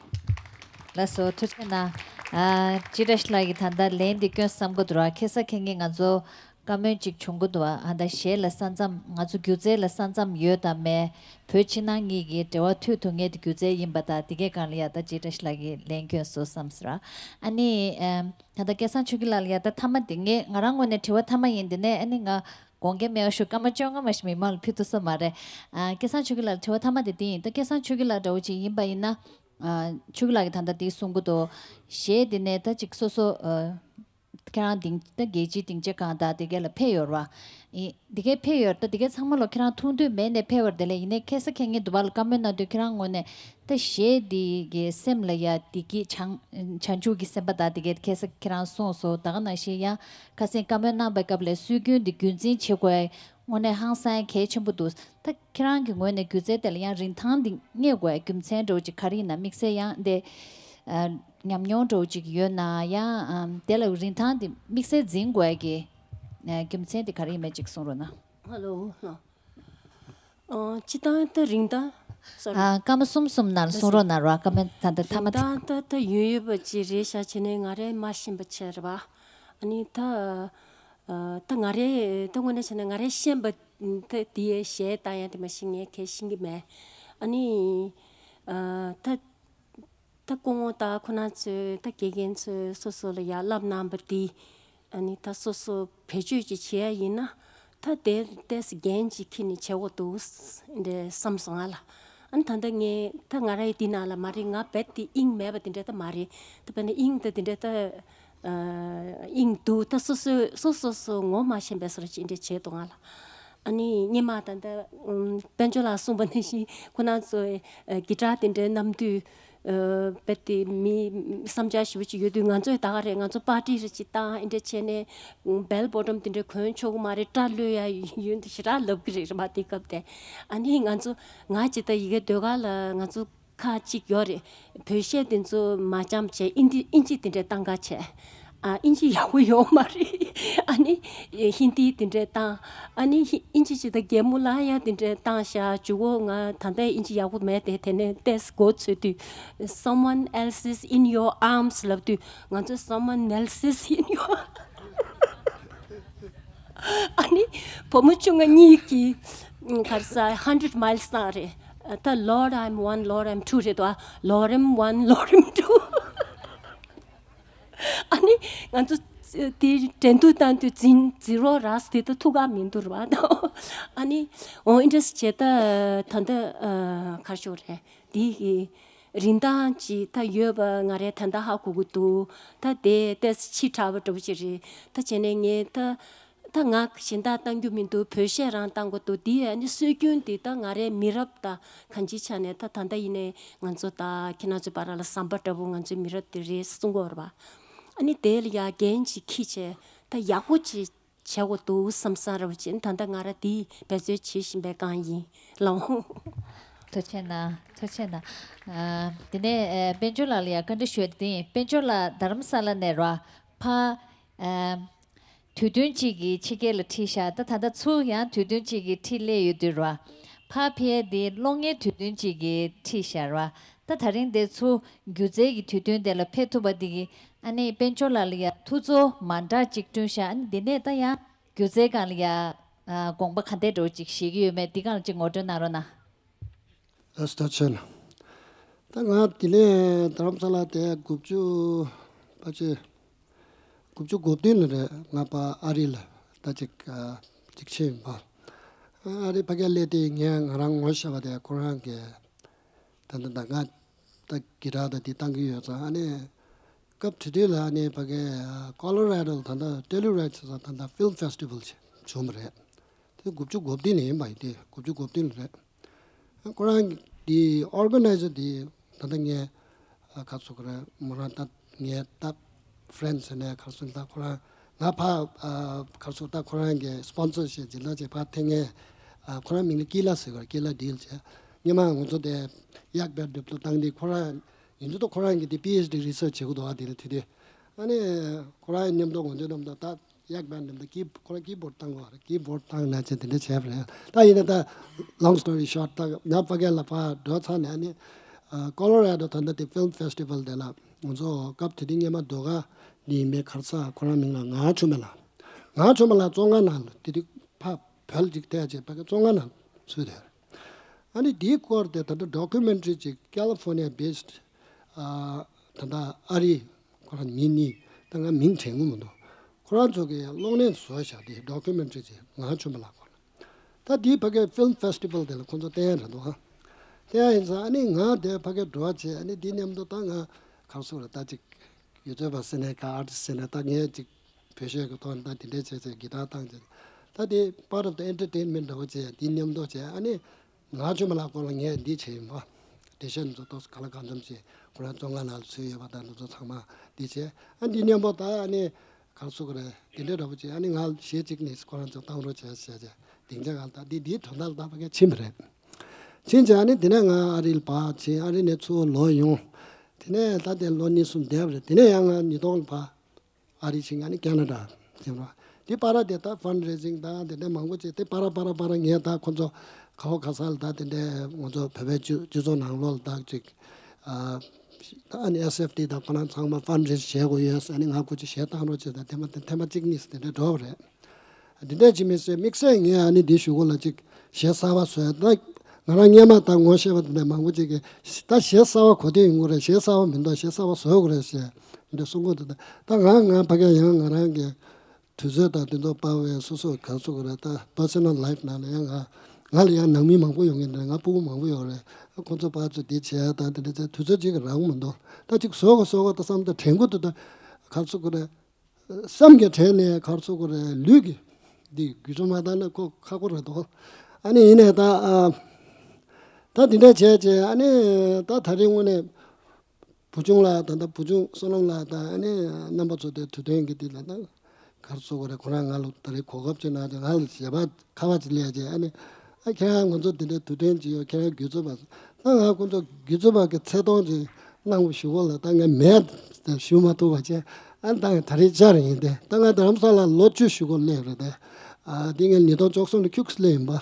ལགས་སོ། ཐུགས་རྗེ་གནང་། ཨ་འཇིགས་བཀྲ་ཤིས་ལགས་ཀྱིས་ད་ལྟ་ལན་འདི་སྐྱོན་བསམ་གྱི་འདུག་ར། ཁ་སང་ཁ་ཉིན་ང་ཚོ་བཀའ་མོལ་ཅིག་བྱུང་གི་འདུག་ཨ་ད་གཞས་ལ་ས་མཚམས་ང་ཚོ་སྒྱུ་རྩལ་ལ་ས་མཚམས་ཡོད་དམ་མེད། བོད་ཕྱི་ནང་གཉིས་ཀྱི་འབྲེལ་བ་མཐུད་ཐུབ་མཁན་དེ་སྒྱུ་རྩལ་ཡིན་པ་དང་། དེ་གའི་སྒང་ལ་ཡ་ད་འཇིགས་བཀྲ་ཤིས་ལགས་ཀྱིས་ལན་སྐྱོན་བཟོ་བསམ་ཟེར་ར། ཨ་ནི་ཨམ་ད་ལྟ་སྐལ་བཟང་ཆོས་སྐྱིད་ལགས་ལ་ཡ་ད་མཐའ་མ་དེ་ངས་ང་རང་ངོས་ནས་དྲི་བ་མཐའ་མ་ཡིན། དེ་ནས་ཨ་ནི་ང་དགོངས་འགལ་མེད་པ་ཞུ། སྐར་མ་བཅོ་ལྔ་མ་ཞིག་མི་མང་ལ་ཕུལ་ཐུབ་ས་མ་རེད། ཨ་སྐལ་བཟང་ཆོས་སྐྱིད་ལགས་དྲི་བ་མཐའ་མ་དེ་འདི་ཡིན། ད་སྐལ་བཟང་ཆོས་སྐྱིད་ལགས་འདྲ་བོ་ཅིག་ཡིན་པ་ཡིན་ན། ཨ་ཆོས་སྐྱིད་ལགས་ཀྱིས་ད་ལྟ་འདི་གསུང་གི་འདུག་གཞས་འདི་ནས་ད་ཅིག་སོ་སོ་ཨ། ཁྱེད་རང་སྡིངས་ད་རྒྱལ་སྤྱིའི་སྡིངས་ཆ་སྒང་དང་དེ་ག་ལ་ཕེབས་ཡོད་རེད་བ། ཨེ་དེ་ག་ཕེབས་ཡོད་རེད། ད་དེ་ག་ཚང་མ་ལོ་ཁྱེད་རང་མཐོང་འདོད་མེད་ནས་ཕེབས་པ་རེད། དེ་ལས་ཡིན་ནའི་ཁ་སང་ཁ་ཉིན་དུ་བ་ལ་བཀའ་མོལ་གནང་དུས་ཁྱེད་རང་ངོས་ནས་ད་གཞས་འདི་གི་སེམས་ལ་ཡ་བདེ་སྐྱིད་བྱང་བྱང་ཆུབ་ཀྱི་སེམས་པ་དང་དེ་ག་ཁ་སང་ཁྱེད་རང་གསུངས་སོང་། ད་ག་ནང་བཞིན་ཡང་ཁ་སང་བཀའ་མོལ་གནང་པའི་སྐབས་ལ་སྲོལ་རྒྱུན་འདི་རྒྱུན་འཛིན་བྱེད་དགོས། དངོས་གནས་ཧང་སང་གལ་ཆེན་པོ་འདུག་ད་ཁྱེད་རང་གི་ངོས་ནས་སྒྱུ་རྩལ་དེ་ལ་ཡང་རིན་ཐང་འདི་རྙེད་དགོས་རྒྱུ་མཚན་འདྲ་བོ་ཅིག་ག་རེ་ཡིན་ན། དམིགས་བསལ་ཡང་འདི་ཨ་ཉམས་མྱོང་འདྲ་བོ་ཅིག་ཡོད་ན། ཡང་ཨམ་དེ་ལ་རིན་ཐང་འདི་དམིགས་བསལ་འཛིན་དགོས་ཀྱི་ཨ་རྒྱུ་མཚན་འདི་ག་རེ་ཡིན་མིན་ཅིག་གསུང་རོགས་གནང་། ཧ་ལོ་ཧ། ཨོ། སྤྱིར་བཏང་ད་རིན་ཐང་། སོ་རི། ཨ། སྐར་མ་གསུམ་གསུམ་ནང་ལ་གསུང་རོགས་གནང་རོགས། སྐར་མ་ད་ལྟ་མཐའ་མ་དེ། རིན་ཐང་ད་ད་ཡོད་ཡོད་པ་ཅིག་རེད་ཤག་བྱས་ནས་ང་རས་མ་ཤེས་པ་བྱས་རེད་པ། ཨ་ནི་ད་ཨ་ད་ང་རས་ད་དངོས་གནས་བྱས་ན་ང་རས་ཤེས་པ་ད་དེའི་གཞས་བཏང་ཡ་དེ་མ་གཞི་ངས་གལ་ཤེས་ཀྱི་མེད། ཨ་ནི་ཨ་ད། ད་སྐུ་ངོ་དང་ཁོ་ན་ཚོས་ད་དགེ་རྒན་ཚོས་སོ་སོ་ལ་ཡར་བསླབ་གནང་བ་འདི། ཨ་ནི་ད་སོ་སོ་བེད་སྤྱོད་ཅིག་བྱེད་ཡ་ཡིན་ན། ད་དེ་ཏོག་ཙམ་འགན་ཅིག་འཁྱེར་ནས་བྱེད་དགོས་འདུག་འདྲ་བསམ་སོང་ང་ལ། ཨ་ནི་ད་ལྟ་ངས་ད་ང་ར་ཡི་འདི་ནང་ལ་མ་རེད། ང་རྦད་དེ་དབྱིངས་མེད་པ་དེ་འདྲ་ད་མ་རེད། ད་དཔེར་ན་དབྱིངས་ད་དེ་འདྲ་ད་ཨ་དབྱིངས་འདུག་ད་སོ་སོས་སོ་སོ་སོ་ངོ་མ་ཤེས་པའི་བཟོ་འདྲ་ཅིག་འདྲ་བྱེད་འདུག་ང་ལ། ཨ་ནི་སྔོན་མ་ད་ལྟ་ཨམ་དཔལ་འབྱོར་ལགས་གསུངས་པ་ནང་བཞིན་ཁོ་ན་ཚོས་ཨ་གི་ཊར་དེ་འདྲའི་བསྣམས་དུས། ཨ་རྦད་དེ་མི་བསམ་འཆར་ཞེ་པོ་ཅིག་ཡོད་དུས། ང་ཚོས་ད་ག་རེད། ང་ཚོ་པར་ཊི་རེ་ཅིག་བཏང་། ཨེ་འདྲ་བྱས་ནས་བེལ་བོ་ཊམ་དེ་འདྲ་གོན་ཆོག་གི་མ་རེད། སྐྲ་ལོས་ཡ་ཡོད་འདུག་ཞེ་དྲག་ལབ་ཀྱི་རེད། རེད་པ། དེ་སྐབས་དེ། ཨ་ནི་ང་ཚོ་ང་ཅིག་ད་ཡི་གེ་ཟློས་གར་ལ་ང་ཚོ་ཁག་ཅིག་ཡོད་རེད། བོད་གཞས་དེ་ཚོ་མ་འཆམ་བྱས། ཨིན་དི་ཨིན་ཇི་དེ་འདྲ་བཏང་ག་བྱས། ཨ་ཨིན་ཇི་ཡག་པོ་ཡོད་མ་རེད། ཨ་ནི་ཧིན་དི་དེ་འདྲ་བཏང་། ཨ་ནི་ཧི་ཨིན་ཇི་ཅིག་ད་གད་མོ་ལངས་ཡ་དེ་འདྲ་བཏང་ཤག་མཇུག་གུ་ང་ད་ལྟ་ཨིན་ཇི་ཡག་པོ་མེད་དེ། དེ་ནས་ཏོག་ཙམ་མགོ་ཚོས་དུས། Someone else is in your arms ལབ་དུས། ང་ཚོས་someone else is in your ཨ་ནི་བུ་མོ་ཆུང་ང་གཉིས་ཀྱིས་ག་རེ་ཟ། hundred miles བཏང་རེད། ད་Lord I'm one, Lord I'm two རེད་དོ། Lord I'm one, Lord I'm two ཨ་ནི་ང་ཚོ་དེ་འགྲན་བསྡུར་བཏང་དུས་འཛིན་འཛིན་རོགས་རག་དེ་ད་ཐུགས་ཁག་མི་འདུག་རེད་པ། ཨ་ནི་འོ་ཨེ་འདྲ་བྱས། ད་ད་ལྟ་ཨ་ག་རེ་ཞུ་དགོས་རེད། དེ་གི་རིན་ཐང་ཅིག་ད་ཡོད་པ་ང་རས་ད་ལྟ་ཧ་གོ་གི་འདུག་ད་དེ་ཏོག་ཙམ་ཕྱི་དྲགས་པ་འདྲ་པོ་ཅིག་རེད། ད་བྱས་ནས་ངས་ད་ད་ང་གཞན་དག་བཏང་རྒྱུ་མི་འདུག་བོད་གཞས་རང་བཏང་དགོས་འདུག་དེ་ཨ་ནི་སྲོལ་རྒྱུན་དེ་ད་ང་རའི་མི་རབས་དང་གང་ཅིའི་ཆ་ནས། ད་ད་ལྟ་ཡིན་ནའི་ང་ཚོ་ད་ཁྱེད་རང་ཚོའི་བར་ལ་ཟམ་པ་འདྲ་པོ་ང་ཚོའི་མི་རབས་དེ་རེད་གསུང་གི་ཡོད་རེད་པ། ཨ་ནི་དེ་ལ་ཡ་འགན་ཅིག་འཁྱེར་བྱས། ད་ཡག་པོ་ཅིག་བྱེད་དགོས་འདུག་བསམ་བསམ་འདྲ་པོ་ཅིག་ད་ལྟ་ང་ར་དེ་འབད་རྩོལ་བྱེད་བཞིན་པའི་སྒང་ཡིན་ལགས། ཐུགས་རྗེ་གནང་། ཐུགས་རྗེ་གནང་། ཨ་དེ་ནས་ཨ་དཔལ་འབྱོར་ལགས་ལ་ཡ་བཀའ་འདྲི་ཞུ་ཡ་དེ་ཡིན། དཔལ་འབྱོར་ལགས་རྡ་རམ་ས་ལ་ནས་རེད་པ། ཕར་ཨ་དུས་སྟོན་གཅིག་གི་ཕྱི་རྒྱལ་ལ་ཁྲིད་ཤག་ད་ད་ལྟ་ཚུར་ཡང་དུས་སྟོན་གཅིག་གི་ཁྲིད་སླེབས་ཡོད་དུས་རེད་པ། ཕར་ཕེབས་དེ་གློག་བརྙན་དུས་སྟོན་གཅིག་གི་ཁྲིད་ཤག་རེད་པ། ད་ད་རིང་དེ་ཚུར་སྒྱུ་རྩལ་གྱི་དུས་སྟོན་དེ་ལ་ཕེབས་ཐུབ་པ་དེ་གིས་ཨ་ནི་དཔལ་འབྱོར་ལགས་ལ་ཡ་ཐུགས་ཚོར་མ་འདྲ་ཅིག་བསྐྲུན་ཤག་ཨ་ནི་དེ་ནས་ད་ཡང་སྒྱུ་རྩལ་སྒང་ལ་ཡ་ཨ་དགོངས་པ་ག་འདྲ་འདྲ་པོ་ཅིག་བཞེས་ཀྱི་ཡོད་མེད་དེ་སྒང་ལ་ཅིག་ངོ་སྤྲོད་གནང་རོགས་གནང་། ལགས་སོ། ཐུགས་རྗེ་གནང་། ད་ང་དེ་ནས་རྡ་རམ་ས་ལ་དེ་དགུ་བཅུ་ཕལ་ཆེར་དགུ་བཅུ་གོ་བདུན་ལ་རེད། ང་ཕར་ཨ་རི་ལ་ད་ཅིག་ཨ་ཅིག་ཕྱིན་པ། ཨ་རི་ཕ་གིར་སླེབས་དུས་ངས་ང་རང་ངོ་ཤེས་པ་དེ་ཁོ་རང་གི་ད་ད་ད་ང་ད་གི་ཊར་ད་འདི་བཏང་གི་ཡོད་ཙང་། ཨ་ནི་སྐབས་དེ་དུས་ལ་ཨ་ནི་ཕ་གི་ཨ་ཀོ་ལོ་ར་ཌོ་ལ་ད་ད་ཊེ་ལི་རའེཌ་ཟེར་ཙང་ད་ད་ཕིལམ་ཕེ་སི་ཊི་ཝལ་ཅིག་བྱུང་བ་རེད། དེ་དགུ་བཅུ་གོ་བདུན་ལ་ཡིན་པ་ཡིན། དེ་དགུ་བཅུ་གོ་བདུན་ལ་རེད། ཁོ་རང་གི་འདི་ཨོར་ག་ནའི་ཛར་འདི་ད་ལྟ་ངའི་ཨ་ག་རེ་ཟེར་དགོས་རེད། མོ་རང་ད་ངའི་ད་ཕི་རེན་ཌི་ཟེར་ནའི་ག་རེ་ཟེར། ད་ཁོ་རང་ང་ཕར་ཨ་ག་རེ་ཟེར། ད་ཁོ་རང་གི་སི་པོན་སར་ཞིབ་སྦྱིན་བདག་ཅིག་ཕར་འཐེན་མཁན། ཨ་ཁོ་རང་མིང་ལ་ཀི་ལ་ཟེར་གི་རེད། ཀི་ལ་ཌིལ་བྱས། སྔོན་མ་ང་ཚོ་དེ་ཡག་པའི་འགྲུབ་ཐུབ་བཏང་དེ་ཁོ་རང་ཡིན་དུས་ད་ཁོ་རང་གི་དེ་པི་ཨེཆ་ཌི་རི་སར་ཆི་བྱེད་དགོས་འདུག་པ། དེ་ལ་དེ་དུས་ཨ་ནི་ཁོ་རང་མཉམ་དུ་ང་ཚོའི་མཉམ་དུ་ད་ཡག་པའི་མཉམ་དུ་ཀི་ཁོ་རང་ཀི་བོར་ཌི་བཏང་དགོས་རེད། ཀི་བོར་ཌི་བཏང་ནས་བྱས་དེ་འདྲ་བྱས་པ་རེད། ད་ཡིན་ན་ད་ལོང་སི་ཊོ་རི་ཤོར་ཊི། ད་ང་ཕ་གི་ལ་ཕར་འགྲོ་ཚར་ནས་ཨ་ནི་ཨ་ཀོ་ལོ་ར་ཌོ་ད་ལྟ་དེ་ཕིལམ་ཕེ་སི་ཊི་ཝལ་དེ་ལ་ང་ཚོ་སྐབས་དེ་དུས་སྔོན་མ་ཟློས་གར་འདི་ཡིན་པའི་ག་རེ་ཟེར། ཁོ་རང་མིང་ལ་ངག་ཆོས་མ་ལགས། ངག་ཆོས་མ་ལགས་བཙོན་ཁང་ནང་ལ་དེ་དུས་ཕར་བལ་ཅིག་ཐེབས་བྱས་ཕ་གི་བཙོན་ཁང་ནང་ཚུད་དེ། ཨ་ནི་དེའི་སྐོར་དེ་ད་ལྟ་ཌོ་ཀུ་མེན་ཊ་རི་ཅིག་ཀ་ལི་ཕོར་ནི་ཡ་བེ་སི་ཊི་ཨ་ད་ལྟ་ཨ་རི་ཁོ་རང་མི་གཉིས། ད་ང་མིང་དྲན་གི་མི་འདུག་ཁོ་རང་ཚོ་གིས་གློག་བརྙན་བཟོས་བཞག་དེ་ཌོ་ཀུ་མེན་ཊ་རི་ཅིག་ངག་ཆོས་མ་ལགས་སྐོར་ལ། ད་དེའི་ཕ་གི་ཕིལམ་ཕེ་སི་ཊི་ཝལ་དེ་ལ་ཁོ་ཚོ་བསྟན་ཡ་རེད་འདུག་ཨ། བསྟན་ཡ་ཡིན་ཙང་ཨ་ནི་ང་དེ་ཕ་གི་འགྲོ་བྱས། ཨ་ནི་དེ་མཉམ་དུ་ད་ང་ག་རེ་ཟེར་དགོས་རེད། ད་ཅིག་ཡུལ་སྲོལ་པ་ཟེར་ནའི་ག་ཨར་ཊི་སི་ཊི་ཟེར་ནའི་ད་ངས་ཅིག་བོད་གཞས་ཀྱི་ཐོག་ནས་ད་དེ་འདྲས་བྱས་བྱས་གི་ཊར་བཏང་བྱས། ད་དེ་པར་ཊི་ཨོཕ་ད་ཨེན་ཊར་ཊེན་མེན་ཊི་འདྲ་བོ་བྱས། དེ་མཉམ་དུ་བྱས། ཨ་ནི་ངག་ཆོས་མ་ལགས་སྐོར་ལ་ངས་འདི་བྱས་ཡིན་པ། འགྲེལ་བཤད་འདི་ཚོ་ཏོག་ཙམ་གང་ལ་གང་འཚམ་བྱས། ཁོ་རང་བཙོན་ཁང་ནང་ལ་ཚུད་ཡོད་པ་དང་འདི་ཚོ་ཚང་མ་འདི་བྱས། ཨ་འདི་མཉམ་པོ་ད་ཨ་ནི་ག་རེ་ཟེར་དགོས་རེད། དེ་འདྲས་འདྲ་བོ་བྱས། ཨ་ནི་ང་གཞས་གཅིག་ནི་ཁོ་རང་ཚོ་བཏང་རོགས་བྱས་བྱས་བྱས། སྡིངས་ཆ་སྒང་ལ་ད་འདི་འདིའི་དོན་དག་ལ་ད་ཕ་གིར་ཕྱིན་པ་རེད། ཕྱིན་བྱས་ཨ་ནི་དེ་ནས་ང་ཨ་རི་ལ་ཕར་ཕྱིན། ཨ་རི་ནས་ཚུར་ལོག་ཡོང་། དེ་ནས་ད་དེ་ལོ་གཉིས་གསུམ་བསྡད་པ་རེད། དེ་ནས་ཡང་ང་ཉིས་སྟོང་ལ་ཕར་ཨ་རི་ཕྱིན། ཨ་ནི་ཁེ་ན་ཌ་ཕྱིན་རོགས། དེ་བར་དེ་ད་ཕན་རེ་ཛིང་དང་དེ་འདྲ་མང་པོ་བྱས། དེ་བར་བར་བར་ངས་ད་ཁོ་ཚོ་ ག་བ་ག་ས་ལ་ད་དེ་འདྲའི་ང་ཚོ་བོད་པའི་སྤྱི་སྤྱི་ཚོགས་ནང་ལོགས་ལ་ད་ཅིག་ཨ་ཨ་ནི་ཨེས་ཨེཕ་ཊི་དང་ཁོ་རང་ཚང་མ་ཕན་རེ་བྱེད་དགོས་ཡོད། ཨ་ནི་ང་ཁོ་ཅིག་གཞས་བཏང་རོགས་བྱེད་དང་ཐེངས་མ་ཐེངས་མ་གཅིག་གཉིས་དེ་འདྲའི་འགྲོ་བ་རེད། དེ་འདྲས་ཅིག་མི་སྲིད། དམིགས་བསལ་ངས་ཨ་ནི་འདི་ཞུ་དགོས་ལ་ཅིག་གཞས་གསར་བ་བཟོས། ད་ང་རང་སྔོན་མ་ད་ངོ་ཤེས་པ་དེ་འདྲ་མང་པོ་ཅིག་གིས་ད་གཞས་གསར་བ་གོ་དུས་ཡོང་གི་རེད། གཞས་གསར་བ་མི་འདུག་གཞས་གསར་བ་བཟོ་དགོས་རེད་ཞེས་འདི་འདྲ་གསུང་གི་འདུག་ད་ད་ང་ང་ཕ་གིར་ཡང་ང་རང་གི་དུས་ཚོད་དང་དེ་ཚོ་སྤར་བའི་སོ་སོ་ག་རེ་ཟེར་དགོས་རེད། ད་པར་སོ་ནལ་ལའིཕ་ནང་ལ་ཡང་ང་ང་ལ་ཡང་ནང་མི་མང་པོ་ཡོང་གི་འདུག་ང་སྤུ་གུ་མང་པོ་ཡོད་རེད། ཁོང་ཚོ་ཕར་ཚུར་འདི་བྱས་དང་དེ་འདྲ་བྱས་དུས་ཚོད་ཅིག་རག་མི་འདུག་ད་ཅིག་བཟོ་དགོས་བཟོ་དགོས་ད་བསམ་ད་དྲན་གི་འདུག་ད་ག་རེ་ཟེར་དགོས་རེད། བསམ་གྱི་དྲན་ནས་ག་རེ་ཟེར་དགོས་རེད། ལུས་ཀྱི་འདི་འགུལ་སྐྱོད་མ་བཏང་ན་ཁོ་ཁག་པོ་རེད་དོ། ཨ་ནི་ཡིན་ནའི་ད་ཨ་ད་འདི་འདྲ་བྱས་བྱས་ཨ་ནི་ད་ད་རིང་དངོས་གནས་བུ་ཆུང་ལགས་ད་ལྟ་བུ་ཆུང་བསོད་ནམས་ལགས་དང་ཨ་ནི་རྣམ་པ་ཚོ་དེ་དུས་སྟོན་གྱི་འདི་ལ་ད་ག་རེ་ཟེར་དགོས་རེད། ཁོ་རང་ང་ལ་ད་རེས་གོ་སྐབས་ཅིག་གནང་བྱས་ང་ལ་ཞལ་པར་ཁ་པར་ཅིག་སླེབས་བྱས་ཨ་ནི་ཨ་ཁྱེད་རང་ང་ཚོ་འདི་འདྲའི་དུས་སྟོན་ཅིག་ཡོད། ཁྱེད་རང་དགུ་ཚོད་པ་ད་ང་ཁོ་ཚོ་དགུ་ཚོད་པ་གི་ཚེ་ཐོག་ཅིག་གནང་བ་ཞུ་གོ་ལ་ད་ངས་མེད་ཞུ་མ་ཐུབ་པ་བྱས། ཨ་ནི་ད་ད་རེས་བཅར་ཡིན་ཏེ་ད་ང་རྡ་རམ་ས་ལ་ལོ་བཅུ་ཞུ་གོ་སླེབས་རེད་དེ། ཨ་འདི་ངས་ཉིས་སྟོང་བཅུ་གསུམ་ལ་ཁྱུག་ཙམ་སླེབས་ཡིན་པ།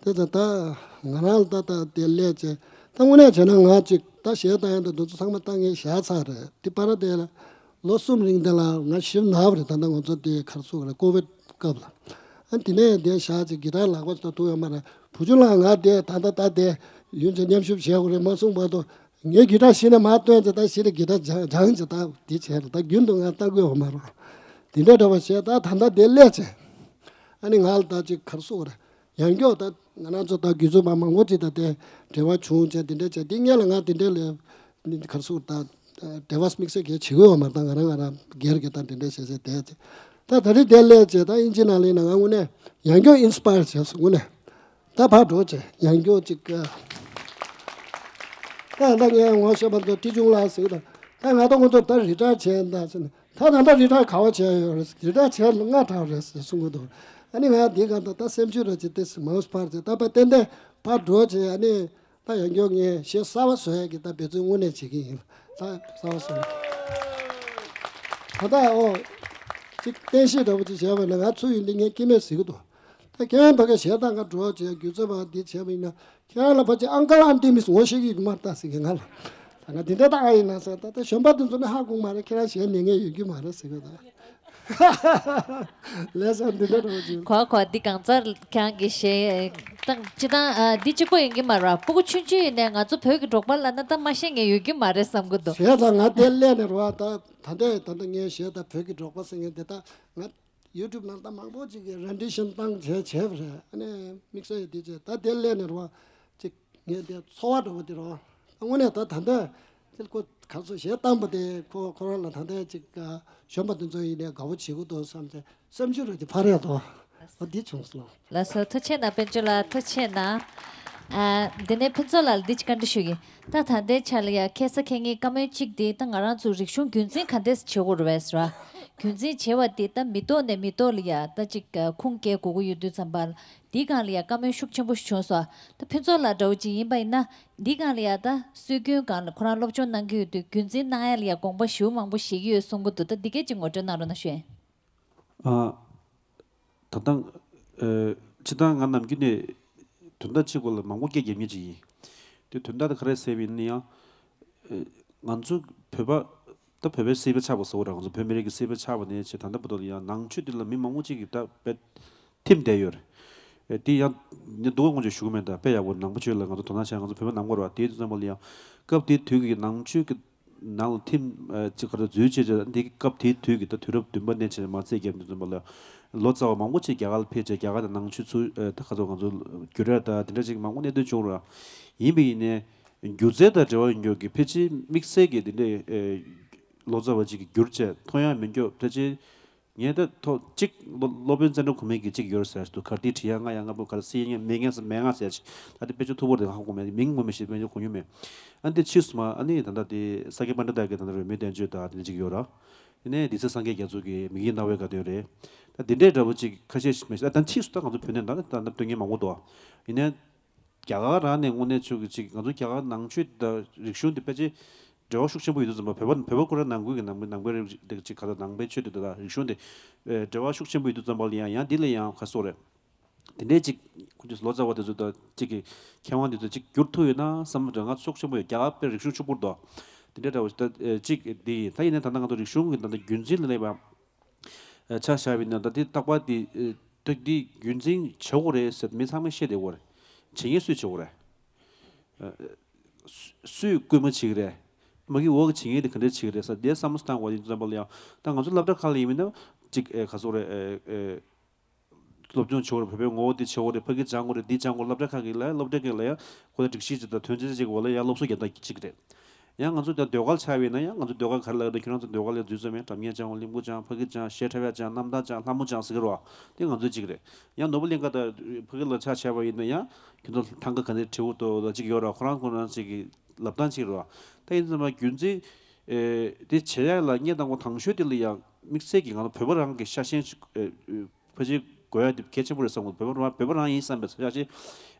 དེ་ད་ད་ང་རང་ལ་ད་ད་དེ་སླེབས་བྱས་ད་དངོས་གནས་བྱས་ན་ང་ཅིག་ད་གཞས་བཏང་ཡག་ད་འདི་ཚོ་ཚང་མ་ད་ངས་བཞག་ཚར་རེད། དེ་བར་དེ་ལ་ལོ་གསུམ་རིང་དེ་ལ་ང་ཞེ་པོ་ན་བ་རེད། ད་ལྟ་ང་ཚོ་དེ་ག་རེ་ཟེར་དགོས་རེད། ཀོ་བིད་སྐབས་ལ། ཨ་དེ་ནས་དེ་བཞག་ཅིག་གི་ཊར་ལག་པ་ཅིག་ད་ཐུག་ཡོད་མ་རེད། བུ་ཆུང་ལགས་ང་དེ་ད་ལྟ་ད་དེ་ཡུན་ཅིག་མཉམ་ཞུགས་བྱེད་དགོས་རེད་མ་གསུངས་བར་དུ་ངས་གི་ཊར་གཞི་ནས་མར་བཏོན་ཅིག་ད་གཞི་ནས་གི་ཊར་སྦྱང་སྦྱང་ཅིག་ད་དེ་བྱས་རེད། ད་རྒྱུན་དུ་ང་ལྟ་དགོས་ཡོད་མ་རེད། དེ་འདྲ་འདྲ་བ་བྱས་ད་ད་ལྟ་དེ་སླེབས་བྱས་ཨ་ནི་ང་ལ་ད་ཅིག་ག་རེ་ཟེར་དགོས་རེད། ཡང་མགྱོགས་ད་ང་རང་ཚོ་ད་དགེ་ཚོ་མ་མང་པོ་ཅིག་ད་དེ་འབྲེལ་བ་བྱུང་བྱས་དེ་འདྲ་བྱས་དེ་སྔོན་ལ་ང་དེ་འདྲ་ལས་ག་རེ་ཟེར་ད་འབྲེལ་བ་དམིགས་བསལ་གྱི་བྱེད་དགོས་པ་མ་རེད། ད་ང་རང་ང་རང་སྒེར་གྱི་ད་དེ་འདྲ་བྱས་བྱས་བསྡད་ཅིག་ད་ད་རེས་དེ་སླེབས་བྱས་ད་ཨིན་ཇི་ནང་ལ་ཡིན་ན་ང་དངོས་གནས་ཡང་མགྱོགས་ཨིན་སི་པ་ཡར་བྱས་སོང་། དངོས་གནས་ད་ཕར་འགྲོ་བྱས་ཡང་མགྱོགས་ཅིག་ད་ད་ངས་ངོ་ཤེས་པ་ཚོ་ཁྲི་ཆུང་ལགས་ཟེར་གི་ད་ད་ང་ད་ཁོང་ཚོ་ད་རི་ཊ་ཡར་བྱས་ད་ཟེར་ནས། ད་ད་ལྟ་རི་ཊ་ཡར་ག་བ་བྱས་ཡོད་རེད། རི་ཊ་ཡར་བྱས་ལ་ལྔ་དྲག་རེད་ཟེར་གསུང་གི་འདུག་ཨ་ནི་ང་འདི་ག་ད་ད་སེམས་ཤུགས་ར་ཅིག་ཏེ་མང་སྤར་ཅིག་ད་པ་ཏན་ཏན་ཕར་འགྲོ་བྱས་ཨ་ནི་ད་ཡང་མགྱོགས་ངས་གཞས་གསར་བ་བཟོ་ཡག་གི་ད་འབད་བརྩོན་དངོས་གནས་བྱེད་ཀྱི་ཡིན། ད་གསར་བ་བཟོ་ད་ད་ཨོ་ཅིག་བསྟན་བཤིག་འདྲ་པོ་ཅིག་བྱས་པ་ན་ང་ཚོ་ཡིན་འདི་ངས་སྐྱེ་མེད་ཟེར་གི་འདུག་ད་ཁྱེད་རང་ཕ་གི་གཞས་བཏང་ག་འགྲོ་བྱས་རྒྱུ་ཚོད་པ་འདི་བྱས་པ་ཡིན་ན། ཁྱེད་རང་ལ་ཕལ་ཆེར་ཨང་ཀལ་ཨན་ཊི་མིས་ངོ་ཤེས་ཀྱི་མ་རེད་ད་ཟེར་གི་ང་ལ། ད་ང་འདི་འདྲ་ད་ཨ་ཡིན་ན་ཟེར་ད་ད་གཞོན་པ་དེ་ཚོ་ནི་ཧ་གོ་མ་རེད། ཁྱེད་རང་གཞས་ཉན་མཁན་ཡོད་ཀྱི་མ་རེད་ཟེར་གི་ད། ལས་ས་འདི་འདྲ་རོ་ཅིག་གོ་གོ་འདི་གང་ཙར་ཁྱེད་རང་གི་གཞས་ཏང་ཅི་ཏང་ཨ་འདི་གཅིག་པོ་ཡིན་གྱི་མ་རེད། སྤུ་གུ་ཆུང་ཆུང་ཡིན་ནའི་ང་ཚོ་བོད་ཀྱི་འབྲོག་པ་ལབ་ན་ད་མ་ཤེས་མཁན་ཡོད་ཀྱི་མ་རེད་བསམ་གི་འདུག་གཞས་ད་ང་དེ་སླེབས་ནས་རོ་ད་ད་ལྟ་ད་ལྟ་ངའི་གཞས་ད་བོད་ཀྱི་འབྲོག་པ་ཟེར་མཁན་དེ་ད་ང་ཡུ་ཊུབ་ནང་ད་མང་པོ་ཅིག་གིས་རེན་ཌི་ཤན་བཏང་བྱས་བྱས་པ་རེད། ཨ་ནི་དམིགས་བསལ་ཡོད་དེ་བྱས་ད་དེ་སླེབས་ནས་རོ་ཅིག་ངས་དེ་ཚོར་བ་འདྲ་པོ་དེ་རོ་དངོས་གནས་ད་ད་ལྟ་དེ་ཁོ་ག་ཚོད་གཞས་བཏང་པ་དེ་ཁོ་ཁོ་རང་ལ་ད་ལྟ་ཅིག་གཞོན་པ་དེ་ཚོ་ཡིན་ནས་དགའ་པོ་བྱེད་དགོས་འདུག་བསམ་བྱས་སེམས་ཤུགས་རེ་ཅིག་འཕར་ཡ་དོ། ཨ་འདི་བྱུང་སོང་། ལགས་སོ་ཐུགས་རྗེ་གནང་དཔལ་འབྱོར་ལགས་ཐུགས་རྗེ་གནང་། ཨ་འདི་ནས་ཕུན་ཚོགས་ལགས་ལ་འདི་ཅིག་བཀའ་འདྲི་ཞུ་གི་ད་ད་ལྟའི་ཆ་ལ་ཡ་ཁ་སང་ཁ་ཉིན་བཀའ་མོལ་གཅིག་དེ་ད་ང་རང་ཚོ་རིག་གཞུང་རྒྱུན་འཛིན་ག་འདྲས་བྱེད་དགོས་རེད་པས་ར། རྒྱུན་འཛིན་བྱེད་པ་དེ་ད་མི་ཐོག་ནས་མི་ཐོག་ལ་ཡ་ད་ཅིག་ཁུངས་སྐྱེལ་དགོས་ཀྱི་ཡོད་དུས་ཙམ་པ་ལ་འདིའི་སྒང་ལ་ཡ་བཀའ་མོལ་ཤུགས་ཆེན་པོ་ཞིག་བྱུང་སོང་། ད་ཕུན་ཚོགས་ལགས་འདྲ་བོ་ཅིག་ཡིན་པ་ཡིན་ན་འདིའི་སྒང་ལ་ཡ་ད་སྲོལ་རྒྱུན་སྒང་ལ་ཁོ་རང་སློབ་སྦྱོང་གནང་གི་ཡོད་དུས་རྒྱུན་འཛིན་གནང་ཡ་ལ་ཡ་དགོངས་པ་ཞེ་པོ་མང་པོ་བཞེས་ཀྱི་ཡོད་གསུང་གི་འདུག་ད་འདི་སྐད་ཅིག་ངོ་སྤྲོད་གནང་རོགས་གནང་ཞུ། ཨ། ད་ལྟ་ཨ་སྤྱིར་བཏང་ང་ནམ་རྒྱུན་ནས་དོན་དག་གཅིག་སྐོར་ལ་མང་པོ་སྐད་རྒྱབ་མཁན་ཅིག་ཡིན། དེ་དོན་དག་དེ་ག་རེ་ཟེར་བ་ཡིན་ན་ཡང་ཨ་ང་ཚོ་བོད་པ་ད་བོད་པའི་སྲིད་པ་ཆགས་པ་ཟེར་བ་ར། ང་ཚོ་བོད་མི་རིགས་ཀྱི་སྲིད་པ་ཆགས་པ་ནས་བྱས་ད་ལྟ་བར་དུ་ལ་ཡང་ནང་ཆོས་འདི་ལ་མི་མང་པོ་ཅིག་གིས་ད་དཔེ་ཐིམ་བསྡད་ཡོད་རེད། ཨེ་དེ་ཡང་ངས་སྡུག་པོ་ངོ་ཅིག་ཞུ་གི་མེད། ད་དཔེ་ཡག་པོ་ནང་པ་ཆོས་ལ་ང་ཚོ་དོ་སྣང་བྱས་ང་ཚོ་བོད་པ་ནང་པ་རེད་བ། དེ་དུས་ཙམ་པ་ལ་ཡང་སྐབས་དེའི་དུས་ཀྱི་ནང་ཆོས་ཀྱི་ནང་ལ་ཐིམ་ཨ་ཅིག་ག་རེ་འཛུལ་བྱས་བྱས་འདི་སྐབས་དེའི་དུས་ཀྱི་ད་དུས་རབས་བདུན་པ་ནས་བྱས་མ་ཚད་རྒྱབ་དུས་ཙམ་པ་ལ་ལོ་ཙཱ་བ་མང་པོ་ཅིག་རྒྱ་གར་ལ་ཕེབས་བྱས་རྒྱ་གར་ནས་ནང་ཆོས་ཚུར་ཨ་ད་ག་ཚོད་ང་ཚོ་བསྒྱུར་ཡ་ད་དེ་འདྲ་ཅིག་མང་པོ་གནད་དོན་བྱུང་རེད། ཡིན་པ་ཡིན་ནའི་སྒྱུ་རྩལ་དང་འབྲེལ་བ་ཡོད་མཁན་གྱི་ཕལ་ཆེར་དམིགས་བསལ་གྱི་དེ་འདྲའི་ཨེ་ལོ་ཙཱ་བ་ཅིག་གིས་བསྒྱུར་བྱས་མཐོང་ཡ་མི་འདུག་ཕལ་ཆེར་ངས་ད་ཐོག་གཅིག་སློབ་སློབ་དཔོན་ཙནྡྲ་གོ་མི་གི་གཅིག་ཡོད་ཟེར་འདུག་གར་ཏི་བྲི་ཡ་ལྔ་ཡ་ལྔ་པོ་གར་སི་ཡ་མེ་ངན་མེ་ལྔ་ཟེར་ཅིག་ད་དེ་དཔེ་ཆ་མཐུག་པོ་རེད། ཧ་གོ་མེད། མིང་ངོ་མ་ཤེས། དཔེ་ཆ་གོ་མྱོང་མེད། ཨ་འདི་ཕྱིས་སུ་མ་ཨ་ནི་ད་ལྟ་དེ་ས་སྐྱ་པཎྜི་ཏ་གི་ད་ལྟ་རོལ་མོའི་བསྟན་བཅོས་དང་དེ་འདྲ་ཅིག་ཡོད་ར། ཨ་ནི་དེ་ཚེ་སངས་རྒྱས་རྒྱ་མཚོ་གི་མིག་གི་རྣ་བའི་དགའ་སྟོན་རེད། ད་དེ་འདྲའི་འདྲ་པོ་ཅིག་ཁ་ཤས་ཤིག་མེད་ཤག་ད་ཕྱིས་སུ་ད་ང་ཚོ་བོད་ནས་ད་ད་ལྟ་སྟོན་མཁན་མང་པོ་འདུག་ཡིན་ནའི་རྒྱ་གར་རང་ནས་དངོས་གནས་ཆོས་ཀྱི་ཅིག་ང་ཚོ་རྒྱ་གར་ནང་ཆོས་དང་རིག་གཞུང་དེ་ཕལ་ཆེར་འབྲེལ་བ་ཤུགས་ཆེན་པོ་ཡོད་དུས་ཙམ་པ། བོད་པ་བོད་པ་ཁོ་རང་ནང་ཁུལ་གྱི་ནང་པའི་ནང་པའི་རིག་གཞུང་དེ་ག་ད་ནང་པའི་ཆོས་དེ་དང་རིག་གཞུང་དེ་ཨེ་འབྲེལ་བ་ཤུགས་ཆེན་པོ་ཡོད་དུས་ཙམ་པ་ལ་ཡང་ཡང་འདི་ལ་ཡང་ཁ་སོ་རེད། དེ་འདྲའི་ཅིག་ཁོ་ཚོས་ལོ་ཙཱ་བ་དེ་ཚོ་དང་ཅིག་གི་མཁས་དབང་དེ་ཚོ་ཅིག་བསྒྱུར་ཐུབ་ཡོད་ན་བསམ་བློ་འདྲ་ང་ཤུགས་ཆེན་པོ་ཡོད། རྒྱ་གར་དཔེ་རིག་གཞུང་ཕྱུག་པོ་འདུག་དེ་འདྲའི་འདྲ་བོ་ཞིག་ད་ཅིག་དེ་ཡིན། ད་ཡིན་ན་ད་ལྟ་ང་ཚོ་རིག་གཞུང་གི་ད་ལྟ་རྒྱུན་འཛིན་ལ་སླེབས་པ་ཆ་བཞག་པ་ཡིན་ན། ད་དེ་རྟག་པར་དེ་དེ་དེ་རྒྱུན་འཛིན་བྱེད་དགོས་རེད་ཟེར་མི་ཚང་མས་ཤེས་བསྡད་ཡོད་རེད། བྱེད་མཁན་སུས་བྱེད་དགོས་རེད། སུས་སྐུལ་མ་བྱེད་ཀྱི་རེད། མ་གི་འོག་གི་བྱེད་མཁན་དེ་ག་འདྲ་བྱེད་ཀྱི་རེད་ཟེར་དེ་བསམ་བློ་བཏང་དགོས་ཡིན་ཙམ་པ་ལ་ཡང་། ད་ང་ཚོ་སློབ་གྲྭ་ཁག་ལ་ཡིན་མིན་ན་ཅིག་ཨེ་ག་ཚོད་རེད། ཨེ་ཨེ་སློབ་སྦྱོང་བྱེད་དགོས་རེད། བོད་པའི་ངོ་བོ་དེ་བྱེད་དགོས་རེད། ཕ་གི་སྦྱང་དགོས་རེད། འདི་སྦྱང་དགོས། སློབ་གྲྭ་ཁག་གི་ལ་སློབ་གྲྭ་གི་ལ་ཡང་ཁོ་ལ་སྒྲིག་གཞི་ཅིག་དང་དོན་ཚན་ཅིག་འོག་ལ་ཡང་སློབ་གསོ་རྒྱག་སྟངས་གཅིག་རེད། ཡང་ང་ཚོ་ད་ཟློས་གར་ཆགས་པ་ཡིན་ན་ཡང་ང་ཚོ་ཟློས་གར་ག་རེ་ལབ་ཡོད་ན། ཁྱོད་རང་ཚོ་ཟློས་གར་ལ་འཛུལ་ཚར་མེད། སྒྲ་སྙན་སྦྱང་དགོས། གླིང་བུ་སྦྱང་། ཕ་གི་སྦྱང་། གཞས་འཁྲབ་ཡག་སྦྱང་། རྣམ་ཐར་སྦྱང་། ལྷ་མོ་སྦྱང་ཟེར་གི་རེད་བ། དེ་ང་ཚོའི་གཅིག་རེད། ཡང་ནོར་བུ་གླིང་ག་དང་ཕ་གི་ལ་ཆ་བཞག་པ་ཡིན་ན་ཡང་ཁྱོད་ཚོ་ཐང་ག་ག་ནས་བྲིས་འདུག་ལ་གཅིག་ཡོད་ར། ཁོ་རང་ཁོ་རང་གཅིག་གི་ལབ་སྟངས་གཅིག་རེད་བ། ད་ཡིན་ཙམ་པ་རྒྱུན་འཛིན་དེ་བྱེད་ཡག་ལ་ངས་དང་པོ་དང་ཤོས་དེ་ལ་ཡང་དམིགས་བསལ་གྱི་ང་ཚོ་བོད་པ་རང་གི་ཤ་ཞེན་ཕལ་ཆེར་དགོས་ཡ་དེ་གལ་ཆེན་པོ་རེད་བསམ་གི་འདུག་བོད་པ་རང་བོད་པ་རང་ཡིན་བསམ་པའི་ཚོར་ཤ་ཞེན་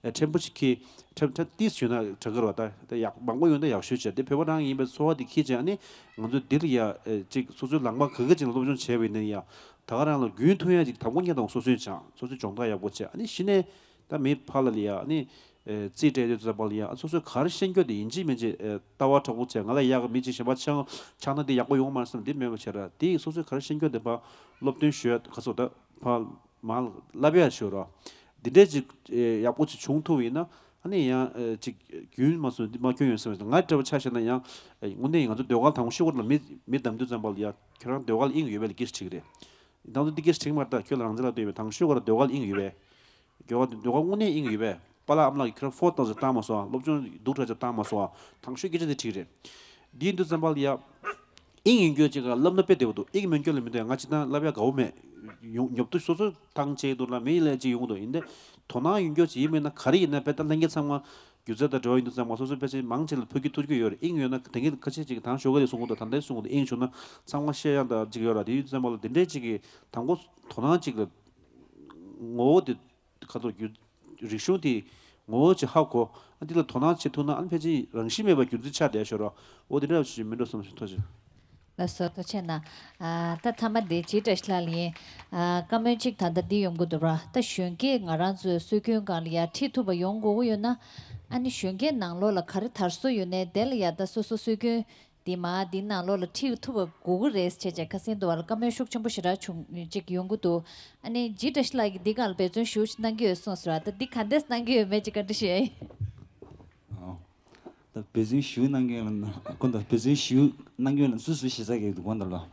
ཕྲན་བུ་ཞིག་གིས་ཕྲན་ཕྲན་ཏིས་ཞུས་ན་དྲག་གི་རེད་བ། ད་ད་ཡག་མང་པོ་ཡོད་ན་ཡག་ཤོས་བྱས་དེ་བོད་པ་རང་ཡིན་པའི་ཚོར་བ་དེ་ཁྱེར་བྱས། ཨ་ནི་ང་ཚོ་འདི་ལ་ཡ་ཨེ་ཅིག་སོ་སོའི་ལག་དམར་ག་གི་ཅིག་ལ་སློབ་སྦྱོང་བྱས་པ་ཡིན་ན་ཡང་ད་ག་རང་ལ་རྒྱུན་མཐུད་ཡ་ཅིག་དང་པོ་ངས་དང་སོ་སོས་སྦྱང་། སོ་སོའི་སྦྱོང་བརྡར་ཡག་པོ་བྱས། ཨ་ནི་གཞི་ནས་ད་མི་ཕར་ལ་ལ་ཡ་ཨ་ནི་ཨེ་རྩིས་སྤྲད་དུས་ཙམ་པ་ལ་ཡ་ཨ་སོ་སོའི་ག་རེ་ཤེས་རྒྱུ་དེ་ཡིན་གཅིག་མིན་གཅིག་ཨེ་ལྟ་བ་དྲག་པོ་བྱས། ང་ལ་ཡག་གི་མི་གཅིག་གཞན་པ་ཆགས་ཆགས་ན་འདི་ཡག་པོ་ཡོང་མ་རེད་བསམ་འདི་མེད་པ་བྱས་ར། དེ་སོ་སོའི་ག་རེ་ཤེས་རྒྱུ་དེ་ཕར་སློབ་སྟོན་ཞུ་ཡ་ག་ཚོད་ད་ཕར་མར་བསླབ་ཡ་ཞུ་རོགས། འདི་འདྲས་ཅིག་ཨེ་ཡག་པོ་ཅིག་བྱུང་ཐུབ་ཡིན་ན་ཨ་ནི་ཡང་ཨེ་ཅིག་རྒྱུན་མ་སོང་འདི་མ་སྐྱོན་ཡོད་བསམ། ང་འདྲ་བོ་ཆ་བཞག་ན་ཡང་ཨེ་དངོས་གནས་ང་ཚོ་ཟློས་གར་དང་པོ་ཤོད་སྐོར་ལ་མི་མི་བདམས་དུས་ཙམ་པ་ལ་ཡ་ཁྱོད་རང་ཟློས་གར་ལ་དབྱིངས་ཡོད་པས་ལ་སྐད་ཆ་དྲིས་ཀྱི་རེད། དང་པོ་འདི་སྐད་ཆ་དྲིས་ཀྱི་མ་རེད། ད་ཁྱོད་ལ་རང་བཙན་ལ་ལྟོས་པས། དང་ཤོད་སྐོར་ལ་ཟློས་གར་ལ་དབྱིངས་ཡོད་པས། ཟློས་གར་ཟློས་གར་དངོས་གནས་དབྱིངས་ཡོད་པས། པཱ་ལགས་ཨ་མ་ལགས་ཀྱིས་ཁྱོད་རང་ཕོ་ཏོག་ཙམ་བཏང་མ་སོང་། སློབ་སྦྱོང་སྡུག་དྲགས་ཅིག་བཏང་མ་སོང་། དང་ཤོས་སྐད་ཆ་དེ་དྲིས་རེད། འདི་ཡིན་དུས་ཙམ་པ་ལ་ཡ། དབྱིངས་ཡོད་རྒྱུ་ཅིག་ག་བསླབ་ན་དཔེ་བདེ་པོ་འདུག་དབྱིངས་མེད་རྒྱུ་ལ་མི་འདུག་ང་ཅི་ད་བསླབ་ཡ་དགའ་བོ་མེད། ཡོང་ཉོབ་ཏུ་སོ་སོ་ཐང་ཆད་འདུག་ལ་མི་ལས་ཅིག་ཡོང་འདུག་ཡིན་ཏེ། དོ་སྣང་ཡོད་རྒྱུ་ཅིག་ཡིན་མིན་ན་ག་རེ་ཡིན་ན་དཔེ་ད་ལྷན་རྒྱས་ཚང་མ་སྒྱུ་རྩལ་དང་འབྲེལ་བ་ཡིན་དུས་ཙམ་པ་སོ་སོ་ཕལ་ཆེར་མང་ཆེ་ལ་ཕུལ་རྒྱུ་ཐུབ་རྒྱུ་ཡོད་རེད། དབྱིངས་ཡོད་ན་དེང་གི་ཁ་ཤས་ཅིག་ད་ཞོགས་ཀ་ལས་གསུང་གི་འདུག་ད་ལྟའི་གསུང་གི་འདུག་དབྱིངས་བྱུང་ན་ཚང་མ་བཤད་ཡག་ད་ཅིག་ཡོད་ར། དེ་ཡིན་དུས་ཙམ་པ་ལ་དེ་འདྲས་ཅིག་གི་དང་པོ་དོ་སྣང་ཅིག་ལ་ངོ་བོ་དེ། ཁ་ཐོར་རྒྱུ། རིག་གཞུང་དེ་ངོ་བོ་ཅིག་ཧ་གོ། ཨ་འདི་ལ་དོ་སྣང་བྱེད་ཐུབ་ན་ཨ་ནི་ཕལ་ཆེར་རང་བཞིན་མེད་པར་རྒྱུན་འཛིན་ཆགས་བསྡད་ཤོར་རོ། འོ་དེ་འདྲ་ཞིག་མིན་འགྲོ་བསམ་ཞིག་ཐོག་ཅིག་ལགས་སོ། ཐུགས་རྗེ་གནང་། ཨ་ད་མཐའ་མ་དེ་རྗེ་བཀྲ་ཤིས་ལགས་ལ་ཡིན། ཨ་བཀའ་མོལ་གཅིག་ད་ལྟ་འདི་ཡོང་གི་འདུག་ར། ད་གཞོན་སྐྱེས་ང་རང་ཚོའི་སྲོལ་རྒྱུན་སྒང་ལ་ཡ་ཁྲིད་ཐུབ་པ་ཡོང་དགོས་ཀྱི་ཡོད་ན། ཨ་ནི་གཞོན་སྐྱེས་ནང་ལོགས་ལ་ག་རེ་དར་སྲོལ་ཡོད་ནའི་དེ་ལ་ཡ་ད་སོ་སོ་སྲོལ་རྒྱུན། འདི་མ་འདི་ནང་ལོགས་ལ་ཁྲིད་ཐུབ་པ་དགོས་ཀྱི་རེད་ཅེས་བྱས་ཁ་སེང་དུ་བ་ལ་བཀའ་མོལ་ཤུགས་ཆེན་པོ་ཞེ་དྲག་བྱུང་ཅིག་ཡོང་གི་འདུག་ཨ་ནི་རྗེ་བཀྲ་ཤིས་ལགས་ཀྱིས་འདི་སྒང་ལ་འབད་བརྩོན་ཞུ་གནང་གི་ཡོད་གསུངས་སོང་ར། ད་འདི་ག་འདྲས་གནང་གི་ཡོད་མེད་ཅིག་བཀའ་འདྲི་ཞུ་ཡ་ཡིན། ཨོ། ད་འབད་བརྩོན་ཞུ་གནང་གི་ཡོད་ལ་ན་ཁོང་ད་འབད་བརྩོན་ཞུ་གནང་གི་ཡོད་ལ་སུ་སུ་ཞེ་ས་གི་འདུག་གོ་ད་ལ་ཨ་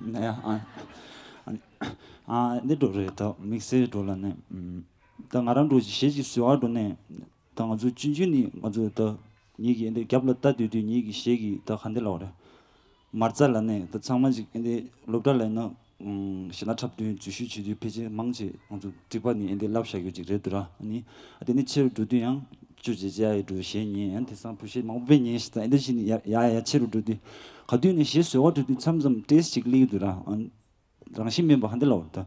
ཨ་འདི་འགྲོ་རེད། ད་དམིགས་བསལ་འགྲོ་ལ་ནས་ད་ང་རང་འགྲོ་ཞེ་ཅིག་བཟོས་པ་འགྲོ་ནས། ད་ང་ཚོ་ཆུང་ཆུང་ནས་ང་ཚོ་ད་ངེད་ཀྱི་འདི་རྒྱབ་ལ་ལྟ་སྡོད་དུས་ངེད་ཀྱི་གཞས་ཀྱི་ད་ག་འདི་ལབ་རེད། མ་རྩ་ལ་ནས་ད་ཚང་མ་ཅིག་འདི་སློབ་གྲྭ་ལ་ན་ཞེ་ན་འཁྲབ་སྟོན་འཛུལ་ཞུགས་བྱེད་དུས་ཕལ་ཆེར་མང་ཆེ་ང་ཚོ་ཊི་པ་ནས་འདི་ལབ་བཞག་ཡོད་ཅིག་རེད་འདུག་ར། ཨ་ནི་ཨ་དེ་ནས་ཆེ་རུ་འགྲོ་དུས་ཡང་ཅུ་ཇེ་ཇེ་ཨའི་འགྲོ་གཞས་ཉན་ཡང་དེང་སང་བུ་གཞས་མང་པོ་དཔེ་ཉན་ཞིག་ད་འདི་ཞིག་ནས་ཡ་ཡ་ཡ་ཆེ་རུ་འགྲོ་དུས་ག་དུས་ནས་གཞས་བཟོ་བ་འགྲོ་དུས་མཚམས་མཚམས་ཏེས་ཅིག་སླེབས་འདུག་ར། ཨ་རང་བཞིན་མིན་པ་ག་འདི་ལབ་ད།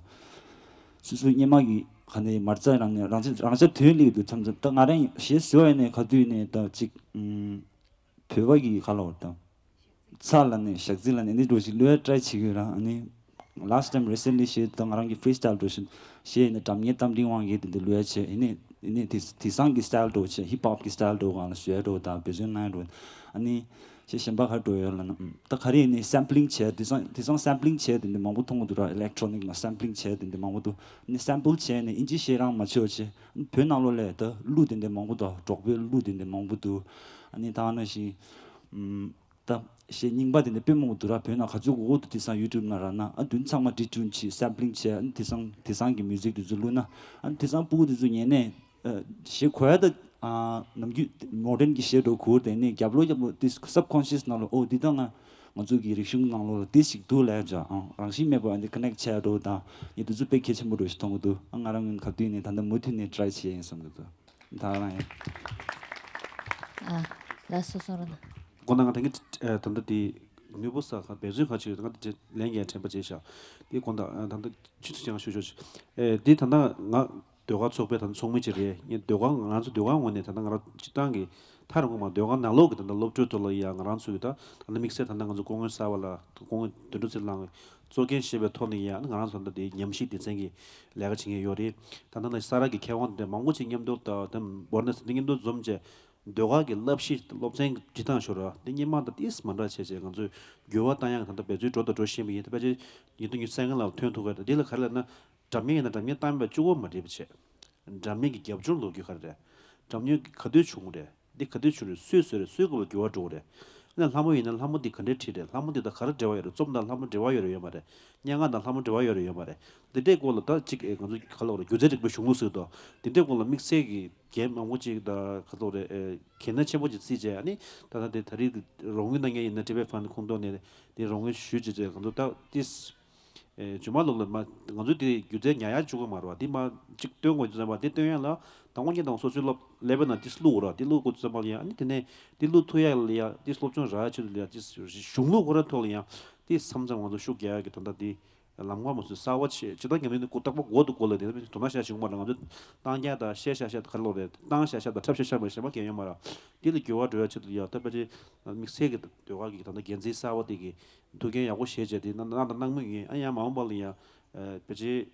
སོ་སོའི་སྔོན་མ་གི་ག་ནས་མ་རྩ་རང་ནས་རང་ཆ་རང་ཆ་དོན་ལས་འདུག་མཚམས་མཚམས་ད་ང་རང་གཞས་བཟོ་ཡ་ནས་ག་དུས་ནས་ད་ཅིག་ཨུམ། བོད་པ་གི་ག་ལབ་ད། ཚ་ལ་ནས་ཞག་རྩི་ལ་ནས་འདི་འགྲོ་ཞིག་ལོས་ཀྲའི་བྱེད་ཀྱི་ཡོད་ར། ཨ་ནི། last time recently གཞས་ད་ང་རང་གི་ཕི་རི་སི་ཊལ་འགྲོ་ཞིག་གཞས་ཡིན་ན་སྒྲ་སྙན་རྟ་མགྲིན་དབང་གིས་དེ་འདི་ལོས་བྱས་ཡིན་ནས་ཡིན་ནས་དེ་དེང་སང་གི་སི་ཊལ་འགྲོ་བྱས་ཧིབ་ཧོབ་གི་སི་ཊལ་འགྲོ་གང་ལ་བཟོས་འགྲོ་ད་འབད་བརྩོན་གནང་འགྲོ། ཨ་ནི། ཞེས་གཞན་པ་ག་འགྲོ་ཡོད་ལ་ན། ད་ག་རེ་ཡིན་ནའི་སེམ་པི་ལིང་བྱས་དེང་སང་དེང་སང་སེམ་པི་ལིང་བྱས་དེ་འདྲ་མང་པོ་མཐོང་གི་འདུག་ར། ཨི་ལེག་ཊོ་ནིག་ལ་སེམ་པི་ལིང་བྱས་དེ་འདྲ་མང་པོ་འདུག་ནི་སེམ་པལ་བྱས་ནས་ཨིན་ཇི་གཞས་རང་མ་བྱོས་བྱས་བོད་ནང་ལོགས་ལ་ད་གླུ་དེ་འདྲ་མང་པོ་འདུག་གྲོགས་པོའི་གླུ་དེ་འདྲ་མང་པོ་འདུག་ཨ་ནི་ད་ནང་བཞིན་ད་གཞས་རྙིང་པ་དེ་འདྲ་དཔེ་མང་པོ་འདུག་ར། བོད་ནང་ག་ཚོད་དགོས་དགོས་འདུག་དེང་སང་ཡུ་ཊུབ་ནང་ར་ན་ཨ་དུས་ཚང་མ་ཌི་ཊུན་བྱས་སེམ་པི་ལིང་བྱས་ཨ་ནི་དེང་སང་དེང་སང་གི་མིའུ་ཟིག་དེ་ཚོ་བླུགས་ན་ཨ་ནི་དེང་སང་སྤུ་གུ་དེ་ཚོ་ཉན་ནས། གཞས་གོ་ཡ་ད། ནམ་རྒྱུན་མོ་ཌན་གྱི་གཞས་འགྲོ་གུར་དེ་ནས་རྒྱབ་ལོགས་རྒྱབ་ལོགས་དེ་སབ་ཀོན་ཤི་ཡས་ནང་ལ་ཨོ་འདི་ད་ང་ང་ཚོ་གི་རིག་གཞུང་ནང་ལོགས་ལ་དེ་ཞིག་འདུག་ལབ་ཡ་ཨང་རང་བཞིན་མེད་པ་འདི་ཀ་ནེག་བྱས་འགྲོ་དང་ངས་དེ་ཚོ་དཔེ་གལ་ཆེན་པོ་འགྲོ་ཞིག་མཐོང་གི་འདུག་ཨ་ང་རང་གི་ག་དུས་ནས་ད་ལྟ་མུ་མཐུད་ནས་ཊ་རའི་བྱེད་ཡིན་བསམ་གི་འདུག་ད་རང་ཡིན། ཨ་ལགས་སོ་སོང་ར་ན། དགོངས་དག་ང་ད་གིན་ད་ལྟ་དེ་ནུས་པ་ས་ཁ་འབད་བརྩོན་ཁ་ཆེ་ཡོད་ང་དེ་ལན་ཡང་དྲན་པ་བྱས་ཤག་དེ་དགོངས་དག་ད་ལྟ་ཆུ་ཚོད་ཅང་ཞུ་ཞུ་ཆུ་ཨེ་དེ་ད་ལྟ་ང་ཟློས་གར་ཚོགས་པའི་ད་ལྟ་ཚོགས་མི་ཅིག་རེད། ངས་ཟློས་གར་ང་ཚོ་ཟློས་གར་ངོས་ནས་ད་ལྟ་ང་རང་སྤྱི་བཏང་གི་ ཐག་རིང་པོ་མ་ཟད་ང་ནང་ལོགས་ཀྱི་ད་ལྟ་སློབ་ཕྲུག་ཚོ་ལ་ཡང་ང་རང་ཚོ་གི་ད་ད་ལྟ་དམིགས་བསལ་ད་ལྟ་ང་ཚོ་སྐུ་ངོ་གསར་པ་ལ་སྐུ་ངོ་དོན་གྲུབ་ཚེ་རིང་ལགས་གཙོ་འགན་བཞེས་པའི་ཐོག་ནས་ཡང་ང་རང་ཚོ་ད་ལྟ་དེ་ཉམས་ཞིབ་སྡེ་ཚན་གྱི་ལས་ཀ་བྱེད་མཁན་ཡོད་རེད། ད་ལྟ་ན་ས་ར་གི་མཁས་དབང་དེ་མང་པོ་ཅིག་མཉམ་དུ་ད་ལྟ་བོར་ནས་དེ་མཉམ་དུ་འཛོམས་བྱས་ཟློས་གར་གྱི་བསླབ་གཞི་སློབ་ཚན་སྤྱི་བཏང་ཞོར་བ་དེ་སྔོན་མ་དང་ཏིས་མ་འདྲ་བྱས་བྱས་ང་ཚོས་འགྱུར་བ་བཏང་ཡག་གི་ད་ལྟ་འབད་རྩོལ་འགྲོ་དང་འགྲོ་བཞིན་པ་ཡིན། ད་ཕལ་ཆེར་ཉིས་སྟོང་ཉི་ཤུ་རྩ་ལྔ་ལ་ཐོན་ཐུབ་ཀྱི་རེད། འདི་ལ་ག་རེ་ལབ་ན་སྒྲ་སྙན་ཡིན་ན་སྒྲ་སྙན་བཏང་བའི་གཅིག་པོ་མ་འགྲིག་པ་བྱས། སྒྲ་སྙན་གྱི་རྒྱབ་ལྗོངས་ལོག་རྒྱུ་ག་རེ་རེད། སྒྲ་སྙན་གྱི་ག་དུས་བྱུང་རེད། འདི་ག་དུས་བྱུང་རེད། སུས་བཟོས་རེད། སུའི་སྐབས་ལ་འགྱུར་བ་འགྲོ་གི་རེད། ཨ་ནི་ལྷ་མོ་ཡིན་ན་ལྷ་མོ་འདི་ག་འདྲའི་བྲིས་རེད། ལྷ་མོ་འདི་དང་ག་རེ་འབྲེལ་བ་ཡོད་རེད། རྩོམ་དང་ལྷ་མོ་འབྲེལ་བ་ཡོད་རེད་ཡོད་མ་རེད། སྙན་ངག་དང་ལྷ་མོ་འབྲེལ་བ་ཡོད་རེད་ཡོད་མ་རེད། འདི་འདྲའི་སྐོར་ལ་ད་ཅིག་ཨེ་ང་ཚོ་ག་ལབ་དགོས་རེད། སྒྱུ་རྩལ་རིག་པའི་གཞུང་ལུགས་ཟེར་དོ། འདི་འདྲའི་སྐོར་ལ་དམིགས་བསལ་གྱི་འགན་མང་པོ་ཅིག་དང་ག་ལབ་དགོས་རེད། ཨེ་གལ་གནད་ཆེན་པོ་ཅིག་བརྩིས་བྱས། ཨ་ནི་ད་ལྟ་དེ་ད་རེས་ཀྱི་རོགས་དངུལ་གནང་མཁན་ཡིན་ན་ཊི་བེཊ་ཕན་ཌི་ཁོངས་གཏོགས་ནས་དེ་རོགས་དངུལ་ཞུས་བྱས་བྱས་ང་ཚོ་ད་ཏིས། ཨེ་རྗེས་མ་ལོགས་ལ་མ་ང་ཚོས་དེ་སྒྱུ་རྩལ་ཉར་ཡག་བཅུག་གི་མ་རེད་བ། དེ་མ་གཅིག་སྟོན་དགོས་ཙམ་པ་དེ་སྟོན་ཡག་ལ་དང་པོ་ཉིད་དང་སོ་སོའི་སློབ་ཀླད་པའི་ནང་དེ་བླུགས་ར། དེ་བླུགས་དགོས་ཙམ་པ་ལ་ཡང་ཨ་ནི་དེ་ནས་དེ་བླུགས་ཐུབ་ཡག་ལ་ཡང་དེ་སློབ་སྦྱོང་རག་ཆེད་དུ་ལ་ཡང་དེ་གཞུང་ལུགས་ཁོ་རའི་ཐོག་ལ་ཡང་དེ་མཚམས་མཚམས་ང་ཚོ་ཤུགས་རྒྱག་ཡག་གི་ད་ལྟ་དེ་ལམ་ཁ་མ་ཚོད་གསར་པ་ཆེ་ཇི་ལྟར་ཉམས་ལེན་དེ་ཀོ་རྟག་པ་འགོ་དུ་འགོ་ལ་དེ་དོ་སྣང་བྱ་བྱུང་མ་རེད། ང་ཚོ་བཏང་རྒྱ་དང་བཤད་བྱ་བཤད་ག་ལོག་རེད། བཏང་བྱ་བཤད་དང་འཁྲབ་བྱ་བཤད་མ་གཞན་པ་གང་ཡོད་མ་རེད། དེ་ལ་འགྱུར་བ་འགྲོ་ཡག་ཆེད་དུ་ཡང་ད་ཕལ་ཆེར་དམིགས་བསལ་གྱི་ཟློས་གར་གྱི་ད་ལྟ་འགན་འཛིན་གསར་པ་དེ་གི་ཐུགས་འགན་ཡག་པོ་བཞེས་བྱས་དེ་གནང་གནང་དང་གནང་མུས་ཡིན། ཨ་ཡང་མ་འོངས་པ་ལ་ཡང་ཨ་ཕལ་ཆེར་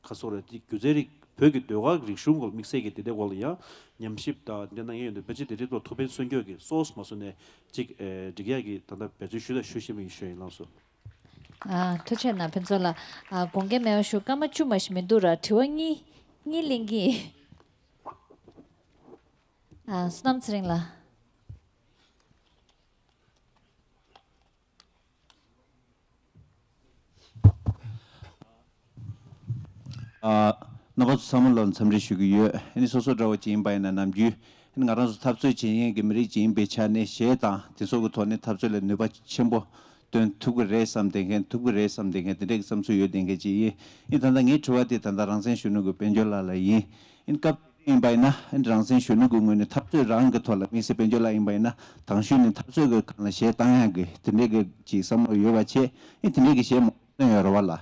ག་ཟེར་དགོས་རེད། དེ་སྒྱུ་རྩལ་རིག་བོད་ཀྱི་ཟློས་གར་རིག་གཞུང་སྐོར་དམིགས་བསལ་གྱི་དེ་འདྲའི་སྐོར་ལ་ཡང་ཉམས་ཞིབ་དང་དེ་འདྲ་གནང་ཡས་ཡོད་འདུག་ཕལ་ཆེར་དེ་རིགས་ལ་ཐུགས་ཕན་གསོས་རྒྱུ་གི་སོ་སོ་མ་སོང་ནས་ཅིག་ཨེ་འགྲིག་ཡག་གི་ད་ལྟ་འབད་བརྩོན་ཞུ་དང་ཞུ་བཞིན་པ་ཡིན་ཞུ་ཡིན། ལགས་སོ། ཨ་ཐུགས་རྗེ་གནང་ཕུན་ཚོགས་ལགས། ཨ་དགོངས་འགལ་མེད་པ་ཞུ། སྐར་མ་བཅུ་མ་ཞིག་མི་འདུག་ར། དྲི་བ་གཉིས་གཉིས་གླེང་གི། ཨ་བསོད་ནམས་ཚེ་རིང་ལགས། ཨ་རྣམ་པ་ཚོ་ཚང་མ་ལ་འཚམས་འདྲི་ཞུ་གི་ཡོད། ཨ་ནི་སོ་སོ་འདྲ་བོ་ཅིག་ཡིན་པ་ཡིན་ན་ནམ་རྒྱུན་ཨ་ནི་ང་རང་ཚོ་འཐབ་རྩོད་བྱེད་མཁན་གྱི་མི་རིགས་ཅིག་ཡིན་པའི་ཆ་ནས་གཞས་དང་དེ་ཚོ་གི་ཐོག་ནས་འཐབ་རྩོད་ལ་ནུས་པ་ཆེན་པོ་སྟོན་ཐུབ་ཀྱི་རེད་བསམ་བསྡད་མཁན། ཐུབ་ཀྱི་རེད་བསམ་བསྡད་མཁན་དེ་འདྲས་ཀྱི་བསམ་ཚུལ་ཡོད་བསྡད་མཁན་ཅིག་ཡིན། ཨ་ནི་ད་ལྟ་ངའི་དྲི་བ་དེ་ད་ལྟ་རང་བཙན་གཞོན་ནུ་གི་དཔལ་འབྱོར་ལགས་ལ་ཡིན། ཨ་ནི་སྐབས་ཡིན་པ་ཡིན་ན་ཨ་ནི་རང་བཙན་གཞོན་ནུ་གི་ངོས་ནས་འཐབ་རྩོད་རང་གི་ཐོག་ལ་དམིགས་བསལ་དཔལ་འབྱོར་ལགས་ཡིན་པ་ཡིན་ན་དང་ཤོས་ནས་འཐབ་རྩོད་ཀྱི་སྒང་ལ་གཞས་བཏང་ཡག་གི་དེ་འདྲས་ཀྱི་ཅིག་བསམ་བློ་ཡོད་པ་བྱས། ཨ་ནི་དེ་འདྲས་ཀྱི་གཞས་མང་པོ་བཏོན་ཡོད་རེད་བ་ལ།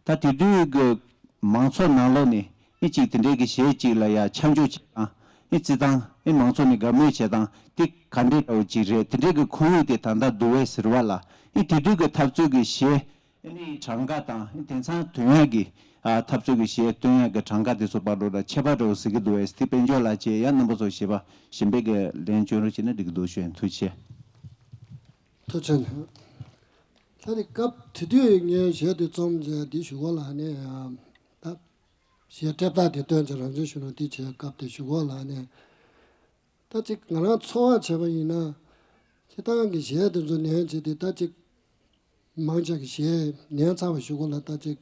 ད་དེ་དུས་ཀྱི་མང་ཚོགས་ནང་ལོགས་ནས་ཨ་ནི་ཅིག་དེ་འདྲས་ཀྱི་གཞས་ཅིག་ལ་ཡ་ཆ་འཇོག་བྱེད་སྟངས། ཨ་ནི་བརྩི་སྟངས། ཨ་ནི་མང་ཚོགས་ནས་དགའ་མོས་བྱེད་སྟངས་དེ་ག་འདྲས་འདྲ་བོ་ཅིག་རེད། དེ་འདྲས་ཀྱི་ཁོར་ཡུག་དེ་ད་ལྟ་འདུག་བས་ཟེར་བ་ལ། ཨ་ནི་དེ་དུས་ཀྱི་འཐབ་རྩོད་ཀྱི་གཞས། ཨ་ནི་གྲངས་ཀ་དང་ཨ་ནི་དེང་སང་ཐོན་ཡག་གི་ཨ་འཐབ་རྩོད་ཀྱི་གཞས་བཏོན་ཡག་གི་གྲངས་ཀ་དེ་ཚོ་བར་དུ་ལ་ཁྱད་པར་འདྲ་བོ་གཟིགས་ཀྱི་འདུག་བས། དེ་དཔལ་འབྱོར་ལགས་བྱས་ཡང་རྣམ་པ་ཚོ་གཞས་པ་གཞན་པའི་གི་ལན་སྐྱོན་རོགས་བྱས་ན་འགྲིག་གི་འདུག་ཞུ་ཡིན། ཐུགས་རྗེ་ཆེ། ཐུགས་རྗེ་གནང་། ད་ནི་སྐབས་དེ་དུས་ངས་གཞས་དེ་རྩོམ་བྱས་འདི་ཞུ་གོ་ལ་ནི་ད་གཞས་འཁྲབ་སྟངས་དེ་སྟོན་བྱས་རང་བྱུང་གཞོན་ནུ་དེ་བྱས་སྐབས་དེ་ཞུ་གོ་ལ་ནི་ད་ཅིག་ང་རང་ཚོར་བ་བྱས་པ་ཡིན་ན་སྤྱིར་བཏང་གི་གཞས་དེ་ཚོ་ནས་བྱས་ཏེ་ད་ཅིག་མང་ཆེ་གི་གཞས་ཉན་ཚར་བ་ཞུ་གོ་ལ། ད་ཅིག་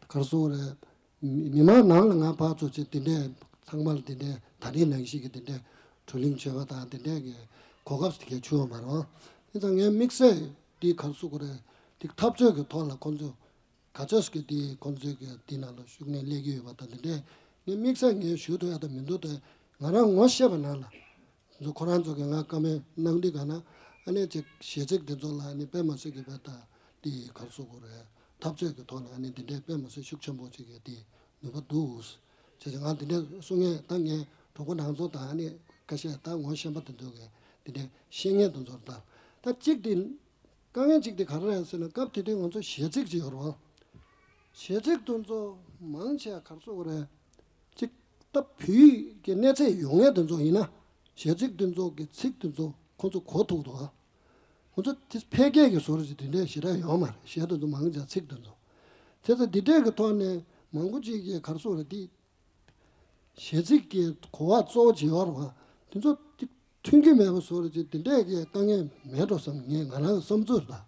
ག་རེ་ཟེར་དགོས་རེད། མི་མི་མང་ནང་ལ་ང་ཕར་ཚུར་ཅིག་དེ་འདྲས་ཚང་མ་ལ་དེ་འདྲས་ད་རེས་ནང་བཞིན་གྱི་དེ་འདྲས་བགྲོ་གླེང་བྱས་པ་དང་དེ་འདྲས་ཀྱི་གོ་སྐབས་དེ་གས་བྱུང་བ་མ་རེད། དེ་ཙང་ངའི་དམིགས་བསལ་འདི་ག་རེ་ཟེར་དགོས་རེད། དེ་འཐབ་རྩོད་ཀྱི་ཐོག་ལ་ཁོང་ཚོ་ག་ཚོད་ཀྱི་དེ་ཁོང་ཚོའི་གི་དེ་ནང་ལ་ཤུགས་སྣོན་སླེབས་ཀྱི་ཡོད་པ་དང་དེ་འདྲས་ངས་དམིགས་བསལ་ངས་ཞུ་ཐུབ་ཡག་དང་མི་འདུག་དེ་ང་རང་ངོ་ཤེས་པ་ནང་ལ། ཚོ་ཁོ་རང་ཚོ་གི་ང་བཀའ་མོལ་གནང་དུས་ག་ན་ཨ་ནེ་ཅིག་གཞས་ཚིག་འདི་ཚོ་ལ་ཨ་ནེ་དཔེ་མ་སྲིད་ཀྱི་བེ་ད་དེ་ག་རེ་ཟེར་དགོས་རེད། འཐབ་རྩོད་ཀྱི་ཐོག་ལ་ཨ་ནེ་འདི་འདྲའི་དཔེ་མ་སྲིད་ཤུགས་ཆེན་པོ་ཅིག་གི་དེ་ནུས་པ་འདུག་བྱས་ཙང་ང་འདི་འདྲའི་གསུང་ངེས་ད་ངས་གྲོགས་པོ་ནང་ཚོ་དང་ཨ་ནེ་ཁ་ཤས་ད་ངོ་ཤེས་པ་དེ་ཚོ་གི་འདི་འདྲའི་བཤད་ངེས་དེ་ཚོར་ད་ད་གཅིག་དེ་དཀའ་ངལ་གཅིག་དེ་ག་རེ་རེད་ཟེར་ན་སྐབས་དེ་དུས་ང་ཚོ་གཞས་ཚིག་ཅིག་ཡོད་རེད་བ། གཞས་ཚིག་དེ་ཚོ་མང་ཆེ་ག་རེ་ཟེར་དགོས་རེད། ཅིག་ད་བོད་ཡིག་གི་གནས་ཚད་ཡོད་མཁན་དེ་ཚོ་ཡིན་ན་གཞས་ཚིག་དེ་ཚོ་གི་ཚིག་དེ་ཚོ་ཁོང་ཚོ་གོ་ཐུབ་འདུག་ཨ། ཁོང་ཚོ་དེ་ཕལ་སྐད་ཀྱི་བཟོ་འདྲ་ཅིག་དེ་འདྲས་ཞེ་དྲག་ཡོད་མ་རེད། གཞས་དེ་ཚོ་མང་ཆེ་ཚིག་དེ་ཚོ། དེ་ཚོ་འདི་འདྲས་ཀྱི་ཐོག་ནས་མང་པོ་ཅིག་གིས་ག་རེ་ཟེར་དགོས་རེད། དེ་གཞས་ཚིག་གི་གོ་བ་གཙོ་བོ་ཅིག་ཡོད་རེད་བ། དེ་ཚོ་དེ་མཐུན་གྱི་མེད་པ་བཟོ་འདྲ་ཅིག་དེ་འདྲས་ཀྱི་དཀའ་ངལ་མེད་འགྲོ་བསམ། ངས་ང་རང་གི་བསམ་ཚུལ་རེད་ད།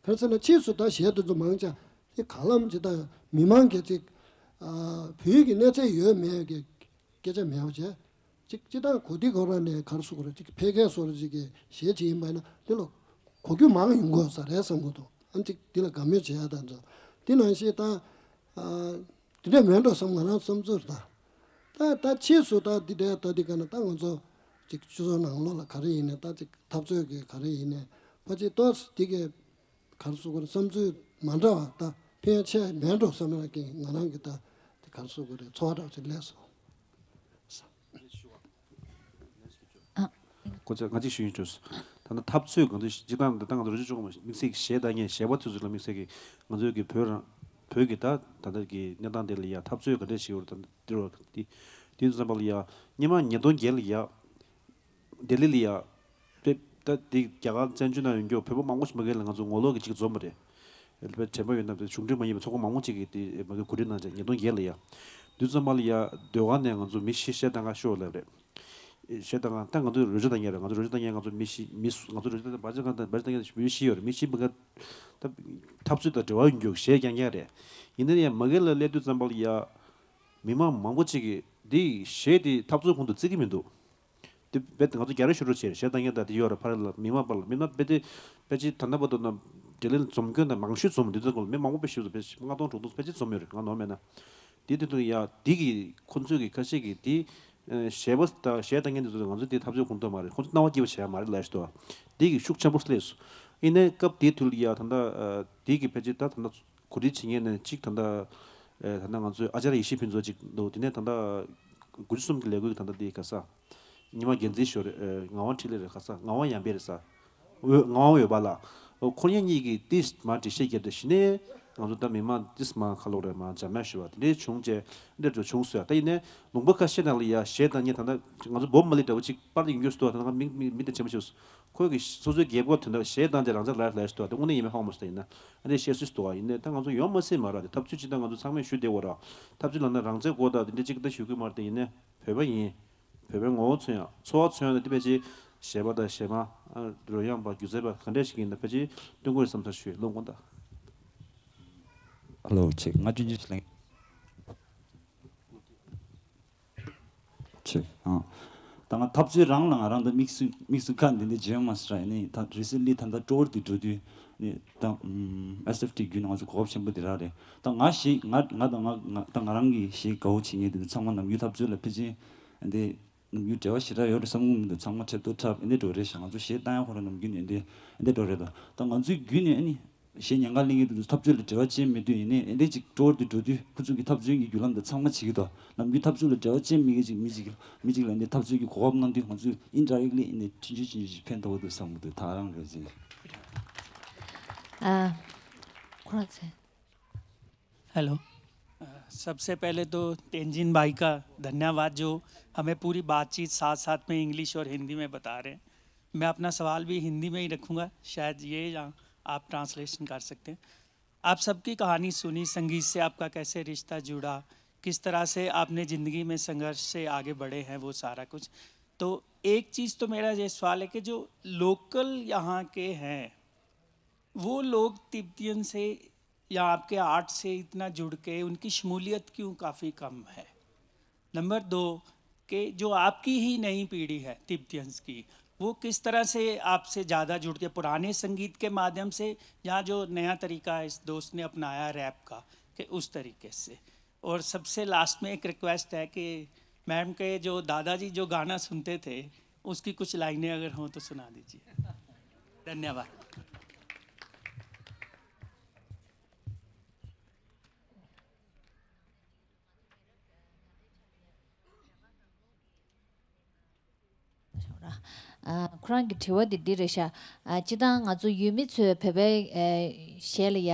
ག་རེ་ཟེར་ན་ཕྱིས་སུ་ད་གཞས་དེ་ཚོ་མང་ཆེ་དེ་ག་ལམ་ཅིག་ད་མི་མང་གི་ཅིག་ཨ་བོད་ཡིག་གི་གནས་ཚད་ཡོད་མེད་ཀྱི་སྐད་ཆ་མེད་པ་བྱས། ཅིག་སྤྱིར་བཏང་གོ་དུས་གོ་ར་ནས་ག་རེ་ཟེར་དགོས་རེད། ཅིག་ཕལ་སྐད་བཟོ་འདྲ་ཅིག་གི་གཞས་ཅིག་ཡིན་པ་ཡིན་ན་དེ་ལ་གོ་རྒྱུ་མང་ཡོང་དགོས་ས་རེད་བསམ་གྱི་འདུག་ཨ་ཅིག་དེ་ལ་དགའ་མོས་བྱེད་ཡ་དང་ཚོ་དེ་ནང་བཞིན་ད་ཨ་དེ་འདྲས་མེད་འགྲོ་བསམ། ང་རང་བསམ་ཚུལ་རེད་ད། ད་ད་ཕྱིས་སུ་ད་འདི་འདྲས་ད་འདི་ག་ན་ད་ང་ཚོ་ཅིག་སྤྱི་ཚོགས་ནང་ལོགས་ལ་ག་རེ་ཡིན་ནའི་ད་ཅིག་འཐབ་རྩོད་ཀྱི་ག་རེ་ཡིན་ནའི་ཕལ་ཆེར་ཏོག་ཙམ་འདི་གའི་ག་རེ་ཟེར་དགོས་རེད། བསམ་ཚུལ་མ་འདྲ་བ་ད་ཕན་ཆེ་མེད་འགྲོ་བསམ་ཡ་གི་ང་རང་གི་ད་དེ་ག་རེ་ཟེར་དགོས་རེད། ཚོར་བ་འདྲ་བ་ཅིག་སླེབས་སོང་། ཨ་ སྐོར་ཅིག་ང་གཅིག་ཞུ་ཡིན་འགྲོ། ད་ལྟ་འཐབ་རྩོད་གང་འདྲ་སྤྱིར་བཏང་ད་ལྟ་ང་ཚོ་རོལ་ཆ་ཆུང་མ་དམིགས་བསལ་གྱི་གཞས་བཏང་མཁན་གཞས་པ་དེ་ཚོ་ལ་དམིགས་བསལ་གྱི་ང་ཚོའི་གི་བོད་རང་བོད་ཀྱི་ད་ད་ལྟ་གི་གནས་སྟངས་དེ་ལ་ཡ་འཐབ་རྩོད་ག་འདྲ་བྱེད་ཡོད་རེད། ད་འདི་རོ་དེ་དེ་ཚོ་ཙམ་པ་ལ་ཡ་སྔོན་མ་ཉིས་སྟོང་བརྒྱད་ལ་ཡ་ལྡི་ལི་ལ་ཡ་དཔེ་ད་དེ་རྒྱ་གར་བཙན་བྱོལ་ནང་ཡོད་མཁན་བོད་པ་མང་པོ་ཞིག་མ་གི་ལ་ང་ཚོ་ངོ་ལོག་གི་ཅིག་འཛོམས་པ་རེད། དཔེ་དྲན་པ་ཡོད་ན་དེ་གཞུང་འབྲེལ་མ་ཡིན་པའི་ཚོགས་པ་མང་པོ་ཅིག་གིས་དེ་མ་གི་གོ་སྒྲིག་གནང་བྱས་ཉིས་སྟོང་བརྒྱད་ལ་ཡ་དུས་ཙམ་པ་ལ་ཡ་ཟློས་གར་ནས་ང་ཚོ་མི་བཞི་གཞས་བཏང་ག་ཤོག་ལབ་རེད། གཞས་བཏང་ག་ད་ང་ཚོས་རོལ་ཆ་བཏང་མཁན་རེད། ང་ཚོ་རོལ་ཆ་བཏང་མཁན་ང་ཚོ་མི་བཞི་མི་སུ་ང་ཚོ་རོལ་ཆ་བཏང་བར་ཆ་གང་དང་བར་ཆ་བཏང་མཁན་མི་བཞི་ཡོད་རེད། མི་བཞི་མ་ག་ད་འཐབ་རྩོད་དང་འབྲེལ་བ་ཡོད་མཁན་གཞས་རྐྱང་རྐྱང་རེད། ཡིན་ན་ཡང་མ་གི་ལ་སླེབས་དུས་ཙམ་པ་ལ་ཡ་མི་མང་མང་པོ་ཅིག་གིས་འདི་གཞས་འདི་འཐབ་རྩོད་ཁོངས་སུ་བརྩི་གི་མི་འདུག་དེ་རྦད་དེ་ང་ཚོ་རྒྱ་རེ་ཤོར་རོ་བྱས་གཞས་བཏང་མཁན་དང་དེ་ཡོད་རེད། ཕ་རེ་ལ་མི་མང་བར་ལ་མི་མང་རྦད་དེ་ཕལ་ཆེར་ད་ལྟ་བར་དུ་ན་ལྡི་ལི་ལ་འཛོམས་མཁན་དང་མང་ཤོས་འཛོམས་འདི་ཚོ་སྐོར་ལ་མི་མང་པོ་དཔེ་ཞིག་འཛོམས་ཕལ་ཆེར་ལྔ་སྟོང་དྲུག་སྟོང་ཕལ་ཆེར་འཛོམས་ཡོད་རེད། ང་ནོར་མེད་ན། དེ་དེ་དུས་ཡ་དེ་གི་ཁོ་ཚོས་གི་ཁ་ཤས་ཀྱི་དེ་གཞས་པ་དང་གཞས་བཏང་མཁན་དེ་ཚོ་ང་ཚོ་དེ་འཐབ་རྩོད་ཁོངས་གཏོགས་མ་རེད། ཁོ་ཚོ་སྣང་བ་སྐྱིད་པོ་བྱས་ཡ་མ་རེད་ལབ་ཞིག་འདུག་དེ་གི་ཤུགས་ཆེན་པོ་སླེབས་སོང་། ཡིན་ནའི་སྐབས་དེ་དུས་ལ་ཡ་ད་ལྟ་དེ་གི་ཕལ་ཆེར་ད་ད་ལྟ་གོ་སྒྲིག་བྱེད་མཁན་ནས་གཅིག་ད་ལྟ་ཨེ་ད་ལྟ་ང་ཚོའི་ཨ་ཅར་ཡེ་ཤེས་ཕུན་ཚོགས་གཅིག་འདུག་དེ་ནས་ད་ལྟ་དགུ་བཅུ་གསུམ་གྱི་ལས་འགུལ་གྱི་ད་ལྟ་དེ་ག་ས་ཉི་མ་འགན་འཛིན་ཞོ་རེད། ངག་དབང་འཕྲིན་ལས་རེད། ག་ས་ངག་དབང་ཡར་འཕེལ་རེད་ས། འོད་ངག་དབང་འོད་འབར་ལགས། ཁོ་གཉིས་གཉིས་ཀྱིས་ཏིས་མ་འགྲེལ་བཤད་བརྒྱབ་དེ་གཞི་ནས་ང་ཚོ་ད་མི་མང་ཏིས་མ་ཁ་ལོག་རེད་མ་འཇམ་དམན་ཞུ་བ་དེ་འདྲའི་བྱུང་རྗེས་འདྲ་འགྲོ་བྱུང་སོ་ཡ། ད་ཡིན་ནས་ལུང་པ་ཁ་ཤས་ནང་ལ་ཡ་གཞས་དང་བརྙན་ད་ལྟ་ང་ཚོ་བོབ་མ་ལི་འདྲ་བོ་གཅིག་པར་དེ་ཡིན་རྒྱུ་སུ་དང་ད་ང་མི་མི་མི་དེ་ཆེན་པོ་ཞིག་ཁོས་གི་སོ་སོའི་རྒྱལ་ཁབ་དོན་དག་གཞས་བཏང་རྗེས་རང་བཙན་ལ་ལ་ཞུ་དོ་དེ་དངོས་གནས་ཡིན་མིན་ཧ་གོ་མ་སོང་། ད་ཡིན་ན་ཨ་འདྲའི་བཤད་སྲོལ་ཞིག་འདུག་བ། ཡིན་ནས་ད་ང་ཚོ་ཡོང་མ་སྲིད་མ་ར་དེ་འཐབ་རྩོད་སྤྱི་དང་ང་ཚོ་ཚང་མས་ཞུ་བདེ་བོ་ར་འཐབ་རྩོད་ལབ་ན་རང་བཙན་དགོས་ད་དེ་འདྲ་གཅིག་ད་ཞུ་གི་མ་རེད། ད་ཡིན་ནས་བོད་པ་ཡིན། བོད་པའི་ངོ་བོ་མཚོན་ཡག་འཚོ་བ་མཚོན་ཡག་ལ་དེ་ཕལ་ཆེར་གཞས་པ་དང་གཞས་མ། རོལ་དབྱངས་པ་སྒྱུ་རྩལ་པ་ག་འདྲས་ཤིག་ཡིན་ན་ཕལ་ཆེར་སྟོན་དགོས་རེད་བསམ་ཚར་ཞུས་ལོ་དགོང་དག་ཧ་ལོ་ཆེ་ང་ཆུང་ཆུང་ཞིག་ལེན། ཆེ་ཨང་། ད་ང་འཐབ་རྩོད་རང་ལ་ང་རང་ད་དམིགས་སུ་དམིགས་སུ་ཁ་འདི་འདི་བརྗོད་མ་སྲིད་ར་ཡིན་ནི་ད་recently་ད་ད་ཀྲོར་དུ་འགྲོ་དུས་ནི་ད་ཨེས་ཨེཕ་ཊི་བརྒྱུད་ནས་ང་ཚོ་གོ་སྐབས་ཆེན་པོ་འདི་རག་རེད། ད་ང་ཞིག་ང་ང་ད་ང་ང་ད་ང་རང་གི་ཞིག་དགའ་བོ་བྱེད་མཁན་འདི་ཚང་མ་ནམ་རྒྱུན་འཐབ་རྩོད་ལ་ཕལ་ཆེར་འདི། ནམ་རྒྱུན་འབྲེལ་བ་ཞེ་དྲག་ཡོད་རེད་བསམ་གྱི་མི་འདུག་ཚང་མ་འཁྲབ་ཏུ་འཁྲབ་ཨེ་འདྲ་འགྲོ་རེད་ཤག་ང་ཚོ་གཞས་བཏང་ཡག་ཁོ་རང་ནམ་རྒྱུན་ནས་ཨེ་འདྲ་ཨེ་འདྲ་འགྲོ་རེད་ད། ད་ང་ཚོའི་བརྒྱུད་ནས་ཨ་ནི་གཞས་ཉན་ག་གླེང་གི་འདུག་འཐབ་རྩོད་ལ་འབྲེལ་བ་ཅན་མེད་དུས་ཡིན་ནའི་ཨེ་འདྲ་ཅིག་ཀྲོར་དུ་འགྲོ་དུས་ཁོ་ཚོ་གི་འཐབ་རྩོད་ཀྱི་བརྒྱུད་ལམ་དང་ཚང་མ་བྱེད་ཀྱི་འདུག་ནམ་རྒྱུན་འཐབ་རྩོད་ལ་འབྲེལ་བ་ཅན་མེད་མཁན་ཅིག་མི་ཅིག་མི་ཅིག་ལ་ཨེ་འདྲ་འཐབ་རྩོད་ཀྱི་གོ་སྐབས་གནང་དུས་ང་ཚོས་indirectly་ཨེ་འདྲ་ཆུང་ཆུང་ཆུང་ཆུང་ཅིག་ཕན་ཐོགས་འདུག་བསམ་གྱི་འདུག་ད་རང་རེད་ཅིག་ཨ། ཁོ་རང་ཚེ། हेलो। अ, सबसे पहले तो तेंजिन भाई का धन्यवाद जो हमें पूरी बातचीत साथ-साथ में इंग्लिश और हिंदी में बता रहे हैं। मैं अपना सवाल भी हिंदी में ही रखूँगा, शायद ये या आप ट्रांसलेशन कर सकते हैं। आप सबकी कहानी सुनी, संगीत से आपका कैसे रिश्ता जुड़ा, किस तरह से आपने ज़िंदगी में संघर्ष से आगे बढ़े हैं, वो सारा कुछ। तो एक चीज़ तो मेरा ये सवाल है कि जो लोकल यहाँ के हैं, वो लोग तिब्बतियन से या आपके आर्ट से इतना जुड़ के उनकी शमूलियत क्यों काफ़ी कम है? नंबर दो, कि जो आपकी ही नई पीढ़ी है तिब्बतियंस की, वो किस तरह से आपसे ज़्यादा जुड़ के पुराने संगीत के माध्यम से या जो नया तरीका इस दोस्त ने अपनाया रैप का, कि उस तरीके से? और सबसे लास्ट में एक रिक्वेस्ट है कि मैम के जो दादाजी जो गाना सुनते थे, उसकी कुछ लाइनें अगर हों तो सुना दीजिए। धन्यवाद। ཨ། ཁོ་རང་གི་དྲི་བ་འདི་འདི་རེད་ཤག་ཨ། སྤྱིར་བཏང་ང་ཚོ་ཡུལ་མི་ཚོས་བོད་པའི་ཨ། གཞས་ལ་ཡ་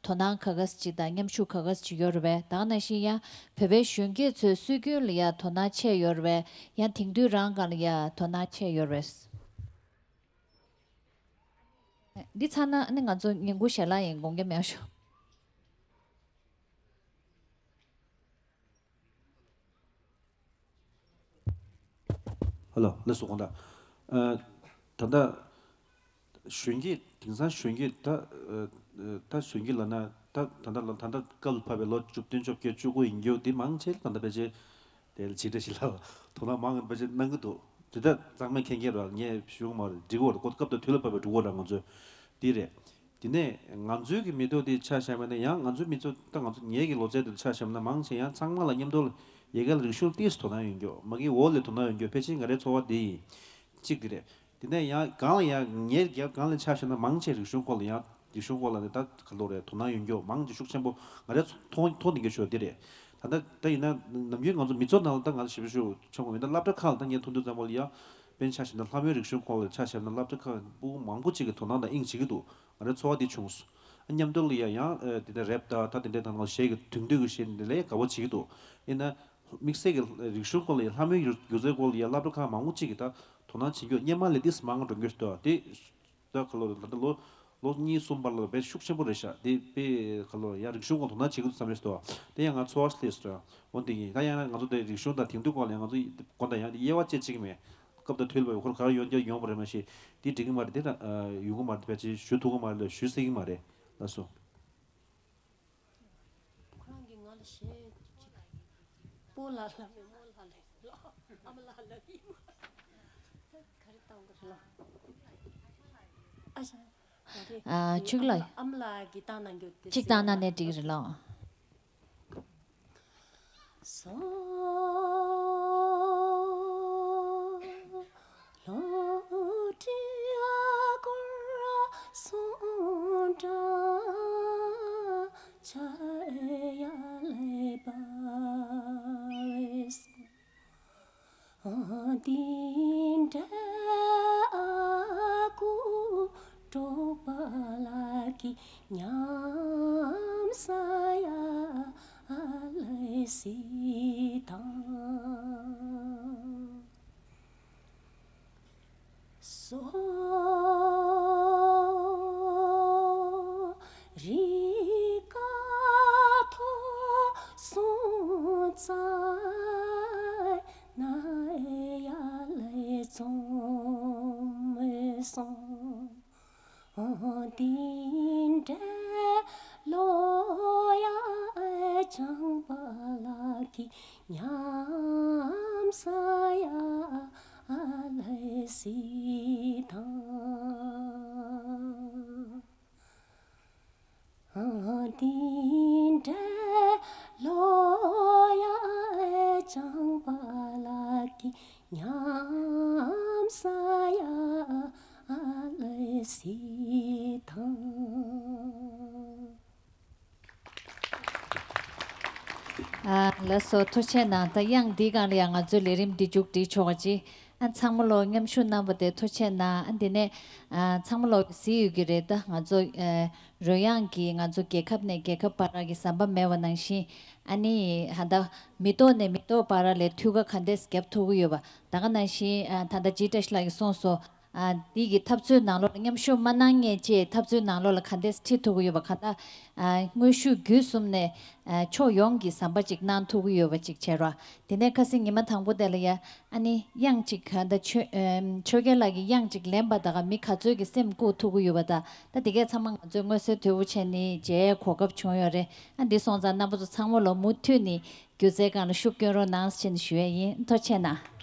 དོ་སྣང་ག་ག་ཅིག་དང་མཉམ་ཞུགས་ག་ག་ཅིག་ཡོད་རེད་པས། ད་ག་ནང་བཞིན་ཡང་བོད་པའི་གཞོན་སྐྱེས་ཚོའི་སྲོལ་རྒྱུན་ལ་ཡ་དོ་སྣང་ཆེ་ཡོད་རེད་པས། ཡང་དེང་དུས་རང་སྒང་ལ་ཡ་དོ་སྣང་ཆེ་ཡོད་རེད་པས། འདི་ཚར་ན་ཨ་ནི་ང་ཚོ་ཉིན་གུང་ཞལ་ལག་ཡིན། དགོངས་འགལ་མེད་ཤོག་ཧ་ལོ། ལགས་སོ། དགོངས་དག་ཨ། ད་ལྟ་གཞོན་སྐྱེས་དེང་སང་གཞོན་སྐྱེས་ད་ཨ། ད་གཞོན་སྐྱེས་ལབ་ན་ད་ད་ལྟ་ལ་ད་ལྟ་སྐབས་ལ་བབས་པའི་ལོ་བཅུ་བདུན་བཅོ་བརྒྱད་བཅུ་དགུ་ཡིན་རྒྱུ་དེ་མང་ཆེ་ད་ལྟ་ཕལ་ཆེར་དེ་ལ་ཇི་འདྲ་ཞིག་ལབ་དོ་སྣང་མང་ཕལ་ཆེར་གནང་གི་འདུག་དེ་ད་གཙང་མའི་མཁན་སྐྱེས་ར་ངས་ཞུ་གི་མ་རེད། འགྲིག་གི་རེད། སྐབས་དང་དུས་ལ་བབས་པའི་འགྲོ་གི་རེད་ང་ཚོས་དེ་རེད། དེ་ནས་ང་ཚོའི་གི་མི་ཐོག་དེ་ཆ་བཞག་པ་ན་ཡང་ང་ཚོའི་མི་ཚོ་ད་ང་ཚོ་ངེད་ཀྱི་ལོ་ཚད་དེ་ཆ་བཞག་པ་ན་མང་ཆེ་ཡང་ཚང་མ་ལ་མཉམ་དུ་ལ་ཡལ་ག་ལ་རིག་གཞུང་ཏིས་དོ་སྣང་ཡོད་རྒྱུ་མ་གི་འོག་ལ་དོ་སྣང་ཡོད་རྒྱུ་ཕལ་ཆེར་ང་རའི་ཚོར་བ་དེ་ཡིན། གཅིག་དེ་རེད། དེ་ནས་ཡང་གང་ལ་ཡང་ངེད་ཀྱི་གང་ལ་ཆ་བཞག་ན་མང་ཆེ་རིག་གཞུང་སྐོར་ལ་ཡང་རིག་གཞུང་སྐོར་ལ་ནི་ད་ག་ལོ་རེད་དོ་སྣང་ཡོད་རྒྱུ་མང་ཆེ་ཤུགས་ཆེན་པོ་ང་རའི་མཐོང་མཐོང་ནི་གི་ཤོད་དེ་རེད། ད་ལྟ་ད་ཡིན་ན་ནམ་རྒྱུན་ང་ཚོ་མི་ཚོ་ནང་ལ་ད་ང་ཞིབ་ཞུ་ཆོག་གི་མིན། ད་སློབ་གྲྭ་ཁག་ལ་ད་ངས་མཐོང་དུས་ཙམ་པ་ལ་ཡང་། དཔེར་ན་ཆ་བཞག་ན་ལྷ་མོའི་རིག་གཞུང་སྐོར་ལ་ཆ་བཞག་ན་སློབ་གྲྭ་ཁག་ཕྲུ་གུ་མང་པོ་ཅིག་གིས་དོ་སྣང་དང་དབྱིངས་བྱེད་ཀྱི་འདུག་ང་རའི་ཚོར་བ་འདི་བྱུང་སོང་། ཨ་མཉམ་དུ་ལ་ཡ་ཡང་ཨ་དེ་འདྲ་རེབ་དང་ད་དེ་འདྲའི་ད་ནང་གཞས་ཀྱི་དོན་བསྡུས་ཀྱི་གཞས་འདི་ལས་དགའ་པོ་བྱེད་ཀྱི་འདུག་ཡིན་ན་དམིགས་བསལ་གྱི་རིག་གཞུང་སྐོར་ལ་ཡ་ལྷ་མོའི་སྒྱུ་རྩལ་སྐོར་ལ་ཡ་སློབ་གྲྭ་ཁག་མང་པོ་ཅིག་གིས་ད་དོ་སྣང་བྱེད་རྒྱུ་སྔོན་མ་ལས་ཏིས་མང་འགྲོ་གི་འདུག་དེ་ད་ག་ལོ་ད་ལྟ་ལོ་ལོ་གཉིས་གསུམ་བར་ལ་དཔེ་ཤུགས་ཆེན་པོ་རེད་ཤག་དེ་དཔེ་ག་ལོ་ཡ་རིག་གཞུང་སྐོར་དོ་སྣང་བྱེད་ཀྱི་འདུག་བསམ་ཡོད་སོ། དེ་ཡང་ང་ཚོར་བ་སླེབས་སོང་། འོ་འདི་ཡིན། ད་ཡང་ང་ཚོ་དེ་རིག་གཞུང་དང་དེང་དུས་སྐོར་ལ་ཡང་ང་ཚོ་དགོང་དག་ཡང་དབྱེ་བ་བཅད་ཅིག་མེད། སྐབས་དང་དུས་ལ་བབ་ཁོར་ག་རེ་ཡོང་རྒྱུ་ཡོང་བ་རེད། མ་གཞི་འདི་འགྲིག་གི་མ་རེད། འདི་ལ་ཡོང་གི་མ་རེད། ཕལ་ཆེར་ཞུ་ཐུབ་ཀྱི་མ་རེད་ལ་ཞུ་སྲིད་ཀྱི་མ་རེད་ལགས་སོ། ཁོ་རང་གིས་ང་ལ་གཞས་ཅིག་སྤོ་ལགས་ལབ་མེད་མོ་ལགས་ལབ་ལོ། ཨ་མ་ལགས་ལབ་ཡིན་མོ། ག་རེ་བཏང་གི་རེད་ལོ། ཨ་ཤ། ཨ་ཆུག་ལགས། ཨ་མ་ལགས་ཀྱིས་བཏང་གནང་རྒྱུ་དེ་གཅིག་བཏང་གནང་ནས་འགྲིག་གི་རེད་ལོ། ཨ་ལགས་སོ། ཐུགས་རྗེ་གནང་། ད་དབྱངས་འདིའི་སྒང་ལ་ཡང་ང་ཚོའི་ལས་རིམ་འདི་མཇུག་སྒྲིལ་ཆོག་ག་ཅི། ཨ་ཚང་མ་ལོ་མཉམ་ཞུགས་གནང་བ་དེ་ཐུགས་རྗེ་གནང་། ཨ་འདི་ནས་ཨ་ཚང་མ་ལོ་གཟིགས་ཡོད་ཀྱི་རེད། ད་ང་ཚོ་ཨ་རོལ་དབྱངས་ཀྱིས་ང་ཚོ་རྒྱལ་ཁབ་ནས་རྒྱལ་ཁབ་བར་གྱི་ཟམ་པ་མེད་པ་ནང་བཞིན། ཨ་ནི་ཧ་ད་མི་ཐོག་ནས་མི་ཐོག་བར་ལ་མཐུད་ཁ་ག་འདྲས་རྒྱབ་ཐུབ་ཀྱི་ཡོད་པ། ད་ག་ནང་བཞིན་ཨ་ད་ལྟ་ཇི་བཀྲ་ཤིས་ལགས་ཀྱིས་གསུངས་སོང་། ཨ་འདི་གི་འཐབ་རྩོད་ནང་ལོགས་ལ་མཉམ་ཞུགས་མ་གནང་མཁན་བཅས་འཐབ་རྩོད་ནང་ལོགས་ལ་ག་འདྲས་ཁྲིད་ཐུབ་ཀྱི་ཡོད་པ། ག་ད་ཨ་དངོས་ཤུགས་བརྒྱུད་གསུམ་ནས་ཨ་ཕྱོགས་ཡོངས་ཀྱི་ཟམ་པ་ཅིག་གནང་ཐུབ་ཀྱི་ཡོད་པ་ཅིག་བྱས་རོགས། དེ་ནས་ཁ་སང་ཉི་མ་དང་པོ་དེ་ལ་ཡ་ཨ་ནི་དབྱངས་ཅིག་ག་ད་ཆོས་ཨམ་ཆོས་རྒྱལ་ལགས་ཀྱིས་དབྱངས་ཅིག་ལེན་པ་ད་ག་མི་ག་ཚོད་ཀྱི་སེམས་བཀུག་ཐུབ་ཀྱི་ཡོད་པ། ད་ད་དེ་གས་ཚང་མ་ང་ཚོས་མངོན་གསལ་དོད་པོ་བྱས་ནས་མཇལ་གོ་སྐབས་བྱུང་ཡོད་རེད། ཨ་འདི་སོང་ཙང་རྣམ་པ་ཚོ་ཚང་མ་ལོ་མུ་མཐུད་ནས་སྒྱུ་རྩལ་སྒང་ལ་ཤུགས་སྐྱོན་རོགས་གནང་ཟེར་ནས་ཞུ་ཡས་ཡིན། ཐུགས་རྗེ་གནང་།